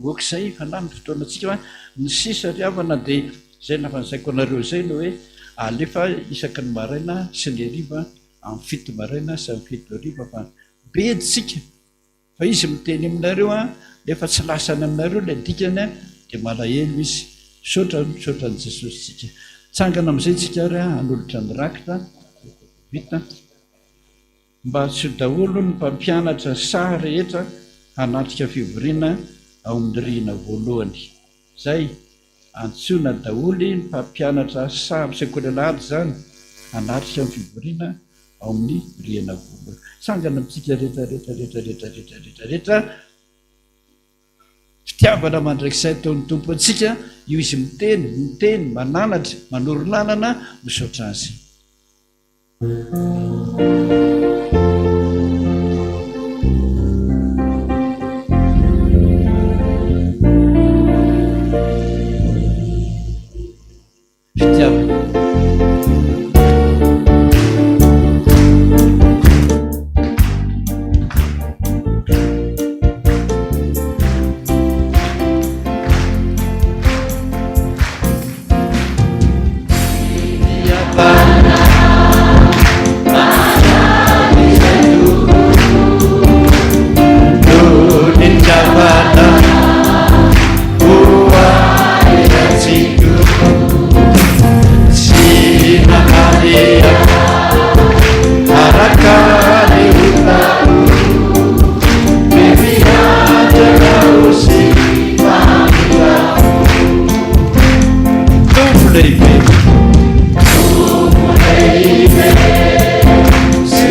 D: Ok zay fa lany ny fotoanantsika fa ny sisa ry havana dia izay nafanjaiko anareo izay no hoe alefa isaky ny maraina sy ny hariva amin'ny fito maraina sy amin'ny fito hariva fa bedy tsika fa izy miteny aminareo an nefa tsy lasa any aminareo ilay dikany an dia malahelo izy. Misaotra misaotra an'i Jesosy tsika. Tsangana amin'izay tsika ary hanolotra ny rakitra vita. Mba antsoy daholo ny mpampianatra sahy rehetra hanatrika fivoriana ao amin'ny rihina voalohany. Zay, antsoina daholo ny mpampianatra sahy amin'ny sekoly alahady izany hanatrika ny fivoriana ao amin'ny rihana voalohany. Tsangana amintsika rehetra rehetra rehetra rehetra rehetra rehetra rehetra. Fitiavana mandrakizay ataon'ny Tompo antsika io izy miteny, miteny, mananatra, manoro lalana, misaotra Azy. Fitiavana. Tompo lehibe. Tompo lehibe sy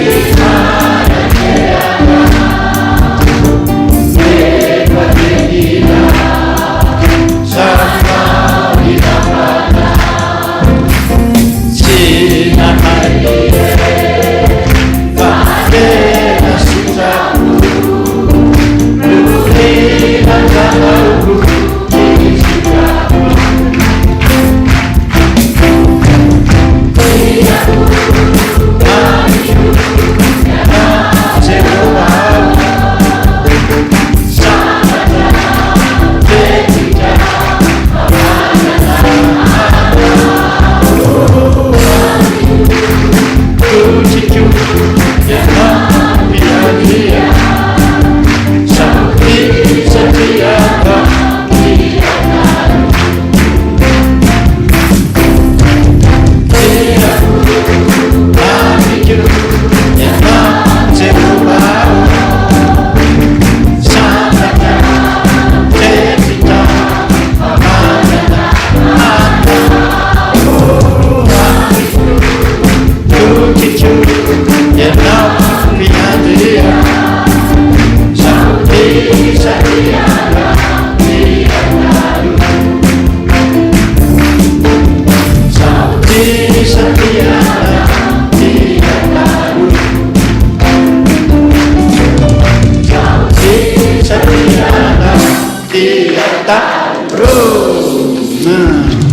D: Tsy nahay fa tena sitrapo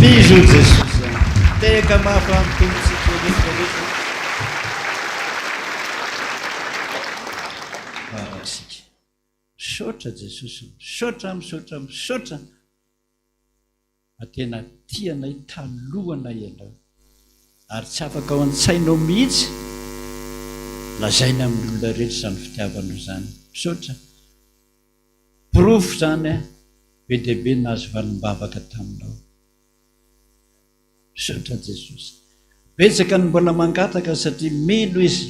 D: Bisous Jesosy. Tehaka mafy amin'ny Tompontsika rehetra rehetra. Vavaka isika. Misaotra Jesosy, misaotra, misaotra, misaotra fa tena tia anay talohanay Ianao ary tsy afaka ao an-tsainao mihitsy lazaina amin'ny olona rehetra izany fitiavanao izany. Misaotra. Porofo izany be dia be nahazo valim-bavaka taminao. Misaotra Jesosy. Betsaka ny mbola mangataka satria mino izy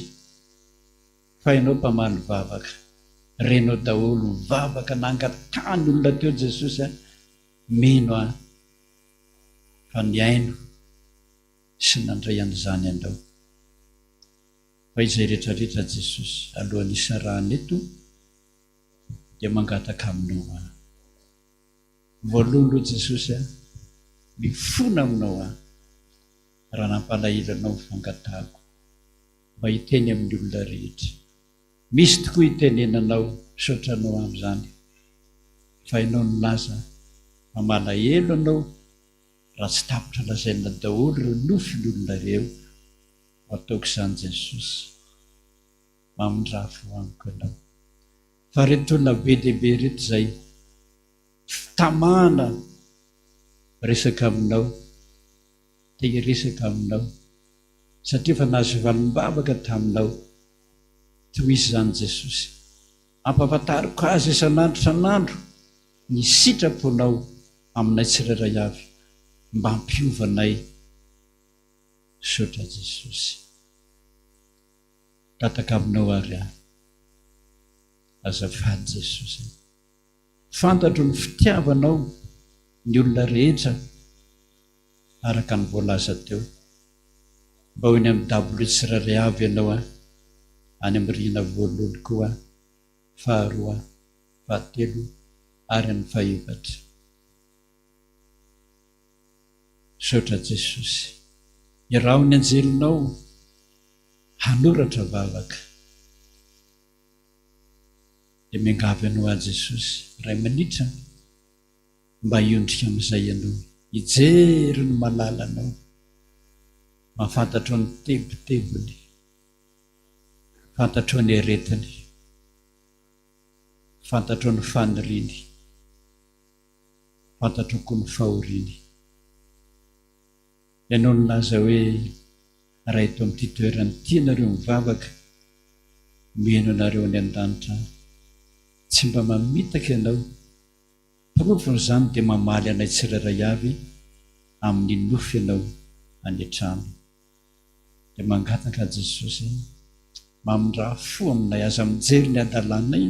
D: fa ianao mpamaly vavaka. Renao daholo ny vavaka nangatahany olona teo Jesosy a. Mino aho fa nihaino sy nandray an'izany ianao. Fa izay rehetra rehetra Jesosy alohan'ny hisarahana eto dia mangataka aminao aho. Voalohany aloha Jesosy a, mifona aminao aho raha nampalahelo anao ny fangatahako mba hiteny amin'ny olona rehetra. Misy tokoa itenenanao, misaotra anao amin'izany fa ianao nilaza fa malahelo anao raha tsy tapitra lazaina daholo ireo nofin'ny olona ireo. Ho ataoko izany Jesosy. Mamindrà fo amiko Ianao. Fa ireto olona be dia be ireto izay tamana resaka aminao, te hiresaka aminao, satria efa nahazo valim-bavaka taminao. Tohizo izany Jesosy. Ampahafantariko azy isan'andro isan'andro ny sitraponao aminay tsirairay avy mba hampiova anay. Misaotra Jesosy. Gataka aminao ary aho. Azafady Jesosy a. Fantatro ny fitiavanao ny olona rehetra araka ny voalaza teo. Mba ho eny amin'ny dabilio tsirairay avy ianao a, any amin'ny rihana voalohany koa, faharoa, fahatelo ary amin'ny fahefatra. Misaotra Jesosy. Iraho ny anjelinao hanoratra vavaka. Dia miangavy anao aho Jesosy, Ray manitra mba hiondrika amin'izay ianao, hijery ny malalanao, mahafantatrao ny tebitebiny, fantatrao ny aretiny, fantatrao ny faniriany, fantatrao koa ny fahoriany. Ianao nilaza hoe raha eto amin'ity toerana ity ianareo mivavaka, mino anareo any an-danitra aho. Tsy mba mamitaka ianao. Porofon'izany dia mamaly anay tsirairay avy amin'ny nofy ianao any an-trano. Dia mangataka Jesosy mamindrà fo aminay, aza mijery ny hadalanay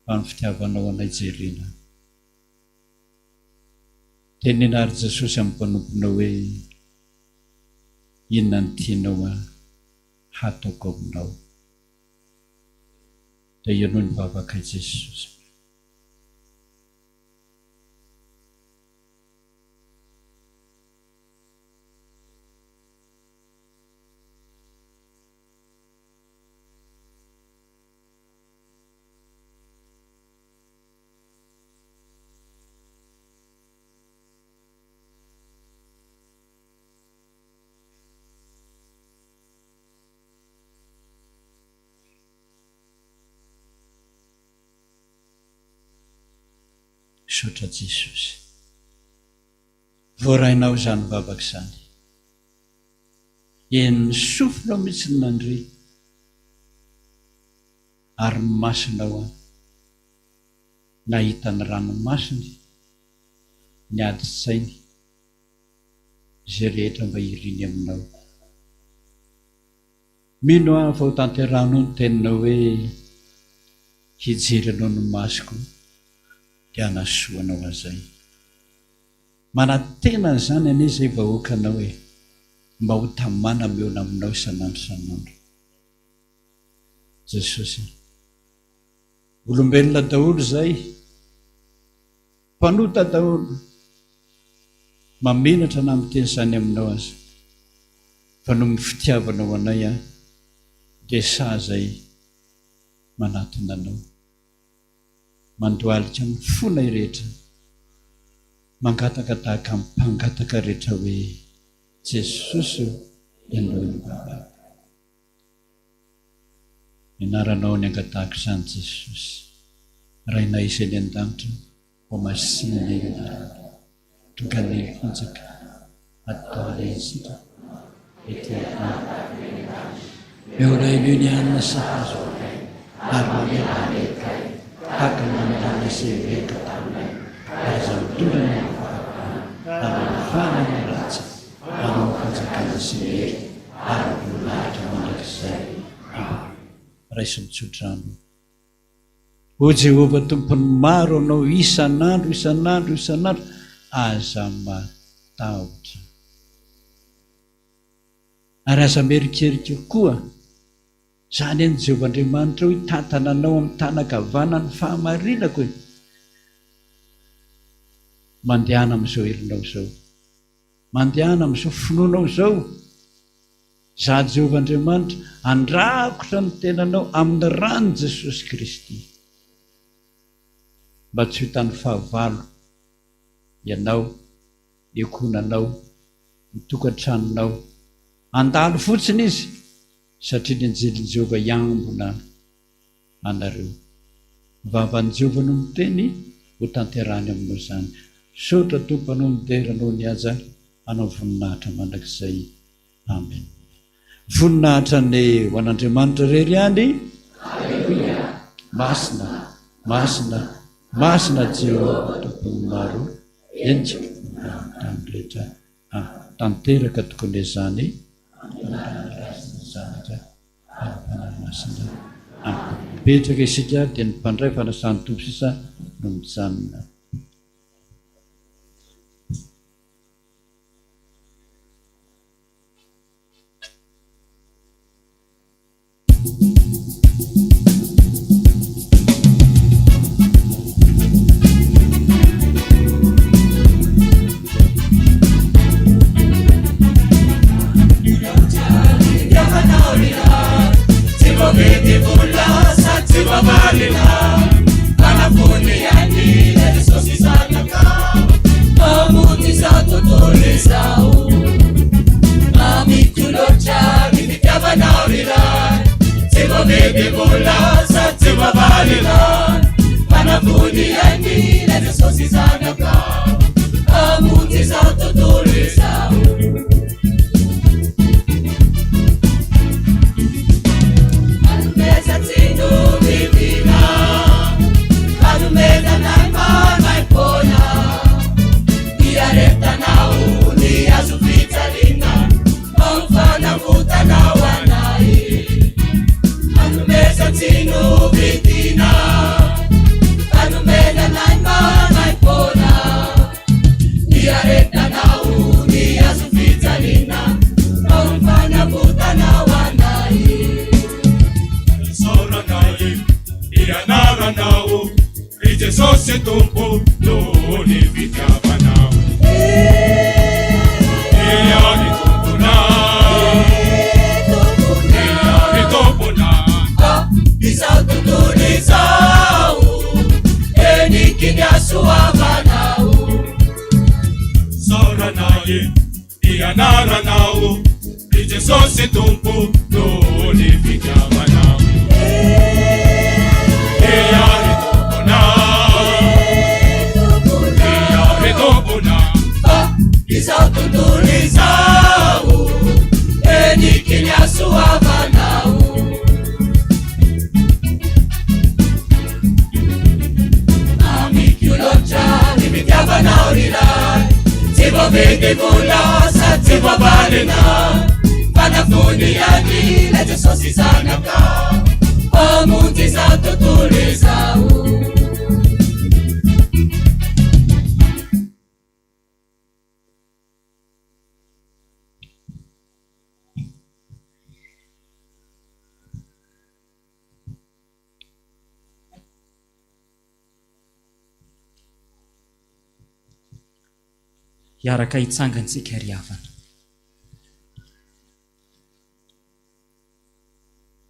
D: fa ny fitiavanao anay jerena. Tenena àry Jesosy amin'ny mpanomponao hoe, Inona no tianao aho hataoko aminao? Dia henoy ny vavakay Jesosy. Misaotra Jesosy. Voarainao izany vavaka izany. Henon'ny sofinao mihitsy ny nandre. Ary ny masonao an. Nahita ny ranomasony, ny adin-tsainy, izay rehetra mba iriny aminao. Mino aho fa ho tanterahanao ny teninao hoe, Hijery anao ny masoko dia hanasoa anao azay. Manantena an'izany anie izay vahoakanao e, mba ho tamana mihaona aminao isan'andro isan'andro. Jesosy a. Olombelona daholo izay, mpanota daholo. Mamenatra na miteny izany aminao aza, fa noho ny fitiavanao anay aho dia sahy izay manatona anao. Mandohalika amin'ny fonay rehetra, mangataka tahaka ny mpangataka rehetra hoe, Jesosy ô, henoy ny vavako. Ny anaranao ny angatahako izany Jesosy. Rainay izay any an-danitra, ho masina anie ny anaranao. Tonga anie ny fanjakana, atao anie ny sitraponao ety an-tany tahaka ny any an-danitra. Omeo anay anio ny hanina sahaza ho anay, ary mamelà ny helokay, tahaka ny namelanay izay heloka taminay, ary aza mitondra anay amin'ny fakam-panahy, fa manafana ny ratsy. Anao ny fanjakana sy ny hery ary ny voninahitra mandrakizay. Amen. Raiso ny tsodrano. O Jehovah Tompon'ny maro anao isan'andro isan'andro isan'andro aza matahotra. Ary aza mierikerika koa. Izany anie Jehovah Andriamanitrao hitantana anao amin'ny tanan-kavanan'ny fahamarinako e. Mandehana amin'izao herinao izao. Mandehana amin'izao finoanao izao. Izaho Jehovah Andriamanitra, handrakotra ny tenanao amin'ny ran'i Jesosy Kristy, mba tsy ho hitan'ny fahavalo ianao, ny ankohonanao, ny tokantranonao. Handalo fotsiny izy. Satria ny anjelin'i Jehovah hiambina anareo. Vavan'i Jehovah no miteny, hotanterahiny aminao izany. Misaotra Tompo anao midera anao ny haja anao voninahitra mandrakizay. Amen. Voninahitra anie ho an'Andriamanitra irery ihany. Aleloia. Masina, masina, masina Jehovah Tompon'ny maro. Enjika ny tany rehetra. Ah, tanteraka tokony izany. Zanaka ary Fanahy Masina. Amen. Mipetraka isika dia ny mpandray fanasan'ny Tompo sisa no mijanona.
F: Hiaraka hitsangantsika ry havana.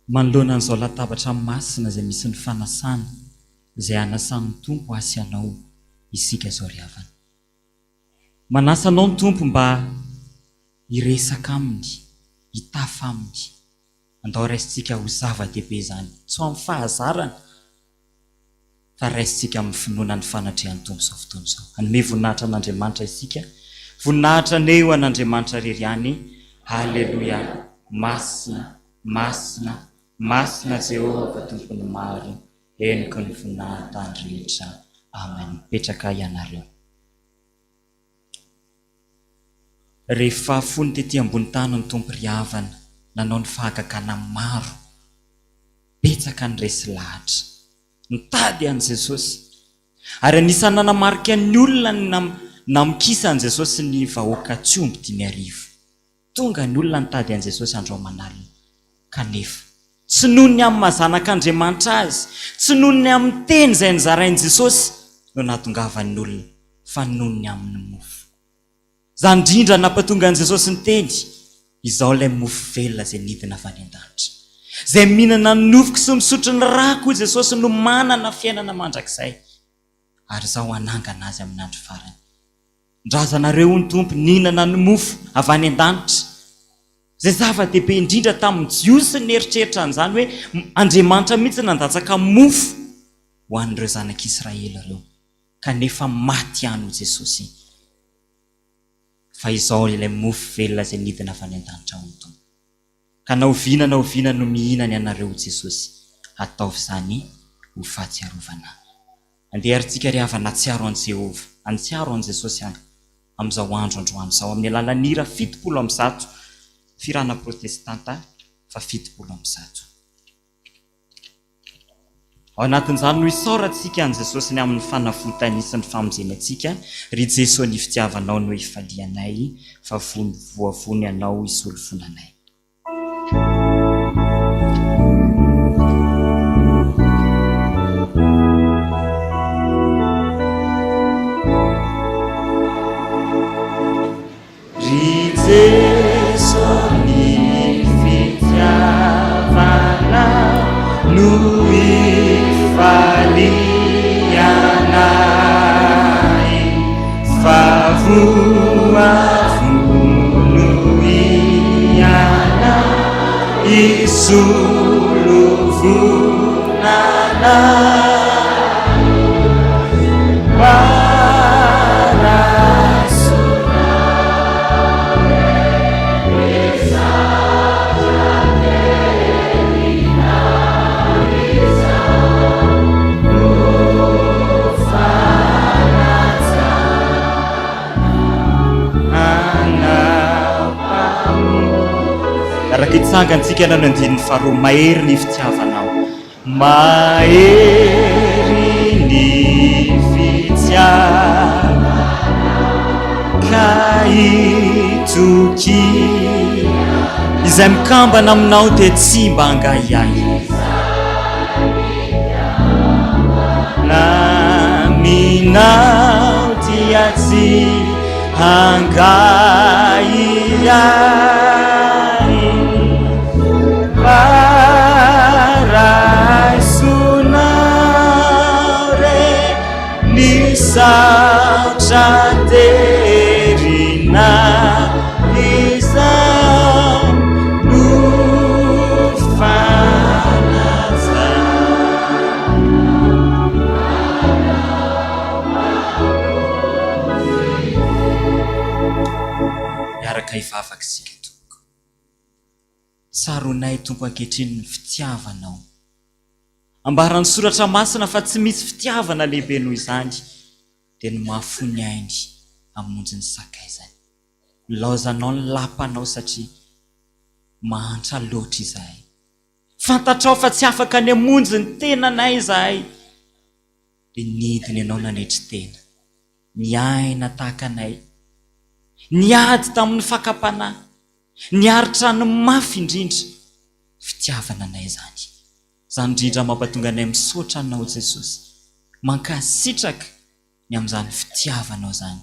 F: Manoloana an'izao latabatra masina izay misy ny fanasana izay anasan'ny Tompo ahy sy anao isika izao ry havana. Manasa anao ny Tompo mba hiresaka Aminy, hitafa Aminy. Andao raisintsika ho zava-dehibe izany, tsy ho amin'ny fahazarana, fa raisintsika amin'ny finoana ny fanatrehan'ny Tompo izao fotoana izao. Hanome voninahitra an'Andriamanitra isika. Voninahitra anie ho an'Andriamanitra irery ihany. Haleloia! Masina, masina, masina Jehovah Tompon'ny maro, henoko ny voninahitany rehetra. Amen. Mipetraka ianareo. Rehefa fony tety ambony tany ny Tompo ry havana, nanao ny fahagagana maro, betsaka ny resy lahatra, nitady an'i Jesosy. Ary anisan'ny nanamarika ny olona ny namokisa an'i Jesosy ny vahoaka tsy omby 5000. Tonga ny olona nitady an'i Jesosy andro aman'alina. Kanefa, tsy noho ny amin'ny maha Zanak'Andriamanitra Azy, tsy noho ny amin'ny teny izay nozarain'i Jesosy no nahatongavan'ny olona, fa noho ny amin'ny mofo. Izany indrindra no nampatonga an'i Jesosy niteny, Izaho ilay mofo velona izay nidina avy any an-danitra. Izay mihinana ny nofoko sy misotro ny rako, hoy Jesosy, no manana fiainana mandrakizay, ary Izaho hanangana azy amin'ny andro farany. Ny razanareo, hoy ny Tompo, nihinana ny mofo avy any an-danitra.
K: Izay zava-dehibe indrindra tamin'ny Jiosy ny nieritreritra an'izany hoe Andriamanitra mihitsy nandatsaka mofo ho an'ireo zanak'Israely ireo. Kanefa maty ihany hoy Jesosy. Fa izao ilay mofo velona izay nidina avy any an-danitra hoy ny Tompo. Ka na oviana na oviana no mihinana ianareo hoy Jesosy, ataovy izany ho fahatsiarovana Ahy. Andeha ary tsika ry havana hatsiaro an'i Jehovah, hantsiaro an'i Jesosy any amin'izao andro androany izao amin'ny alalan'ny hira 170, fihirana protestanta fa 170. Ao anatin'izany no isaorantsika an'i Jesosy ny amin'ny fanavotany sy ny famonjeny antsika, Ry Jeso ny fitiavanao no ifalianay fa vono voavono Ianao hisolofoana anay.
A: Ry Jeso ny fitiavanao no ifalianay fa voavono Ianao hisolo voina anay.
K: Araka hitsangantsika ianao ny andininy faharoa, mahery ny fitiavanao. Mahery ny fitiavana ka itokiana. Izay mikambana aminao dia tsy mba hangahiahy. Na aminao dia tsy hangahiahy. Fa raisinao re ny saotra terina izao no fanajana. Miaraka hivavaka isika tompoko. Tsaroanay Tompo ankehitriny ny fitiavanao. Ambaran'ny Soratra Masina fa tsy misy fitiavana lehibe noho izany, dia ny mahafoy ny ainy hamonjy ny sakaizany. Nilaozanao ny lapanao satria mahantra loatra izahay. Fantatrao fa tsy afaka ny hamonjy ny tenanay izahay. Dia nidina ianao nanetry tena, niaina tahaka anay, niady tamin'ny fakam-panahy, niaritra ny mafy indrindra. Fitiavana anay izany. Izany indrindra mampatonga anay misaotra Anao Jesosy, mankasitraka ny amin'izany fitiavanao izany,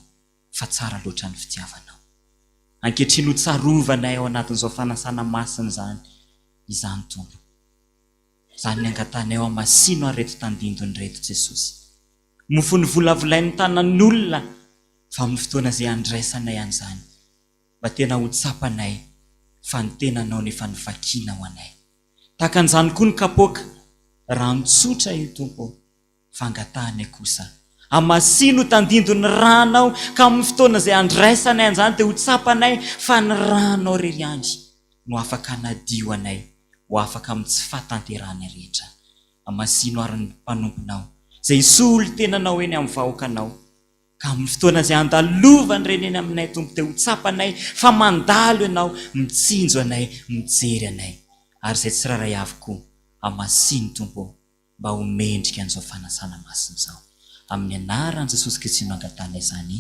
K: fa tsara loatra ny fitiavanao. Ankehitriny ho tsarovanay ao anatin'izao fanasana masina izany, izany Tompo. Izany ny angatahanay ao Hamasino ary ireto tandindona ireto Jesosy. Mofo novolavolain'ny tanan'olona fa amin'ny fotoana izay handraisanay an'izany mba tena ho tsapanay fa ny tenanao no efa novakiana ho anay. Tahaka an'izany koa ny kapoaka, rano tsotra io Tompo ô. Fangatahanay kosa, hamasino tandindon'ny rànao ka amin'ny fotoana izay handraisanay an'izany dia ho tsapanay fa ny rànao irery ihany no afaka hanadio anay ho afaka amin'ny tsy fahatanterahanay rehetra. Hamasino àry ny mpanomponao izay hisolo tenanao eny amin'ny vahoakanao ka amin'ny fotoana izay handalovan'ireny eny aminay Tompo dia ho tsapanay fa mandalo Ianao, mitsinjo anay, mijery anay. Ary izay tsirairay avy koa, hamasino Tompo ô. mba ho mendrika an'izao fanasana masina izao. Amin'ny anaran'i Jesosy Kristy no angatahana izany.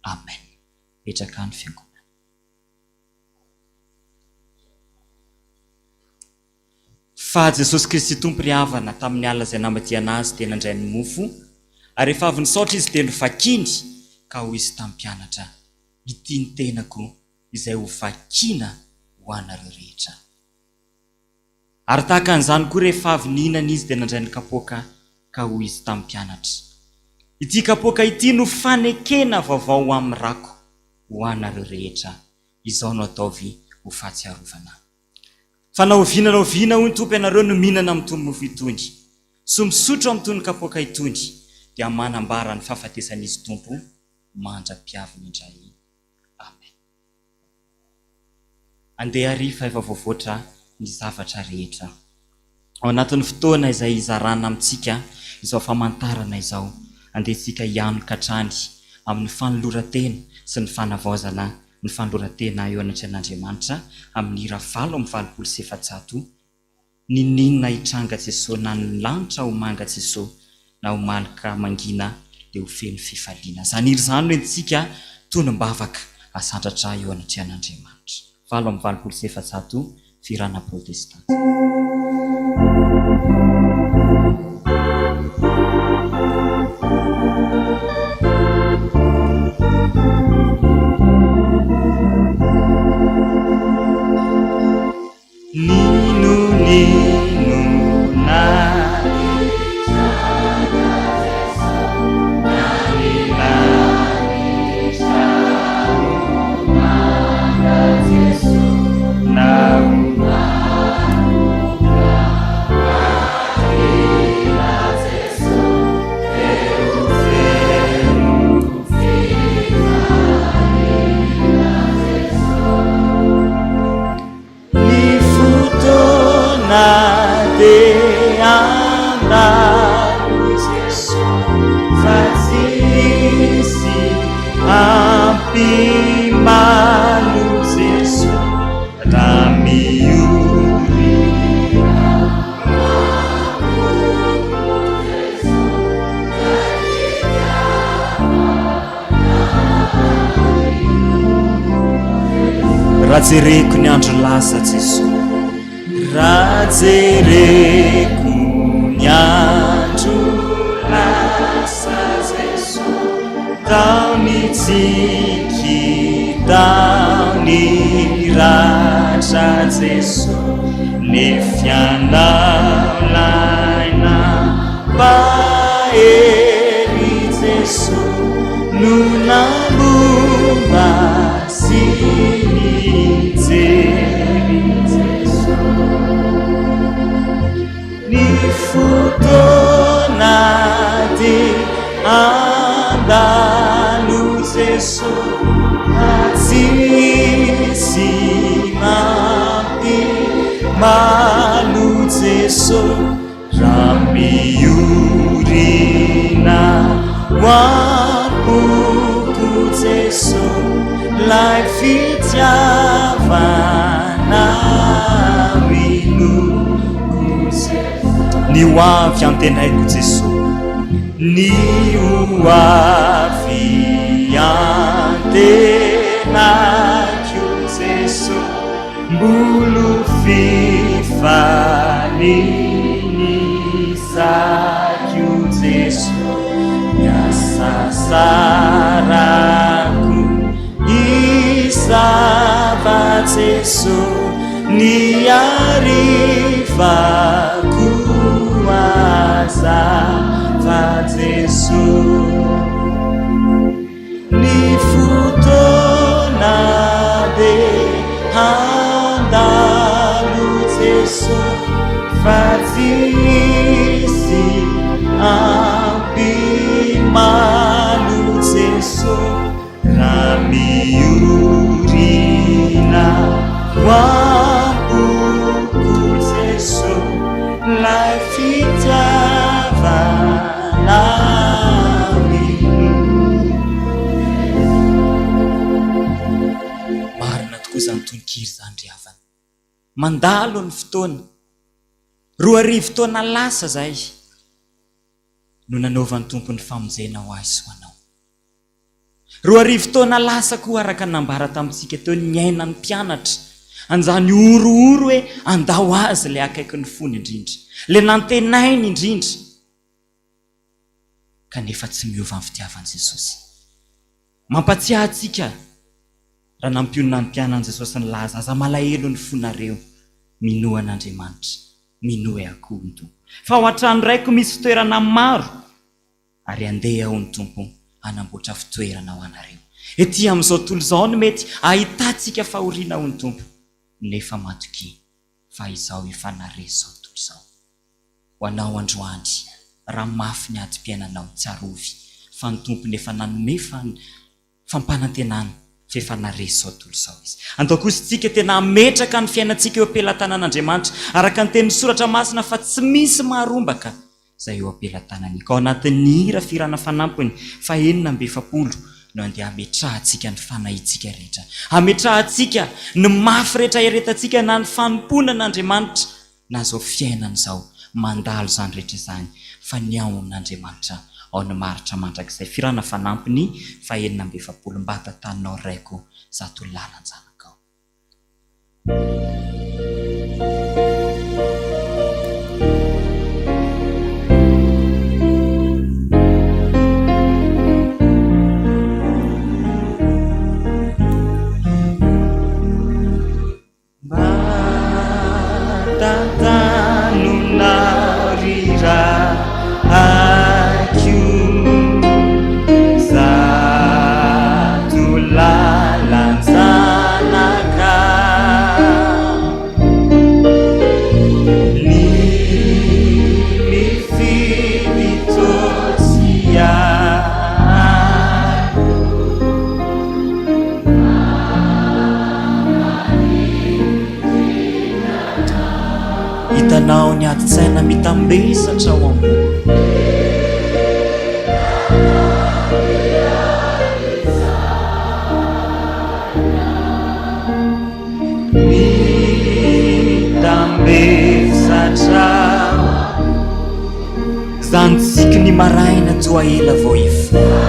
K: Amen. Mipetraka any fiangonana. Fa Jesosy Kristy Tompo ry havana, tamin'ny alina izay namadihana Azy dia nandray ny mofo, ary rehefa avy nisaotra Izy dia novakiny, ka hoy Izy tamin'ny mpianatra, Ity ny tenako izay ho vakiana ho anareo rehetra. Ary tahaka an'izany koa rehefa avy nihinana izy dia nandray ny kapoaka ka hoy izy tamin'ny mpianatra, Ity kapoaka ity no fanekena vaovao ho amin'ny rako ho anareo rehetra, izao no ataovy ho. Ho fahatsiarovana Ahy. Fa na oviana na oviana, hoy ny Tompo, ianareo no mihinana amin'itony mofo itony, sy misotro amin'itony kapoaka itony, dia manambara ny fahafatesan'Izy Tompo mandra-piaviny indray. Amen. Andeha àry fa efa voavoatra ny zavatra rehetra. Ao anatin'ny fotoana izay hizarana amintsika izao famantarana izao, andeha isika hianoka hatrany amin'ny fanoloran-tena sy ny fanavaozana ny fanoloran-tena eo anatrehan'Andriamanitra amin'ny hira 488, Niniana hitranga Jeso na ny lanitra ho manga Jeso na ho maloka mangina dia ho feno fifaliana. Izany hira izany no entintsika tonom-bavaka asandratra eo anatrehan'Andriamanitra. 488 Fihirana Protestanta.
A: Ny fotoana dia handalo Jeso fa tsy hisy ampimalo Jeso raha miory
K: Raha jereko ny andro lasa Jesoa.
A: Raha jereko ny andro lasa Jesoa. Tao ny tsiky, tao ny ratra Jesoa. Nefianao lay nampahery Jesoa no nambomba sy nijery Jesoa. Ny fotoana dia handalo Jesoa fa tsy hisy mampimalo Jesoa raha miorina ho am-poko Jesoa lay fitiavana inoako
K: Ny ho avy antenaiko Jesoa.
A: Ny ho avy antenaiko Jesoa Mbolo fifaliany isak'io Jesoa Ny hasasarako hisava Jesoa Ny harivako hazava Jesoa Ny fotoana be handalo Jesoa Fa tsy hisy ampimalo Jesoa Raha miorina ho am-poko Jesoa 'Lay fitiavana
K: Marina tokoa izany tononkira izany ry havana. Mandalo ny fotoana. 2000 taona lasa izay no nanaovan'ny Tompo ny famonjena ho ahy sy ho anao. 2000 taona lasa koa araka ny nambara tamintsika teo ny niainan'ny mpianatra an'izany horohoro hoe andao azy ilay akaikin'ny fony indrindra, ilay nantenainy indrindra, kanefa tsy miova ny fitiavan'i Jesosy. Mampatsiahy antsika raha nampionona ny mpianany Jesosy nilaza, aza malahelo ny fonareo, minoa an'Andriamanitra, minoa akoho ny Tompo. Fa ao an-trano Raiko misy fitoerana maro, Ary handeha aho ny Tompo hanamboatra fitoerana ho anareo. Ety amin'izao tontolo izao no mety ahitantsika fahoriana hoy ny Tompo. Nefa matokia fa Izaho efa naharesy izao tontolo izao. Ho anao androany, raha mafy ny adim-piainanao, tsarovy fa ny Tompony efa nanome fampanantenana fa efa naharesy izao tontolo izao Izy. Andao kosa isika tena hametraka ny fiainantsika eo am-pelatanan'Andriamanitra, araka ny tenin'ny Soratra Masina fa tsy misy maharombaka izay eo am-pelatanany. Ka ao anatin'ny hira fihirana fanampiny fahenina amby 40 no andeha hametrahantsika ny fanahintsika rehetra, hametrahantsika ny mafy rehetra iaretantsika na ny fanompoana an'Andriamanitra na izao fiainana izao, mandalo izany rehetra izany fa ny ao amin'Andriamanitra ao no maharitra mandrakizay. Fihirana fanampiny fahenina amby 40 Mba tantanonao ry Raiko zato lalan-janakao.
A: Mba tantanonao ry Raiko Zato lalan-janaka Ny mifidy toa tsy haiko.
K: Hitanao ny adin-tsaina mitambesatra ao am-po.
A: Mitambesatra ao.
K: Zany tsiky ny maraina toa ela vao hifoha.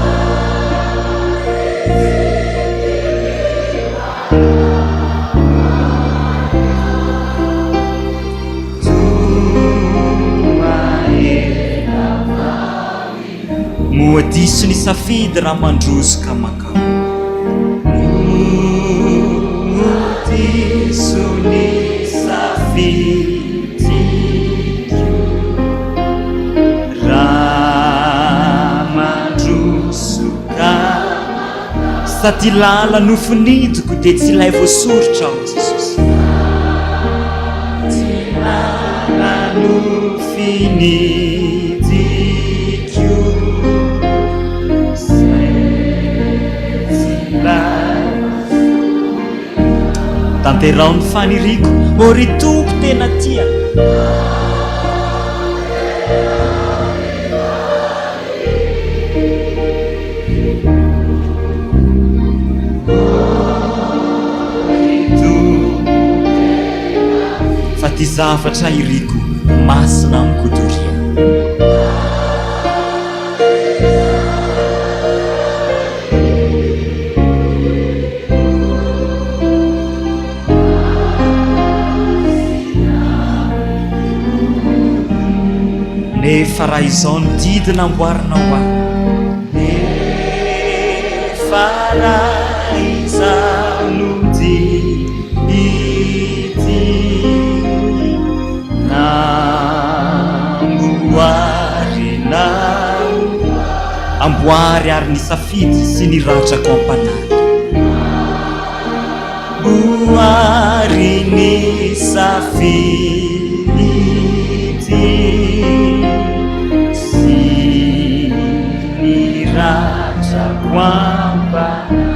K: Moa diso ny safidy raha mandroso ka mankao.
A: Moa diso ny safidiko raha mandroso ka.
K: Sa ty lala nofinidiko dia tsy ilay voasoritra aho Jesosy.
A: Tsy lala nofinidiko Zay tsy ilay.
K: Tanteraho ny faniriako, ô ry Tompo tena tia. Fa ty zavatra iriko masina amiko doria. Nefa raha izao ny didy namboarinao ho ahy.
A: Nefa raha izao no didy namboarinao.
K: Amboary ary ny safidy sy ny ratrako am-panahy.
A: Ohary ny safidy sy ny ratrako am-panahy.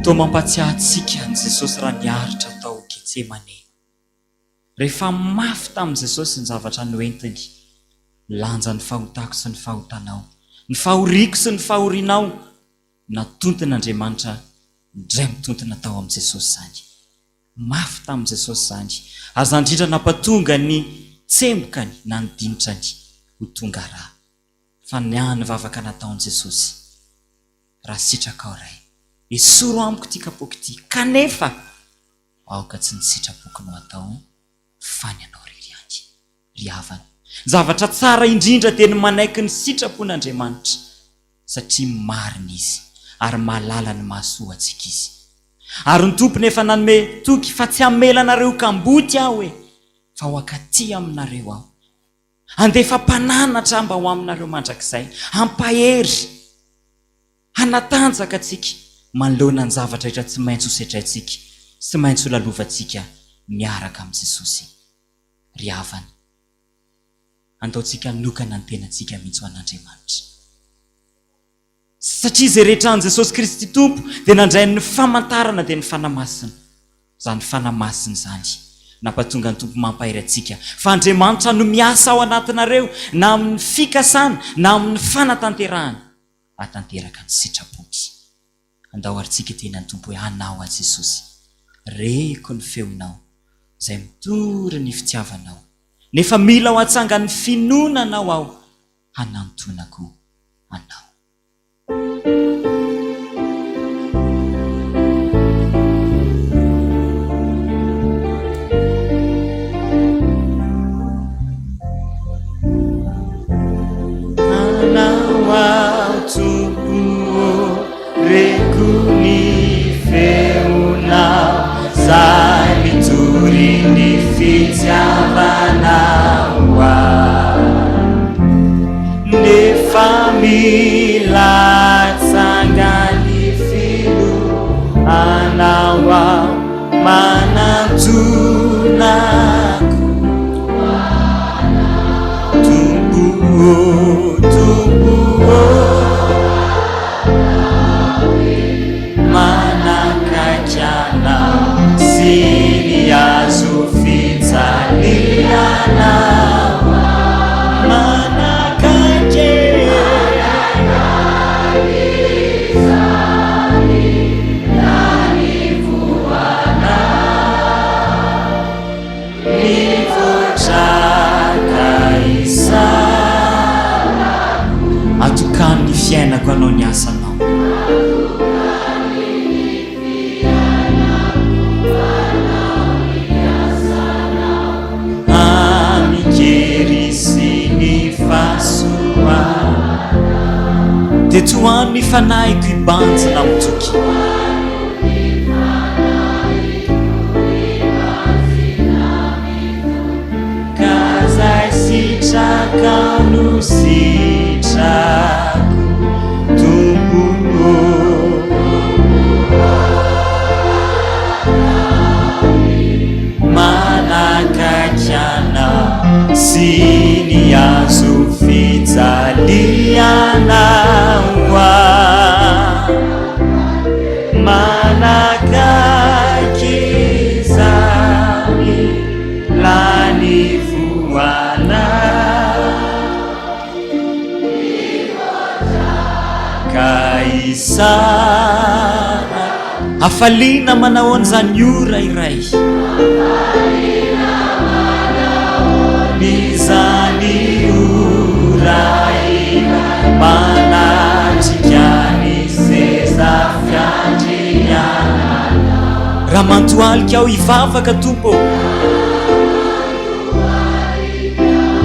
K: Toa mampatsiahy antsika an'i Jesosy raha niaritra tao Getsemane. Rehefa mafy tamin'i Jesosy ny zavatra noentiny, lanja ny fahotako sy ny fahotanao, ny fahoriako sy ny fahorianao, natontin'Andriamanitra indray mitontona tao amin'i Jesosy izany. Mafy tamin'i Jesosy izany, ary izany indrindra nampatonga ny tsembokany na ny dinitrany ho tonga ra. Fa ny ahy ny vavaka nataon'i Jesosy, Raha sitrakao Ray, esoro amiko ity kapoaka ity, kanefa aoka tsy ny sitrapoko no atao fa ny anao irery ihany. Ry havana, ny zavatra tsara indrindra dia ny manaiky ny sitrapon'Andriamanitra, satria marina Izy ary mahalala ny mahasoa antsika Izy. Ary ny Tompony efa nanome toky fa tsy hamela anareo ho kamboty Aho e, fa ho ankaty aminareo Aho. Handefa mpananatra mba ho aminareo mandrakizay, hampahery, hanatanjaka antsika manoloana ny zavatra rehetra tsy maintsy ho sedraintsika sy maintsy ho lalovantsika miaraka amin'i Jesosy. Ry havana, andaontsika hanokana ny tenantsika mihitsy ho an'Andriamanitra. Satria izay rehetra an'i Jesosy Kristy Tompo dia nandray ny famantarana dia ny Fanahy Masina. Izany Fanahy Masina izany nampatonga ny Tompo mampahery antsika fa Andriamanitra no miasa ao anatinareo na amin'ny fikasana na amin'ny fanatanterahana hahatanteraka ny sitrapony. Andao ary tsika hiteny an'i Tompo hoe Anao aho Jesosy, reko ny feonao izay mitory ny fitiavanao nefa mila ho atsangan'ny finoana Anao aho hanantonako anao.
A: Anao aho Tompo ô, reko ny feonao zay mitory ny fitiavanao ahy. Nefa mila atsangan'ny finoanao aho manantona ako Tompo ô, Tompo ô, manakaiky anao sy ny hazo fijaliana manakaiky
K: Atokano ny fiainako anao ny asanao.
A: Amin-kery sy ny fahasoavana.
K: Dia tohano ny fanahiko hibanjina amin-toky.
A: Ka zay sitrakao no sitrako Tompo ô. Manakaiky anao sy ny hazo fijaliana ho ahy. Manakaiky izany lany voana Ka isara
K: Hafaliana manahoana izany ora iray.
A: Izany ora iray manatrika ny seza fiandrianana.
K: Raha mantohalika aho hivavaka Tompo ô.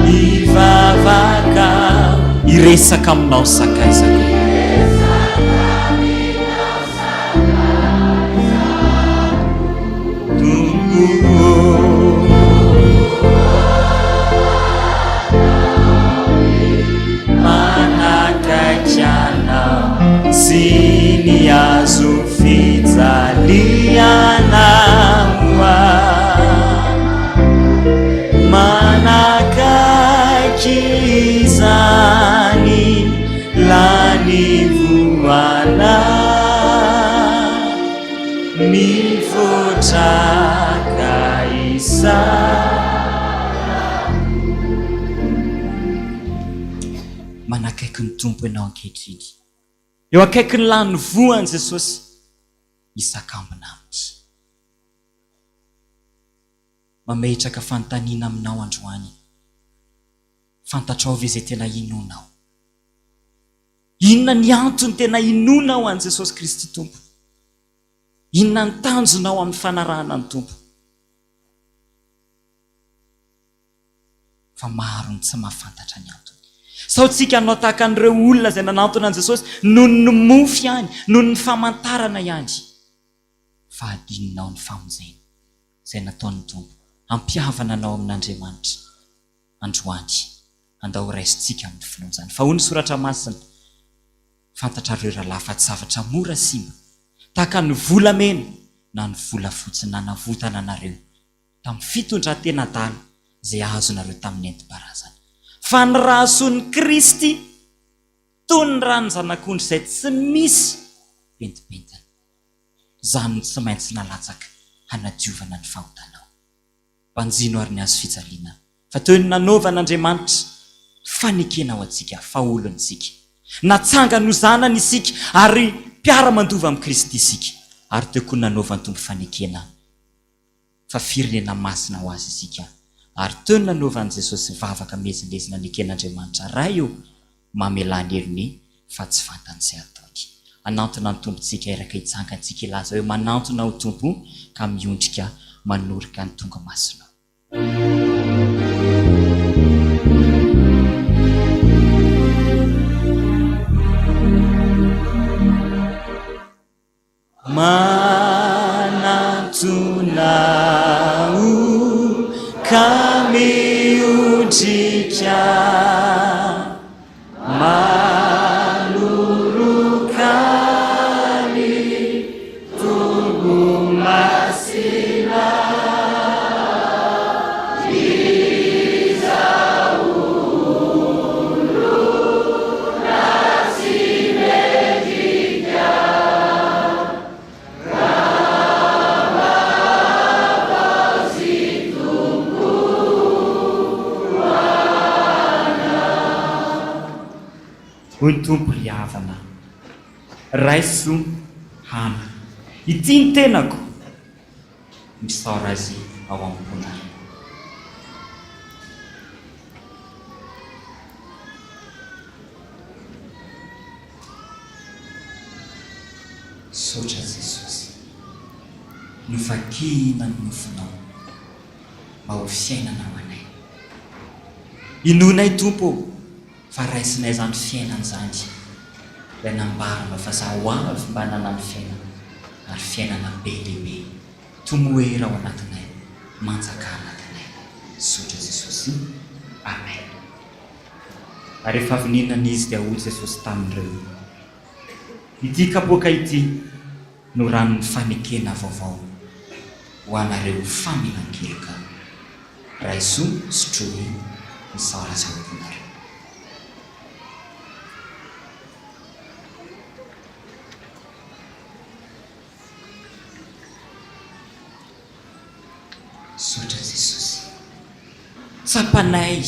A: Hivavaka aho.
K: Hiresaka aminao sakaizako.
A: Tompo ô. Manakaiky anao sy ny hazo fijaliana ho ahy. Manakaiky izany lany voana. Mivoatra ka isarako.
K: Manakaiky ny Tompo ianao ankehitriny. Eo akaikin'ny lany voany Jesosy, hisakambina aminy. Mametraka fanontaniana aminao androany. Fantatrao ve izay tena inoanao? Inona ny antony tena inoanao an'i Jesosy Kristy Tompo? Inona ny tanjonao amin'ny fanarahana ny Tompo? Fa maro ny tsy mahafantatra ny antony. Sao tsika hanao tahaka an'ireo olona izay nanantona an'i Jesosy noho ny mofo ihany, noho ny famantarana ihany. Fa adinonao ny famonjena izay nataon'ny Tompo hampihavana anao amin'Andriamanitra androany. Andao horaisintsika amin'ny finoana izany. Fa hoy ny Soratra Masina, Fantatrareo rahalahy fa tsy zavatra mora simba, tahaka ny volamena na ny volafotsy nanavotana anareo tamin'ny fitondran-tena adala izay azonareo tamin'ny nentim-paharazana, fa ny rahasoan'i Kristy toy ny ran'ny zanak'ondry izay tsy misy pentimpentina. Izany no tsy maintsy nalatsaka hanadiovana ny fahotanao. Banjino ary ny hazo fijaliana, fa toy ny nanaovan'Andriamanitra fanekena ho antsika fa olony isika. Natsangany ho zanany isika ary mpiara-mandova amin'i Kristy isika, ary teo koa ny nanaovan'ny Tompo fanekena fa firenena masina ho Azy isika, ary teo ny nanaovan'i Jesosy vavaka miezinezina neken'Andriamanitra Ray o, mamelà ny helony fa tsy fantany izay ataony. Hanantona ny Tompontsika iraka hitsangantsika hilaza hoe manantona aho Tompo ka miondrika manoroka ny tongomasinao. Manantona aho ka miondrika Manoroka ny tongo-masina Izaho olona tsy mendrika Hoy ny Tompo, Ry havana, raiso hano. Ity ny tenako, misaora Azy ao am-ponareo. Misaotra Jesosy. Novakina ny nofinao mba ho fiainana ho anay. Inoanay Tompo ô fa raisinay izany fiainana izany ilay nambaranao fa za ho avy mba hanana ny fiainana ary fiainana be dia be. Tomoera ao anatinay, manjakà anatinay. Misaotra Jesosy. Amen. Ary rehefa avy nihinana izy dia hoy Jesosy tamin'ireo, Ity kapoaka ity no ranon'ny fanekena vaovao ho anareo famelan-keloka. Raiso, sotroy, misaora azy ao am-ponareo. Misaotra Jesosy. Tsapanay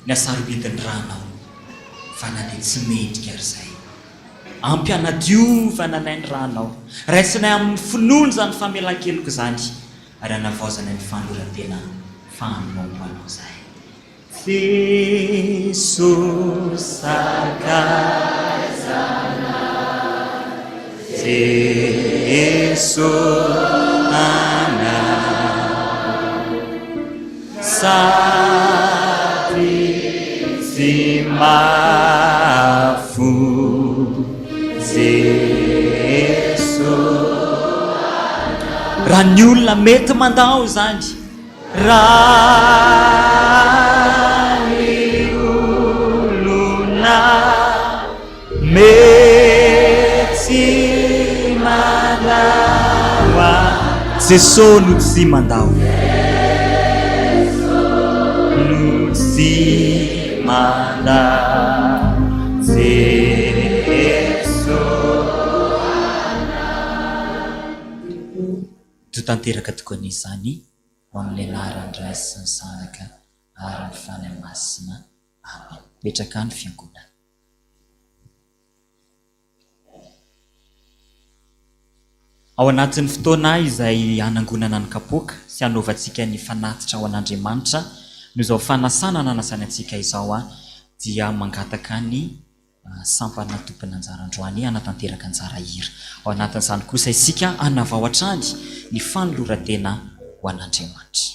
K: ny hasarobidin'ny ranao fa na dia tsy mendrika ary izahay. Ampy hanadiovana anay ny ranao. Raisinay amin'ny finoana izany famelan-keloka izany ary hanavaozanay ny fanoloran-tena fa hanompo anao izahay. Jeso sakaizanay, Jeso anay, Sady tsy mahafoy, Jeso anay. Raha ny olona mety mandao izany. Raha ny olona mety mandao ahy. Jeso no tsy mandao. No tsy mandao. Jeso. To tanteraka tokoa anie izany. Ho amin'ny anaran'ny Ray sy ny Zanaka ary ny Fanahy Masina. Amen. Mipetraka any fiangonana. Ao anatin'ny fotoana izay hanangonana ny kapoaka sy hanaovantsika ny fanatitra ho an'Andriamanitra, noho izao fanasana nanasany antsika izao, dia mangataka ny. Sampana tompon'anjara androany hanatanteraka anjara hira. Ao anatin'izany kosa isika hanavao hatrany ny fanoloran-tena ho an'Andriamanitra.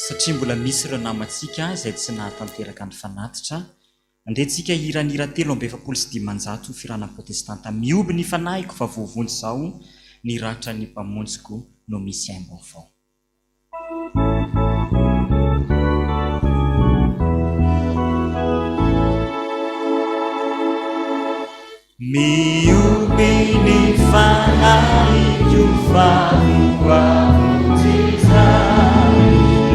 K: Satria mbola misy ireo namantsika izay tsy nahatanteraka ny fanatitra, andeha tsika hihira ny hira 543 Fihirana Protestanta Mihoby ny fanahiko fa voavonjy izaho, ny ratran'ny Mpamonjiko no misy aim-baovao. Mihoby ny fanahiko fa voavonjy izaho,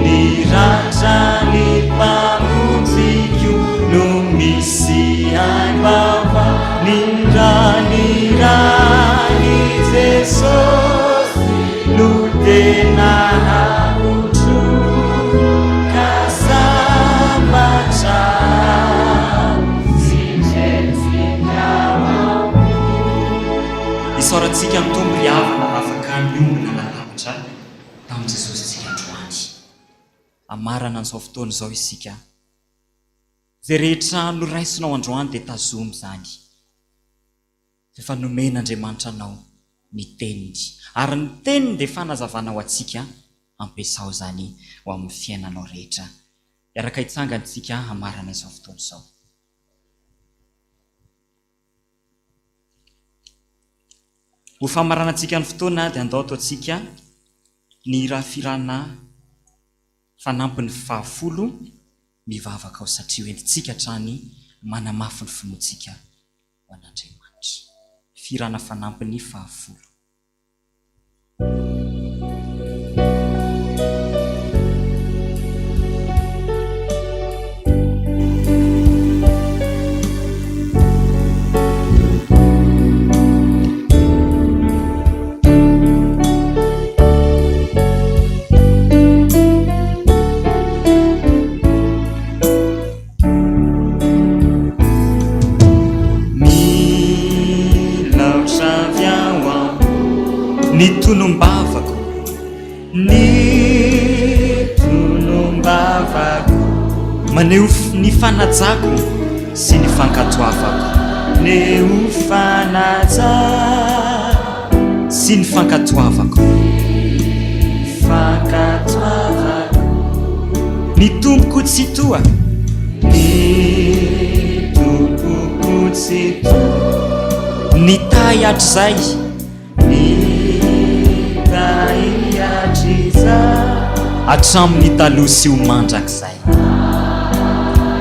K: ny ratran'ny Mpamonjiko no misy aim-baovao, ny ra, ny ran'i Jesosy.
A: Habotroka sambatra
K: Isaorantsika ny Tompo ry havana raha afaka niombona latabatra tamin'i Jesosy isika androany. Hamarana an'izao fotoana izao isika. Izay rehetra noraisinao androany dia tazomy izany. Fa efa nomen'Andriamanitra anao ny Teniny. Ary ny Teniny dia fanazavana ho antsika, ampiasao izany ho amin'ny fiainanao rehetra. Hiaraka hitsangana isika hamarana izao fotoana izao. Ho famaranantsika ny fotoana dia andao ataontsika ny hira firana fanampiny fahafolo, mivavaka ao satria ho entintsika hatrany manamafy ny finoantsika ho an'Andriamanitra. Fihirana fanampiny fahafolo.
A: Milaotra avy ao am-po ny tonom-bavako, ny tonom-bavako.
K: Maneho ny fanajako sy ny fankatoavako.
A: Neho fanajako.
K: Sy ny fankatoavako.
A: Fankatoavako.
K: Ny Tompoko Tsitoha.
A: Ny Tompoko Tsitoha.
K: Nitahy hatrizay.
A: Nitahy hatrizay.
K: Hatramin'ny taloha sy ho mandrakizay.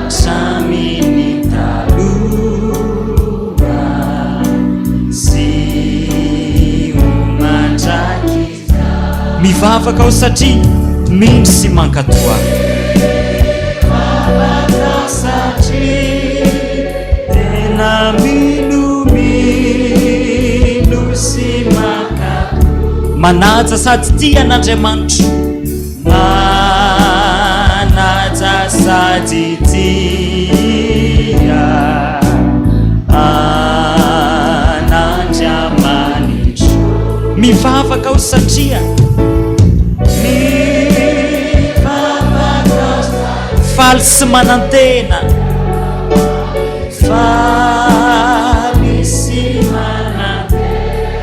A: Hatramin'ny taloha sy ho mandrakizay.
K: Mivavaka aho satria mino sy mankatò aho.
A: Mivavaka satria tena mino, mino sy mankatò.
K: Manaja sady tia an'Andriamanitra.
A: Manaja sady tia an'Andriamanitra.
K: Mivavaka aho satria.
A: Mivavaka aho satria.
K: Faly sy manantena.
A: Faly sy manantena.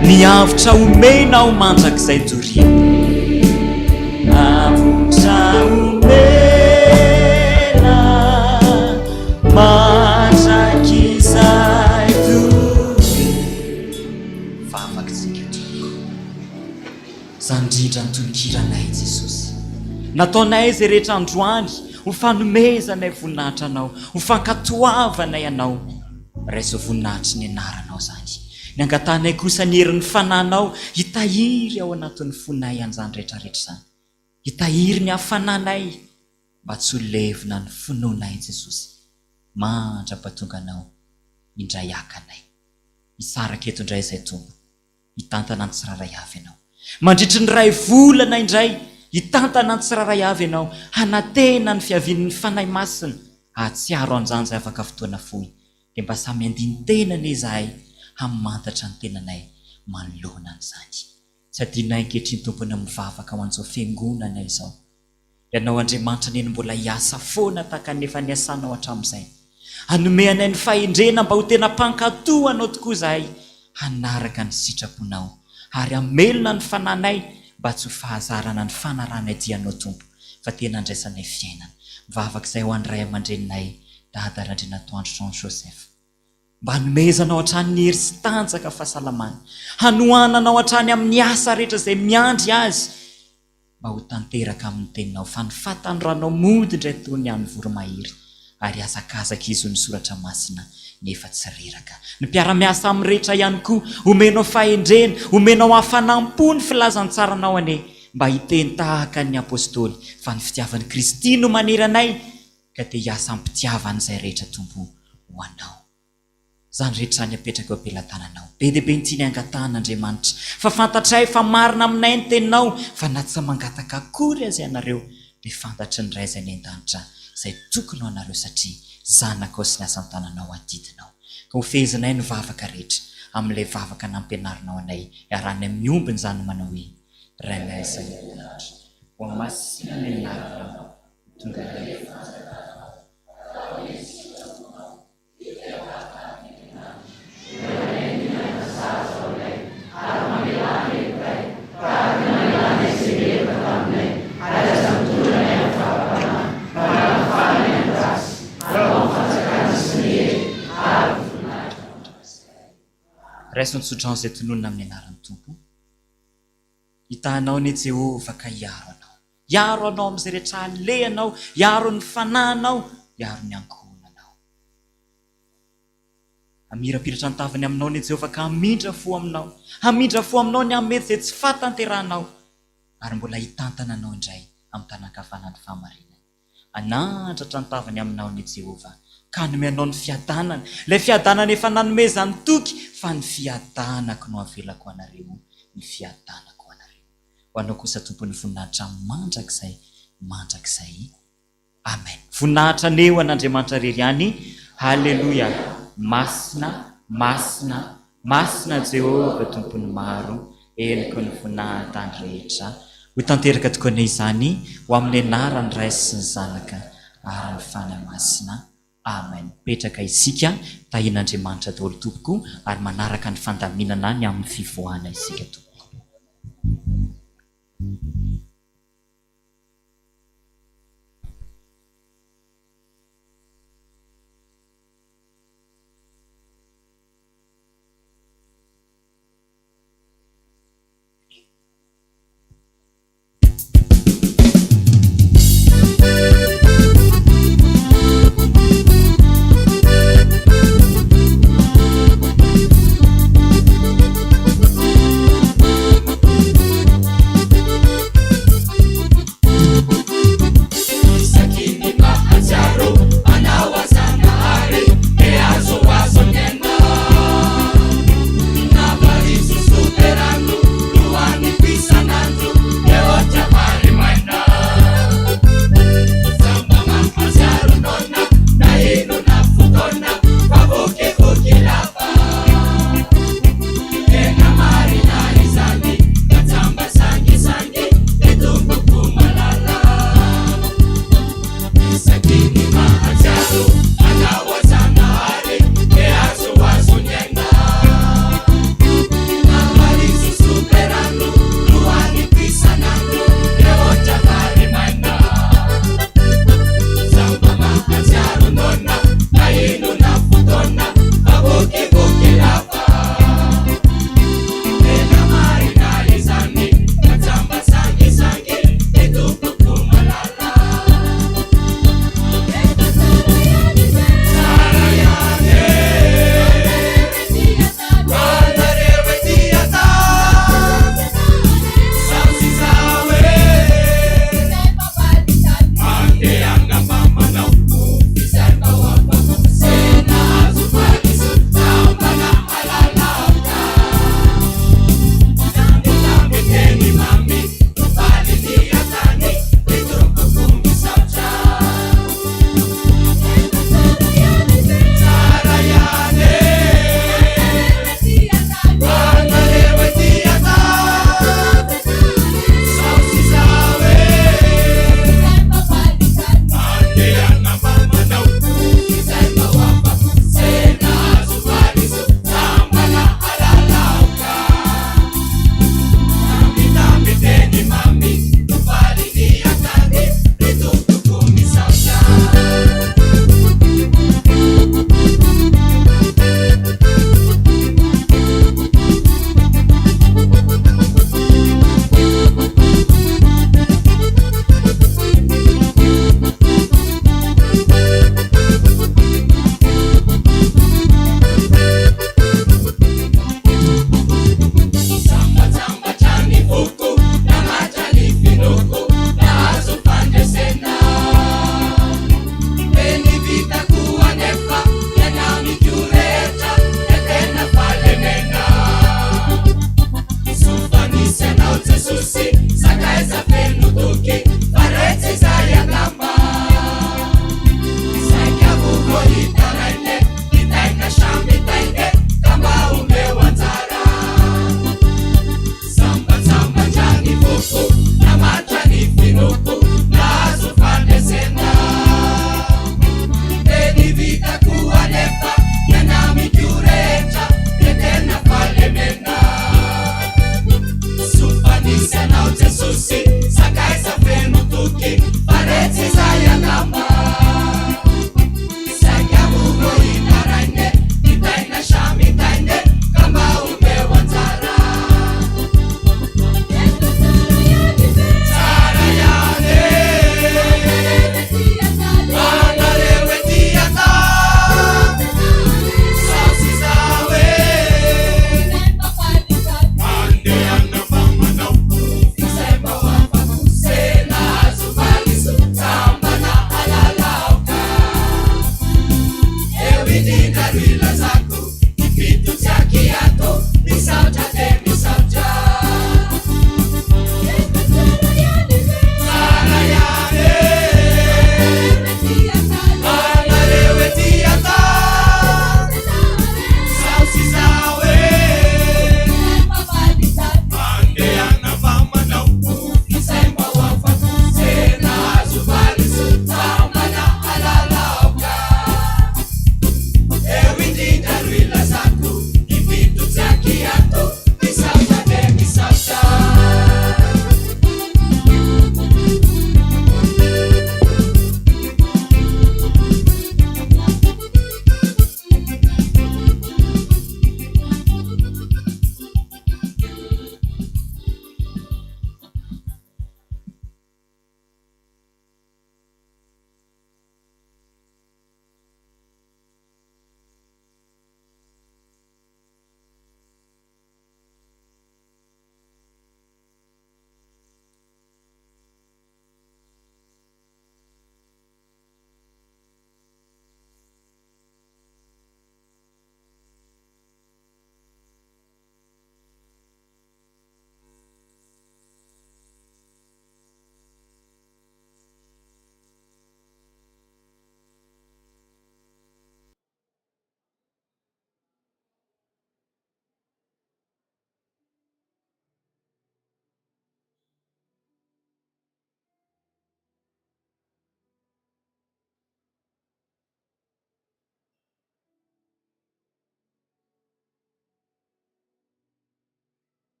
K: Ny avotra omena aho mandrakizay doria.
A: Avotra omena mandrakizay doria.
K: Vavakitsika Tompo. Zany indrindra ny tononkiranay Jesosy. Nataonay izay rehetra androany ho fanomezanay voninahitra Anao, ho fankatoavanay Anao. Raiso voninahitry ny anaranao izany. Ny angatahanay kosa ny herin'ny Fanahinao hitahiry ao anatin'ny fonay an'izany rehetra rehetra izany. Hitahiry ny hafananay mba tsy ho levona ny finoanay Jesosy mandra-pahatonga Anao indray haka anay. Hisaraka eto indray izay Tompo. Hitantana ny tsirairay avy Ianao. Mandritry ny iray volana indray, hitantana ny tsirairay avy Ianao, hanantena ny fiavian'ny Fanahy Masina, hahatsiaro an'izany izay afaka fotoana fohy. Dia mba samy handini-tena anie izahay hamantatra ny tenanay manoloana an'izany. Tsy adinonay ankehitriny Tompo ny mivavaka ho an'izao Fiangonana izao. Ianao Andriamanitra anie no mbola hiasa foana tahaka ny efa niasanao hatramin'izay. Hanome anay ny fahendrena mba ho tena mpankato Anao tokoa izahay, hanaraka ny sitraponao, ary hamelona ny fananay mba tsy ho fahazarana ny fanarahanay dia Anao Tompo, fa tena handraisanay fiainana. Mivavaka izay ho an'ny ray aman-dreninay, Dada Randrianatoandro Jean Joseph. Mba hanomezanao hatrany ny hery sy tanjaka fahasalamana, hanohananao hatrany amin'ny asa rehetra izay miandry azy, mba ho tanteraka amin'ny teninao, fa ny fahatanoranao mody indray toy ny an'ny voromahery, ary hazakazaka izy hoy ny soratra masina, nefa tsy reraka. Ny mpiara-miasa aminy rehetra ihany koa, omenao fahendrena, omenao hafanam-po ny filazantsaranao anie, mba hiteny tahaka ny Apostoly, fa ny fitiavan'i Kristy no manery anay, ka dia hiasa am-pitiavana izay rehetra Tompo ho anao. Izany rehetra izany apetraka eo am-pelatananao. Be dia be ny tiany hangatahana Andriamanitra. Fa fantatray fa marina aminay ny teninao, fa na tsy mangataka akory aza ianareo, dia fantatry ny Ray izay any an-danitra izay tokony ho anareo satria zanakao sy ny asan-tananao adidinao. Ka ho fehezinay ny vavaka rehetra amin'ilay vavaka nampianarinao anay iarahanay miombona izany manao hoe, Rainay izay any an-danitra, hohamasina ny anaranao, ho tonga ny fanjakanao. Raiso ny tsodrano izay tononina amin'ny anaran'ny Tompo. Hitahanao anie Jehovah ka hiaro anao. Hiaro anao amin'izay rehetra alehanao, hiaro ny fanahinao, hiaro ny ankohonanao. Hamirapiratra ny tavany aminao anie Jehovah ka hamindra fo aminao. Hamindra fo aminao ny amin'ny mety izay tsy fahatanterahanao, ary mbola hitantana anao indray amin'ny tanan-kavanan'ny fahamarinany. Hanandratra ny tavany aminao anie Jehovah, ka hanome anao ny fiadanana, ilay fiadanana efa nanomezany toky fa ny fiadanako no avelako ho anareo, ny fiadanako ho anareo. Ho anao kosa Tompon'ny voninahitra mandrakizay mandrakizay. Amen. Voninahitra anie ho an'Andriamanitra irery ihany. Haleloia. Masina, masina, masina Jehovah Tompon'ny maro, heniky ny voninahitany rehetra. Ho tanteraka tokoa anie izany ho amin'ny anaran'ny Ray sy ny Zanaka ary ny Fanahy Masina. Amen. Mipetraka isika, tahian'Andriamanitra daholo tompoko ary manaraka ny fandaminana ny amin'ny fivoahana isika tompoko.
C: Isaky ny mahatsiaro anao aho Zanahary dia azoazo ny aina. Na vary sosoa be rano no haniko isan'andro dia ohatra vary maina. Za mba mahatsiaro noana na inona fotoana fa vokivoky lava. Tena marina izany ka tsamba sangisangy dia tompoko malala. Isaky ny mahatsiaro.